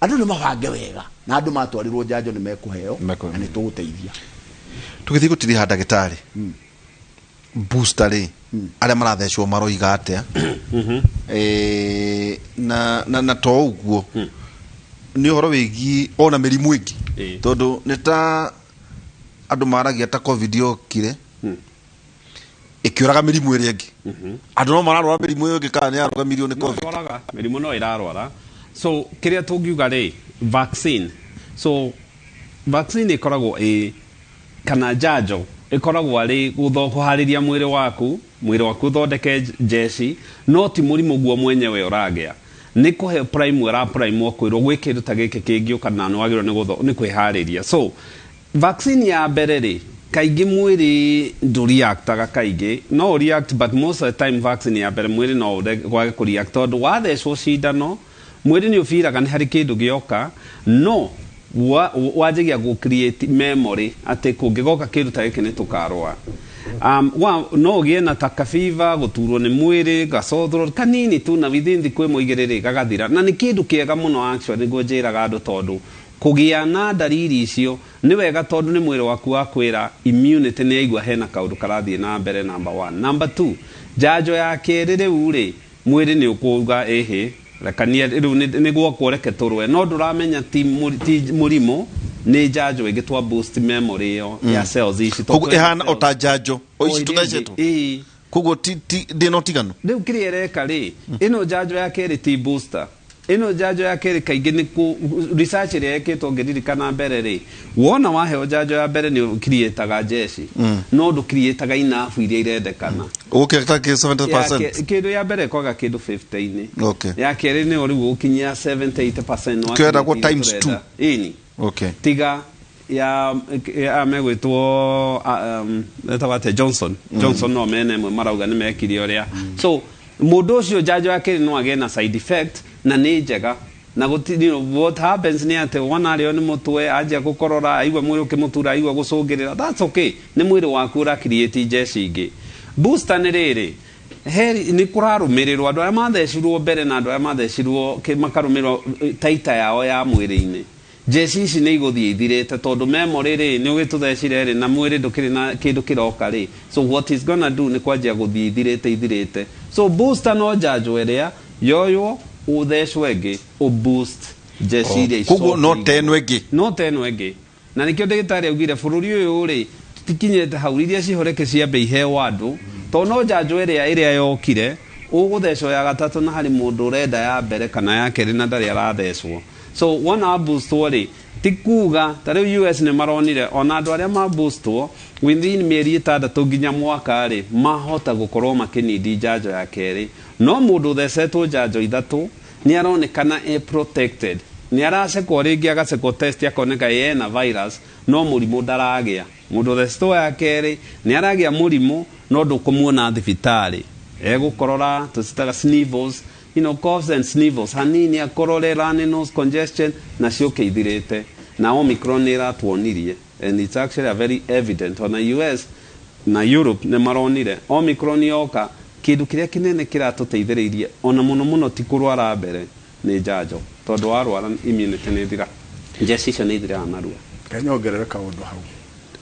Andũ nĩ mabange wega na andũ matwarirwo njanjo nĩ mekũheo na nĩ tũgũteithia. Tũgĩthiĩ gũtiriha ndagĩtarĩ, booster rĩ arĩa marathecwo maroiga atĩa? Na to ũguo nĩ ũhoro wĩgiĩ ona mĩrimũ ĩngĩ, tondũ nĩ ta andũ maragia ta COVID yokire ĩkĩũraga mĩrimũ ĩrĩa ĩngĩ. Andũ no mararwara mĩrimũ ĩyo ĩngĩ kana nĩ yarũgamirio nĩ COVID? Mĩrimũ no ĩrarwara. So kĩrĩa tũngiuga rĩ, vaccine, so vaccine ĩkoragwo ĩ kana njanjo ĩkoragwo arĩ kũharĩria mwĩrĩ waku, mwĩrĩ waku ũthondeke njeci, no ti mũrimũ guo mwenyewe ũragĩa. Nĩ kũhe prime ĩra prime kwĩrwo gwĩ kĩndũ ta gĩkĩ kĩngĩũka na nĩ wagĩrĩirwo nĩ kwĩharĩria. So vaccine ya mbere rĩ, kaingĩ mwĩrĩ ndũreactaga, kaingĩ no react, but most of the time vaccine ya mbere mwĩrĩ no wage kũreact tondũ wathecwo cindano mwĩrĩ nĩ ũbiraga nĩ harĩ kĩndũ gĩoka, no wanjagia gũ create memory atĩ kũngĩgoka kĩndũ ta gĩkĩ nĩ tũkarũa. No ũgĩe na ta kabiba, gũturwo nĩ mwĩrĩ, gacothro kanini tu, na within thikũ ĩmwe igĩrĩ rĩ gagathira. Na nĩ kĩndũ kĩega mũno actually, nĩguo njĩraga andũ, tondũ kũgĩa na ndariri icio nĩ wega, tondũ nĩ mwĩrĩ waku wa kwĩra immunity nĩ yaigua hena kaũndũ karathiĩ na mbere, number one. Number two, njanjo ya kerĩ rĩu rĩ mwĩrĩ nĩ ũkũuga ĩhĩ rekania rĩu nĩ gwakwo reke tũrũe, no ndũramenya ti mũrimũ, nĩ njanjo ĩngĩ twa boost memory ĩyo ya cells ici. Koguo ĩhana o ta njanjo o ici tũthecetwo, koguo ndĩ na ũtiganu. Rĩu kĩrĩa ĩreka rĩ, ĩno njanjo ya kerĩ ti booster. Ĩno njanjo ya kerĩ kaingĩ nĩ research ĩrĩa ĩkĩtwo ngĩririkana mbere rĩ, wona waheo njanjo ya mbere nĩ ũkiriĩtaga njeci, no ndũkiriĩtaga enough iria irendekana. Ũgũkĩra 70%. Kĩndũ ya mbere ĩkoga kĩndũ 50-inĩ. Ya kerĩ nĩ rĩu ũgũkinyia 70-80%. Kĩrendagwo times 2. Ĩni. Tiga ya megwĩtwo etagwo atĩa, Johnson. Johnson no mene ĩmwe marauga nĩ mekire ũrĩa. So mũndũ ũcio njanjo ya kerĩ no agĩe na side effect, na nĩ njega. Na gũti, you know, what happens nĩ atĩ wona arĩo nĩ mũtwe, anjia gũkorora, aigua mwĩrĩ ũkĩmũtura, aigua gũcũngĩrĩra, that's okay, nĩ mwĩrĩ waku ũra create njeci ingĩ. Booster nĩ rĩrĩ, nĩ kũrarũmĩrĩrwo andũ arĩa mathecirwo mbere na andũ arĩa mathecirwo makarũmĩrĩrwo taita yao ya mwĩrĩ-inĩ. Njeci ici nĩ igũthiĩ ithirĩte tondũ memory rĩ nĩ ũgĩtũthecire rĩ na mwĩrĩ ndũkĩrĩ na kĩndũ kĩroka rĩ, so what is gonna do nĩ kwanjia gũthiĩ ithirĩte ithirĩte. So booster no njanjo ĩrĩa yoywo ũthecwo ĩngĩ ũboost njeci iria Koguo no ta ĩno ĩngĩ, no ta ĩno ĩngĩ. Na nĩkĩo ndagĩtarĩ augire bũrũri ũyũ rĩ tũtikinyĩte hau, iria cihoreke ciambe iheo andũ, tondũ no njanjo ĩrĩa yokire ũgũthecwo ya gatatũ na harĩ mũndũ ũrenda ya mbere kana ya kerĩ na ndarĩ arathecwo. So wona boostwo rĩ ti kuga ta rĩu US nĩ maronire ona andũ arĩa maboostwo within mĩeri 6 nginya mwaka rĩ mahota gũkorwo makĩnindi njanjo ya kerĩ. No mũndũ ũthecetwo njanjo 3 nĩ aronekana e protected Nĩ aracekwo rĩngĩ, agacekwo test, akoneka ena virus no mũrimũ ndaragĩa. Mũndũ ũthecetwo ya kerĩ nĩ aragĩa mũrimũ no ndũkũmuona thibitarĩ, egũkorora, tũcitaga sniffles, coughs and sniffles hanini, akorore, runny nose, congestion, na ciũke ithirĩte. Na Omicron nĩ ĩratuonirie, and it's actually a very evident, ona US na Europe nĩ maronire Omicron yoka. Kĩndũ kĩrĩa kĩnene kĩratũteithĩrĩirie ona mũno mũno ti kũrwara mbere, nĩ njanjo, tondũ warwara immunity nĩ thira, njeci icio nĩ ithiraga narua. Kanyongerere kaũndũ hau.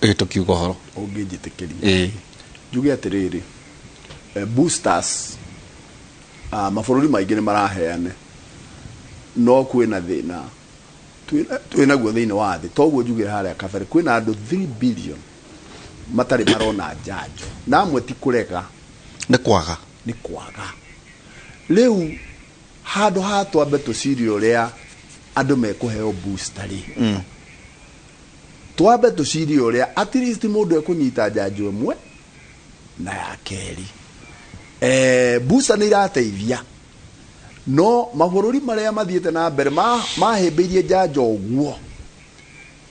Ĩ, tũkiuga ũhoro. Ũngĩnjĩtĩkĩria, njuge atĩrĩrĩ, boosters, mabũrũri maingĩ nĩ maraheane, no kwĩna thĩna twĩnaguo thĩinĩ wa thĩ. Toguo njugire harĩa kabere, kwĩna andũ 3 billion matarĩ marona njanjo, na amwe ti kũrega. Nĩ kwaga. Nĩ kwaga. Rĩu handũ ha twambe tũcirie ũrĩa andũ mekũheo booster rĩ, twambe tũcirie ũrĩa at least mũndũ ekũnyita njanjo ĩmwe na ya kerĩ. Booster nĩ irateithia, no mabũrũri marĩa mathiĩte na mbere mahĩmbĩirie njanjo ũguo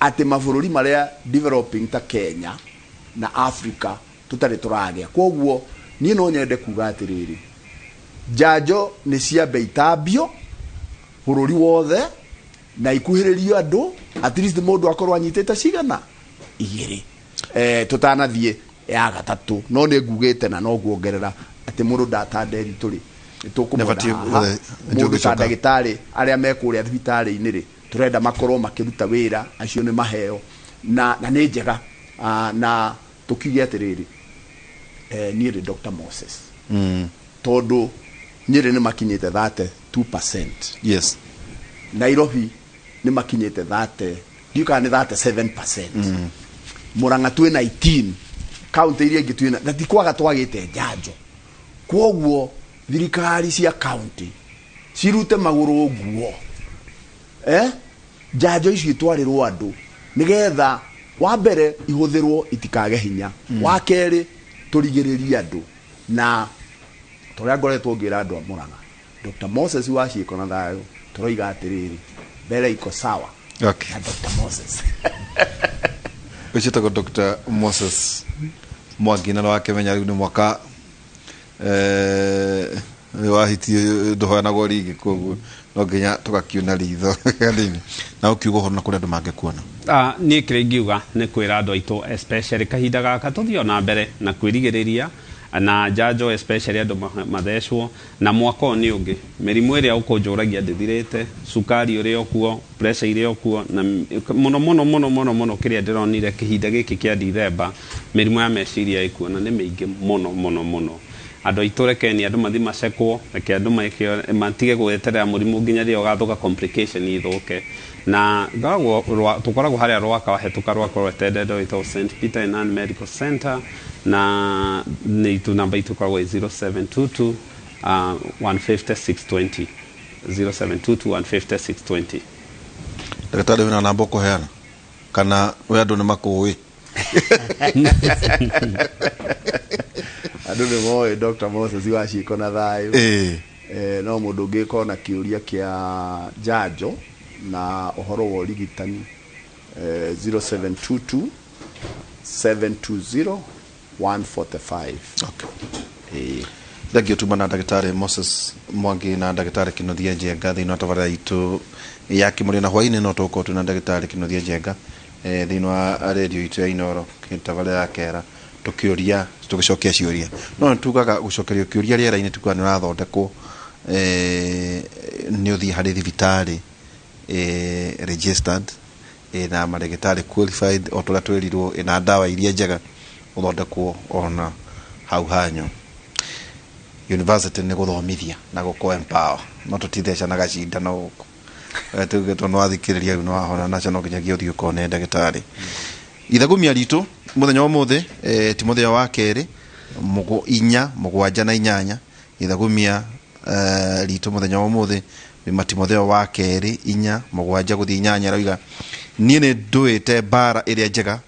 atĩ mabũrũri marĩa developing ta Kenya na Africa tũtarĩ tũragĩa. Koguo niĩ no nyende kuga atĩrĩrĩ, njanjo nĩ ciambe itambio bũrũri wothe na ikuhĩrĩrio andũ, at least mũndũ akorwo anyitĩte cigana igĩrĩ, tũtanathiĩ ya gatatũ. No nĩ ngugĩte na no nguongerera atĩ mũndũ ndatanderi tũrĩ nĩ tũkũmwenda Nĩbatiĩ haha. Mũndũ ta gũcoka. Ndagĩtarĩ arĩa me kũrĩa thibitarĩ-inĩ rĩ, tũrenda makorwo makĩruta wĩra, acio nĩ maheo na nĩ njega. Na tũkiuge atĩrĩrĩ, niĩ ndĩ Dr. Moses, tondũ Nyĩrĩ nĩ makinyĩte 32%. Nairobi nĩ makinyĩte 30, ndiũ kana nĩ 37%. Murang'a twĩ 19, kaunti iria ingĩ twĩna, na ti kwaga twagĩte njanjo. Kwoguo thirikari cia kaunti cirute magũrũ nguo, njanjo icio itwarĩrwo andũ nĩgetha wa mbere ihũthĩrwo itikage hinya, wa kerĩ tũrigĩrĩrie andũ. Na tũrĩa ngoretwo ngĩra andũ a Murang'a, Dr. Moses wa ciĩko na thayũ, tũroiga atĩrĩrĩ, mbere iko sawa. Na Dr. Moses. Ũcio tagwo Dr. Moses Mwangi, na wakĩmenya rĩu nĩ mwaka wahiti ndũheanagwo rĩngĩ, koguo no nginya tũgakiuna ritho hanini na ũkiuga ũhoro na kũrĩa andũ mangĩkuona. Niĩ kĩrĩa ingiuga nĩ kwĩra andũ aitũ, especially kahinda gaka, tũthiĩ ona mbere na kwĩrigĩrĩria na njanjo, especially andũ mathecwo. Na mwaka ũyũ nĩ ũngĩ, mĩrimũ ĩrĩa ũkũnjũragia ndĩthirĩte, cukari ũrĩ o kuo, pressure irĩ o kuo, na mũno mũno mũno mũno mũno kĩrĩa ndĩronire kĩhinda gĩkĩ kĩa Dithemba, mĩrimũ ya meciria ĩkuo na nĩ mĩingĩ mũno mũno mũno. Andũ aitũ, rekeni andũ mathi macekwo, reke andũ matige gweterera mũrimũ nginya rĩrĩa ũgathũka, complication ithũke. Na ngoragwo tũkoragwo harĩa Rwaka, wahetũka Rwaka rwetendendo, wĩtagwo St Peter and Ann Medical Center, na nĩ itu namba itũ ĩkoragwo ĩ 0722 150 620, 0722 150 620. Ndagĩtarĩ, wĩna namba ũkũheana kana we andũ nĩ makũĩ? Andũ nĩ moĩ Dr. Moses wa ciĩko na thayũ. No mũndũ ũngĩkorwo na kĩũria kĩa njanjo na ũhoro wa ũrigitani, 0722 720 145. Thengio. Tuma na ndagĩtarĩ Moses Mwangi na ndagĩtarĩ Kĩnuthia Njenga thĩinĩ wa tabarĩra itũ ya Kĩmũrĩ. Na hwaĩ-inĩ no tũgũkorwo twĩna ndagĩtarĩ Kĩnuthia Njenga thĩinĩ wa rĩndiũ itũ ya Inoro, tabarĩra ya kera tũkĩũria, tũgĩcokia ciũria. No nĩ tugaga gũcokerio kĩũria rĩera-inĩ tugaga nĩ ũrathondekwo, nĩ ũthiĩ harĩ thibitarĩ registered, ĩna marĩgĩtarĩ qualified, o tũrĩa twĩrirwo, ĩna ndawa iria njega, ũthondekwo ona hau hanyu. University nĩ gũthomithia na gũkũ empower, no tũtithecanaga cindano gũkũ. Tuge tondũ nĩwathikĩrĩria rĩu nĩwahona nacio, no nginyagia ũthiĩ ũkone ndagĩtarĩ. Ithagumia ritũ mũthenya wa ũmũthĩ, Timotheo wa kerĩ 4 7 na 8. Ithagumia ritũ mũthenya wa ũmũthĩ nĩ Timotheo wa kerĩ 4:7 gũthiĩ 8. Arauga, niĩ nĩ ndũĩte mbara ĩrĩa njega,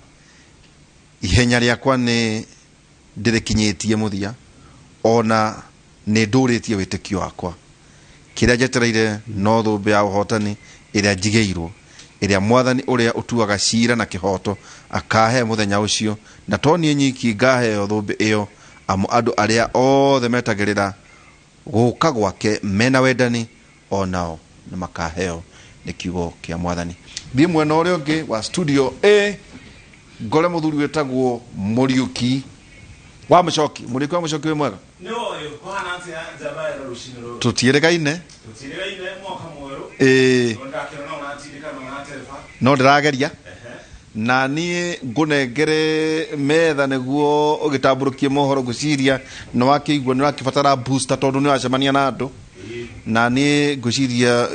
ihenya rĩakwa nĩ ndĩrĩkinyĩtie mũthia, ona nĩ ndũrĩtie wĩtĩkio wakwa. Kĩrĩa njetereire no thũmbĩ ya ũhotani. Ĩrĩa njigĩirwo, ĩrĩa Mwathani ũrĩa ũtuaga ciira na kĩhooto akaahe mũthenya ũcio, na to niĩ nyiki ngaheo thũmbĩ ĩyo, amu andũ arĩa othe metagĩrĩra gũka gwake mena wendani o nao nĩ makaheo. Nĩ kiugo kĩa Mwathani. Thiĩ mwena ũrĩa ũngĩ wa studio A, ngore mũthuri wĩtagwo Mũriũki wa Mũcoki. Mũriũki wa Mũcoki, wĩ mwega? Nĩ ũyũ kũhana atĩa, njamba ya rũcinĩ rũrũ? Tũtiĩrĩgaine. Tũtirĩgaine, mwaka mwerũ. Ĩĩ. Ndakĩona no ũratindĩka na ũratereba. No ndĩrageria na niĩ ngũnengere metha nĩguo ũgĩtambũrũkie mohoro. Ngwĩciria nĩ wakĩigua nĩ ũrakĩbatara booster tondũ nĩ ũracemania na andũ, na niĩ ngwĩciria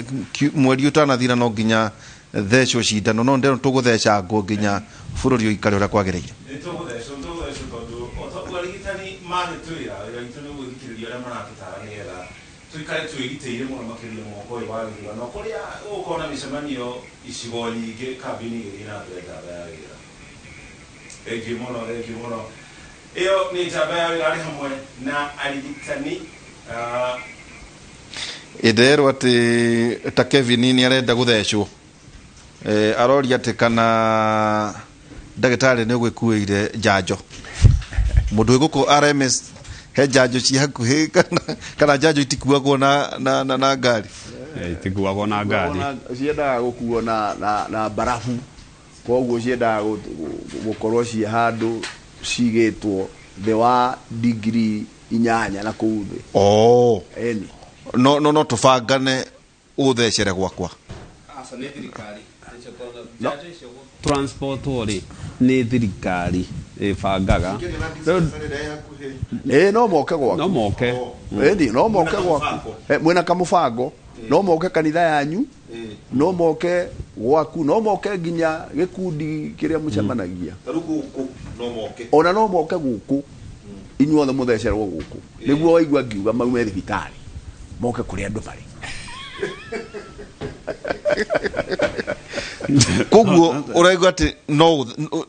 mweri ũtanathira no nginya thecwo cindano, no ndĩrona tũgũthecangwo nginya bũrũri ũikare ũrĩa kwagĩrĩire. Nĩ tũgũthecwo, nĩ tũgũthecwo, tondũ o ta ũguo arigitani magĩtwĩra, wĩra witũ nĩ gwĩthikĩrĩria ũrĩa maratũtara nĩgetha tũikare twĩgitĩire mũno makĩria mwaka ũyũ wa gĩthurano, kũrĩa gũgũkorwo na mĩcemanio icigo nyingĩ, kambĩini igĩthiĩ na mbere. Njamba ya wĩra, thengiũ mũno, thengiũ mũno. Ĩyo nĩ njamba ya wĩra arĩ hamwe na arigitani. Ĩnderwo atĩ ta Kevin nĩ arenda gũthecwo. Aroria atĩ kana ndagĩtarĩ nĩ ũgwĩkuĩire njanjo, mũndũ wĩ gũkũ RMS, he njanjo ci hakuhĩ kana njanjo itikuagwo na ngari? Itikuagwo na ngari. Ciendaga gũkuo na barafu, koguo ciendaga gũkorwo ciĩ handũ cigĩtwo thĩ wa digiri 8 na kũu thĩ. Oh. Eni. No tũbangane ũthecere gwakwa. Aca, nĩ thirikari transport rĩ, nĩ thirikari ĩbangaga. Ĩ, no moke gwaku. No moke. Ĩni, no moke gwaku. Mwĩna kamũbango, no moke kanitha yanyu, no moke gwaku, no moke nginya gĩkundi kĩrĩa mũcemanagia. Tarĩu gũkũ no moke? Ona no moke gũkũ, inyuothe mũthecerwo gũkũ, nĩguo waigua ngiuga maume thibitarĩ moke kũrĩa andũ marĩ. Koguo ũraigua atĩ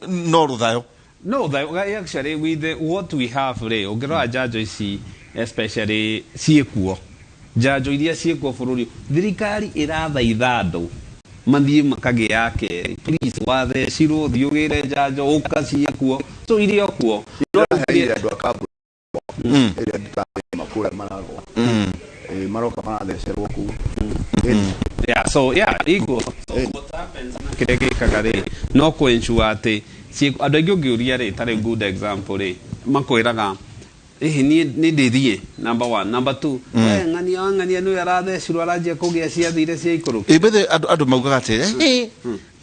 no rũthayo? No, actually with what we have rĩ, ũngĩrora njanjo ici especially ciĩkuo, njanjo iria ciĩkuo bũrũri, thirikari ĩrathaitha andũ mathiĩ makagĩa kerĩ. Please, wathecirwo, thiĩ ũgĩre njanjo, ũka, ciĩkuo, so iria kuo. No ĩraheire andũ a kambuni ĩrĩa ndĩtarĩ kũrĩa maragwa. Ĩ, maroka marathecerwo kũu. Ĩni. Yeah, so yeah, iguo. So what happens, kĩrĩa gĩkaga rĩ, no kũ ensure atĩ andũ aingĩ ũngĩũria rĩ, tarĩ good example rĩ, makwĩraga ĩhĩ niĩ nĩ ndĩthiĩ, number one, number two, we ng'ania wa ng'ania nĩwe arathecirwo, aranjia kũgĩa ciathire cia ikũrũki. Ĩ bethe andũ maugaga atĩ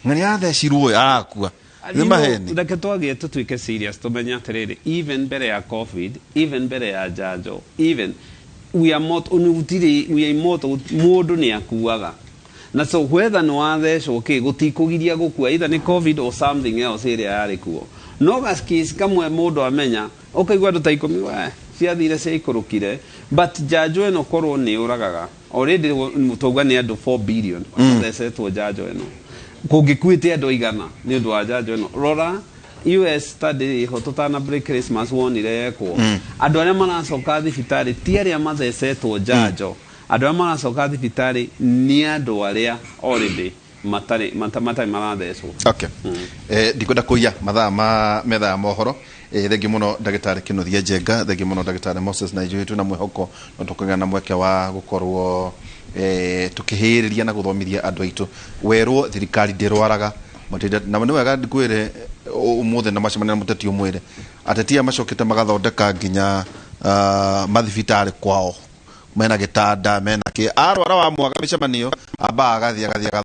ng'ania athecirwo ĩ, arakua nĩ maheni. Reke twagie tũtuĩke serious, tũmenye atĩrĩrĩ, even mbere ya COVID, even mbere ya njanjo, even we are not, gũtirĩ, we are immortal. Mũndũ nĩ akuaga, na so whether nĩ wathecwo kĩ, gũtikũgiria gũkua, either nĩ COVID or something else ĩrĩa yarĩ kuo. No gacase kamwe mũndũ amenya, ũkaigua andũ ta 10 we ciathire ciaikũrũkire, but njanjo ĩno korwo nĩ ũragaga already, twauga nĩ andũ 4 billion mathecetwo njanjo ĩno, kũngĩkuĩte andũ aigana nĩ ũndũ wa njanjo ĩno? Rora US study ĩho tũtana break Christmas, wonire yekwo, andũ arĩa maracoka thibitarĩ ti arĩa mathecetwo njanjo, andũ arĩa maracoka thibitarĩ nĩ andũ arĩa already matarĩ marathecwo. Okay. Ndikwenda kũiya mathaa ma metha ya mohoro. Thengi mũno ndagĩtarĩ Kĩnuthia Njenga, thengi mũno ndagĩtarĩ Moses, na ithuĩ twĩna mwĩhoko no tũkũgĩa na mweke wa gũkorwo tũkĩhĩrĩria na gũthomithia andũ aitũ. Werwo thirikari ndĩrwaraga. Na nĩ wega ngwĩre ũmũthĩ na macemania na mũteti ũmwĩre ateti aya macokete magathondeka nginya mathibitarĩ kwao, mena gĩtanda, mena kĩ, arwara wa mwaga mĩcemanio ambaga agathiĩ.